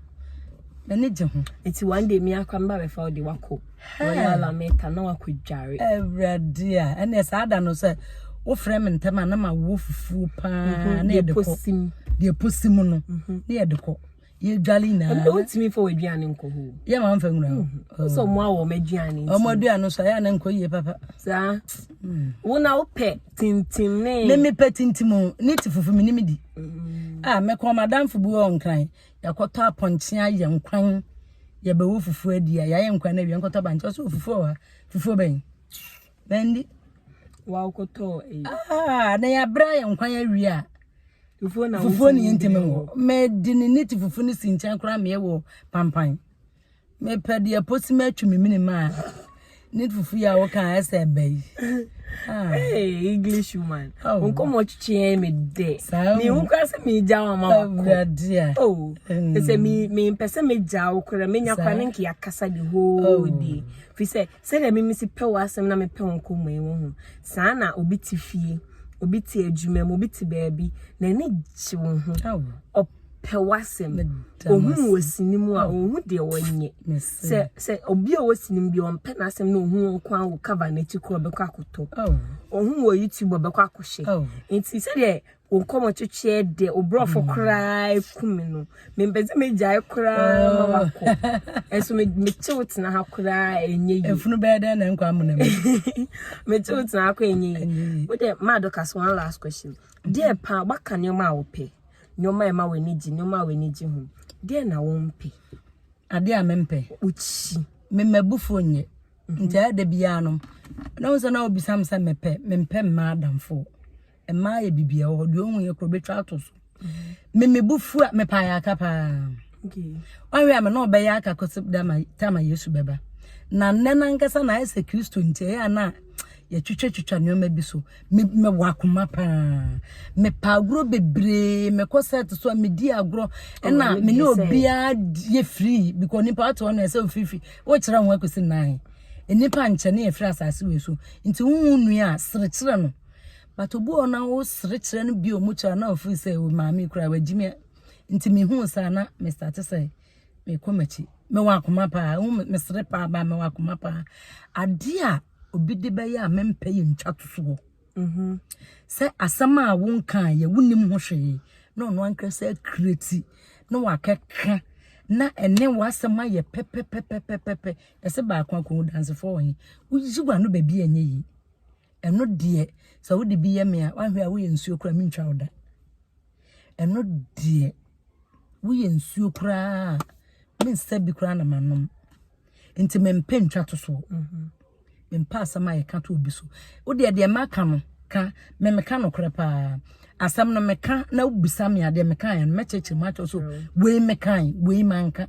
Speaker 3: M'ani gye ho.
Speaker 1: Nti one day me akwa mba bɛfa wo de wakɔ Royal Lameta na wakɔ dware.
Speaker 3: Awurade a ɛnna saa da no sɛ wofrɛ me ntɛm a na ma wo fufuo paa mhm, na yɛde kɔ. Deɛ posim no mhm. na yɛde kɔ. Yɛdwale nyinaa.
Speaker 1: Ɛnna wotumi fa w'aduane nkɔ hɔ.
Speaker 3: Yɛ ma mfa nwura hɔ.
Speaker 1: Mhm. Sɛ ɔmo awɔ ɔmo aduane nti.
Speaker 3: Ɔmo aduane nso ayɛ na nkɔ yie papa.
Speaker 1: Saa. Mm. Wo na wopɛ tintim ne.
Speaker 3: Me mepɛ tintim o ne ti fufu me ne me di. Mm. Ah mekɔ madamfo bi wɔ nkran yɛakɔtɔ apɔnkye ayɛ nkwan yɛbɛwɔ fufu adi a yɛayɛ nkwan no awie nkɔtɔ bankye ɔsɛ fufuo wɔ ha fufuo bɛn bɛndi.
Speaker 1: Wakɔtɔ eyi.
Speaker 3: Ah na yɛabrɛ ayɛ nkwan awie a.
Speaker 1: Fufuo na
Speaker 3: fufuo ne yɛntumi nwɔ mɛdi ne ne ti fufu ne si nkyɛn koraa meyɛ wɔ pampan. Mepɛ deɛ posi matwi me mene mu a ne fufu yi a woka a ɛsɛ ɛbɛ yi.
Speaker 1: Ah. Hey, English woman. Oh. Nkɔmɔ twitwi yɛn me dɛ. Me hu kora sɛ me gya wa ma wakɔ.
Speaker 3: Awurade a.
Speaker 1: Oh. Mm. Sɛ me me mpɛ sɛ me gya wo kora me nya kora ne nka yakasa the whole oh. day. Fi sɛ sɛ deɛ me me si pɛ wɔ asɛm na me pɛ wo nkɔmɔ yi wo ho. Saa na obi te fie, obi te adwuma mu, obi te baabi na ani gye wo ho. Oh. Pɛ w'asɛm. Ohun wɔ sini mu a, ohun deɛ ɔnyɛ. Sɛ sɛ obi a ɔwɔ sini mu bi ɔmpɛ n'asɛm na ohun wɔn kwan wɔ cover n'akyi kora ɔbɛkɔ akɔtɔ. Ohun wɔ YouTube ɔbɛkɔ akɔhyɛ. Nti sɛdeɛ wɔn nkɔmɔ twetweɛ deɛ oborɔfo mm. koraa eku mi no mempɛ sɛ megyae koraa ma wakɔ. Ɛnso mekyew tena ha koraa ɛnyɛ yie.
Speaker 3: Efunu bɛyɛ dɛn na nkɔ amuna mu.
Speaker 1: Mekyew tena ha koraa ɛnyɛ yie. Wode maa dɔkas one last question. Deɛ paa waka nneɛma a wopɛ. Nneɛma a ɛma w'ani gye, nneɛma a w'ani gye ho. Deɛn na wompɛ?
Speaker 3: Adeɛ a mempɛ.
Speaker 1: Wokyi.
Speaker 3: Me m'abufuo nyɛ. Mhm. Nti ayɛ da biara no, na wo sɛ na wobisa me sɛ mepɛ, mempɛ mmaa adamfoɔ. Mmaa yɛ biribi ɛwɔ hɔ, deɛ ɔhu yɛ korɔ bɛtwa ato so. Mhm. Me mebufu a, mepɛ ayaka paa. Wahwɛ a me na ɔbɛyɛ aka kɔsi dama tama Yesu bɛba. Na nnɛ nankasa na ayɛ sɛ Kristo nti ɛyɛ a na yɛtwitwatwitwa nneɛma bi so. Me mewɔ akoma paa. Mepɛ agorɔ bebree. Mekɔ set so a medi agorɔ. Ɛna me ne obiara yɛ free because nipa ɔte hɔ na ɛsɛ ofirifiri. Wokyerɛ ho akɔsi nnan. Nnipa nkyɛ ne yɛfiri asase wei so. Nti wohu nua a serekyerɛ no. But obi wɔ na wo serekyerɛ no bi ɔmu kyerɛ na ofiri sɛ o maame kura wagyi me. Nti mehu saa na me start sɛ mekɔ m'akyi. Mewɔ akoma paa. Wohu mesere paa ba mewɔ akoma paa. Adeɛ a obi de bɛyɛ a mempɛ yɛ ntwa to soɔ. Mhm. Sɛ asɛm a wonkaeɛ wonim ho hwee na ɔno ankasa akreti na wakɛka na ɛne w'asɛm ayɛ pɛpɛpɛpɛpɛpɛ ɛsɛ baako akɔhu dansefoɔ wɔ he woyi w'ano baabi a ɛnyɛ yie ɛno deɛ sɛ wode bi yɛ me a woahwɛ a woyɛ nsuo koraa mentwa wo da ɛno deɛ woyɛ nsuo koraa mensa bi koraa na manom Nti mempɛ ntwa to soɔ. Mempɛ asɛm a yɛka to obi so. Wo deɛ deɛ maka no ka, me meka nokorɛ paa. Asɛm no meka na wobisa me a deɛ mekaeɛ no mɛkyerɛkyerɛ mu akyerɛ so wei mekae, wei manka.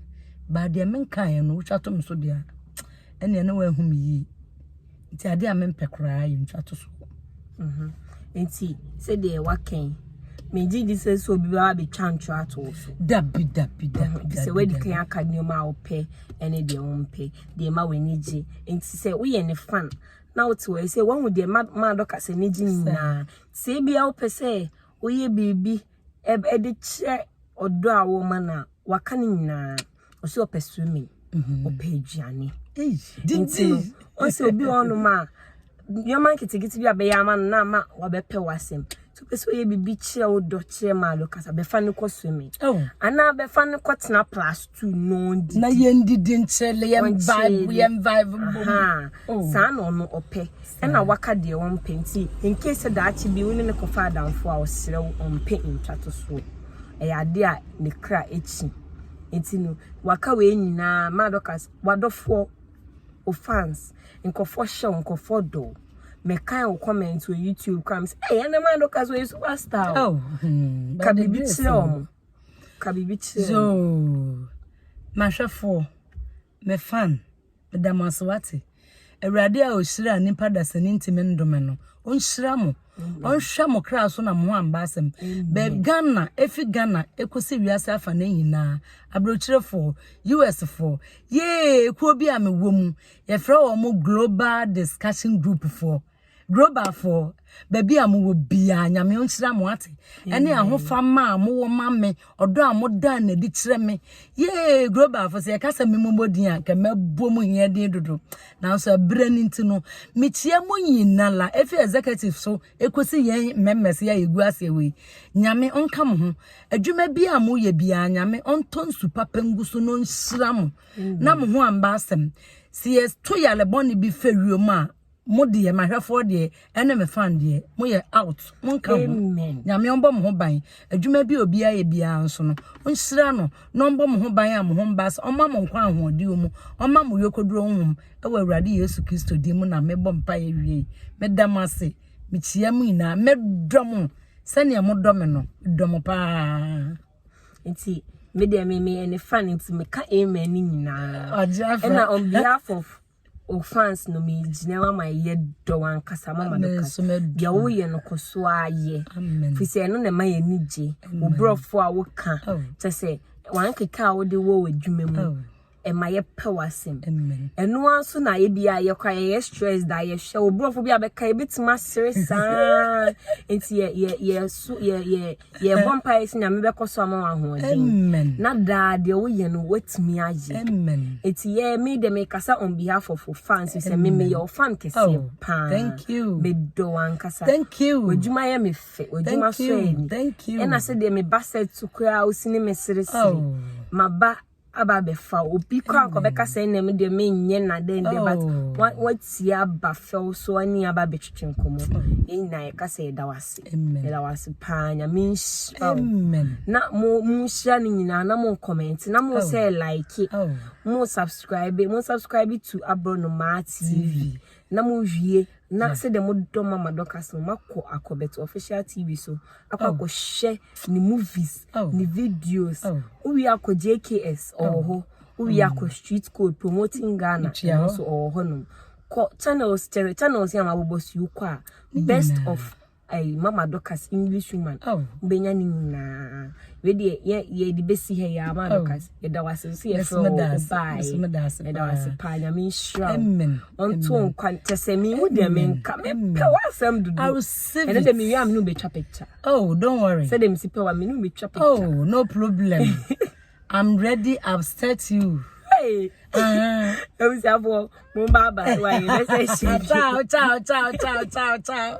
Speaker 3: Baa deɛ menkaeɛ no wotwa to me so deɛ a, ɛnneɛ na woahu me yie. Nti adeɛ a mempɛ koraa yɛ ntwa to soɔ.
Speaker 1: Mhm. Nti sɛdeɛ waka yi, megye di sɛ sɛ obi bɛba abɛtwa ntorɔ ato wo so.
Speaker 3: Dabi dabi dabi.
Speaker 1: Nti sɛ wadi kan aka nneɛma a wopɛ ne deɛ wompɛ, deɛ ɛma w'ani gye. Nti sɛ woyɛ ne fan na wote hɔ yi sɛ woahu deɛ ma ma Dorcas ani gye nyinaa. Sɛ ebia wopɛ sɛ woyɛ biribi ɛde kyerɛ ɔdɔ a wowɔ ma no a, waka ne nyinaa. Ɔsɛ ɔpɛ swimming, mhm. ɔpɛ aduane. Nti no, ɔsɛ obi wɔ hɔnom a nneɛma nketenkete bi a bɛyɛ ama no na ama wabɛpɛ w'asɛm. So pɛ sɛ ɔyɛ biribi kyerɛ wo dɔ kyerɛ maa no kasa bɛfa no kɔ swimming. Oh. Anaa bɛfa no kɔtena plus two no ndidi.
Speaker 3: Na yɛn didi nkyɛle yɛn vibe yɛn vibe bom.
Speaker 1: Oh. Saa na ɔno ɔpɛ. Ɛna waka deɛ ɔmpɛ nti in case sɛ daakye bi wo ne no kɔfa adamfo a ɔsrɛ wo ɔmpɛ ntwatosoɔ. Ɛyɛ adeɛ a ne kra akyi. Nti no waka wei nyinaa ma Dorcas wadɔfoɔ wo fans nkurɔfoɔ hyɛ wo nkurɔfoɔ dɔ wo mekan wo comment wɔ YouTube koraa mesɛ ɛyɛ ɛnɛ ma Dorcas wɔyɛ superstar o oh, hmm, ka biribi kyerɛ wɔn ka biribi kyerɛ
Speaker 3: wɔn. Mahwɛfoɔ me fan Meda mo ase wate. Awurade a ɔhyiraa nnipa dasani ntumi ndome no, ɔnhyira mo. Ɔnhwɛ mo kra so na mo ho amba asɛm. Bɛ Ghana, efi Ghana ekosi wiase afa ne nyinaa, aburokyirefoɔ, US foɔ, yee, ekuo bi a mewɔ mu, yɛfrɛ wɔn Global Discussion Group foɔ. Globalfoɔ, baabi a mowɔ biara, Nyame ɔnhyira mo ate. Ɛne ahofama a mowɔ ma me, ɔdɔ a modaa no adi kyerɛ me. Yee, Globalfoɔ, sɛ yɛka sɛ me mommɔ din a, nka mɛbɔ mo hia din dodo. Nanso ɛberɛ no nti no, mekyia mo nyinala, ɛfiri executive so ɛkɔsi yɛn members yi a yɛgu aseɛ wei. Nyame ɔnka mo ho. Adwuma biara a moyɛ biara, Nyame ɔntɔ nsu papa ngu so na ɔnhyira mo. Na mo ho amba asɛm. Sɛ yɛto yare bɔne bi fa wiem a, mo deɛ, m'ahwɛfoɔ deɛ, ɛne me fan deɛ, moyɛ out. Monka ho. Nyame ɔmbɔ mo ho ban. Adwuma bi a obiara yɛ biara nso no, ɔnhyira no na ɔmbɔ mo ho ban a mo ho mba asɛm. Ɔmma mo nkwa ahoɔden mu. Ɔmma mo yɔkɔduro honhom. Ɛwɔ Awurade Yesu Kristo din mu na mebɔ mpaeɛ wie. Meda mo ase. Mekyia mo nyinaa. Medɔ mo sɛnea modɔ me no. Medɔ mo paa.
Speaker 1: Nti me deɛ me meyɛ ne fan nti meka amen ne nyinaa. Ɛna on behalf of o fans no me gyina ma ma yɛ dɔ wankasa mama no ka deɛ woyɛ no kɔ so ayɛ firi sɛ ɛno na ɛma yɛ ani gye wo borɔfo a woka kyɛ sɛ wankeka a wode wɔ w'adwuma mu ɛma yɛpɛ w'asɛm. Ɛno ara nso na ebi a yɛkɔ a yɛyɛ stress da yɛhwɛ wo borɔfo bi a bɛka yɛbɛtumi asere saa nti yɛ yɛ yɛ so yɛ yɛ yɛbɔ mpaeɛ sɛ Nyame bɛkɔ so ama wo ahoɔden na daa deɛ woyɛ no woatumi ayɛ. Nti yɛ me deɛ mekasa on behalf of wo fans sɛ me meyɛ wo fan kɛseɛ
Speaker 3: oh,
Speaker 1: paa.
Speaker 3: Thank you.
Speaker 1: Medɔ w'ankasa.
Speaker 3: Thank you.
Speaker 1: W'adwuma yɛ me fɛ w'adwuma so ani.
Speaker 3: Thank you.
Speaker 1: Ɛna sɛ deɛ meba sɛ to koraa wosi ne me seresere.
Speaker 3: Oh.
Speaker 1: Maba aba abɛfa wo. Obi koraa nka ɔbɛka sɛ ɛnna me deɛ menyɛ na dɛn deɛ but
Speaker 3: Oh.
Speaker 1: watie aba fɛw so ne aba abɛtwetwe nkɔmmɔ. Yɛn nyinaa yɛka sɛ yɛda wo ase.
Speaker 3: Amen.
Speaker 1: Yɛda wo ase paa. Nyame nhyira wo.
Speaker 3: Amen.
Speaker 1: Na mo mo nhyira no nyinaa na mo comment na mo
Speaker 3: Oh.
Speaker 1: sɛ like
Speaker 3: Oh.
Speaker 1: mo subscribe to Aborɔnomaa TV.
Speaker 3: TV.
Speaker 1: Na mo wie na sɛdeɛ mo dɔ Mama Dorcas no makɔ Akɔbɛto official TV so akɔ
Speaker 3: Oh.
Speaker 1: akɔhwɛ ne movies
Speaker 3: Oh.
Speaker 1: ne videos
Speaker 3: Oh.
Speaker 1: wowie akɔ JKS ɔwɔ hɔ wowie akɔ Street Code Promoting Ghana
Speaker 3: Metua
Speaker 1: ɛno
Speaker 3: hɔ.
Speaker 1: nso ɔwɔ hɔnom kɔ channels kyerɛ channels yi a mabobɔ so yi wokɔ a best
Speaker 3: nyinaa.
Speaker 1: of ɛyi Mama Dorcas English woman
Speaker 3: Oh.
Speaker 1: wobɛnya ne nyinaa wei deɛ yɛ yɛde bɛsi ha yi a Mama
Speaker 3: Oh.
Speaker 1: Dorcas yɛda wo ase nso yɛfrɛ
Speaker 3: Mɛso
Speaker 1: wo
Speaker 3: meda ase.
Speaker 1: wobaeɛ
Speaker 3: Mɛso meda ase
Speaker 1: yɛda wo ase
Speaker 3: paa.
Speaker 1: paa Nyame nhyira wo
Speaker 3: Amen.
Speaker 1: ɔnto
Speaker 3: Amen.
Speaker 1: nkwa kyɛ sɛ mehu deɛ
Speaker 3: Amen.
Speaker 1: menka mepɛ
Speaker 3: Amen.
Speaker 1: w'asɛm dodo
Speaker 3: I receive
Speaker 1: ɛno
Speaker 3: it.
Speaker 1: deɛ mewie a me ne wobɛtwa picture
Speaker 3: Oh, don't worry.
Speaker 1: sɛdeɛ mesi pɛ wa me ne wobɛtwa picture
Speaker 3: Oh, no problem. I'm ready. I've set you.
Speaker 1: Hey!
Speaker 3: Uh-huh.
Speaker 1: abusuafoɔ mo ba aba so a yɛbɛsɛ hyɛ
Speaker 3: Ciao, ciao, ciao, ciao, ciao, ciao.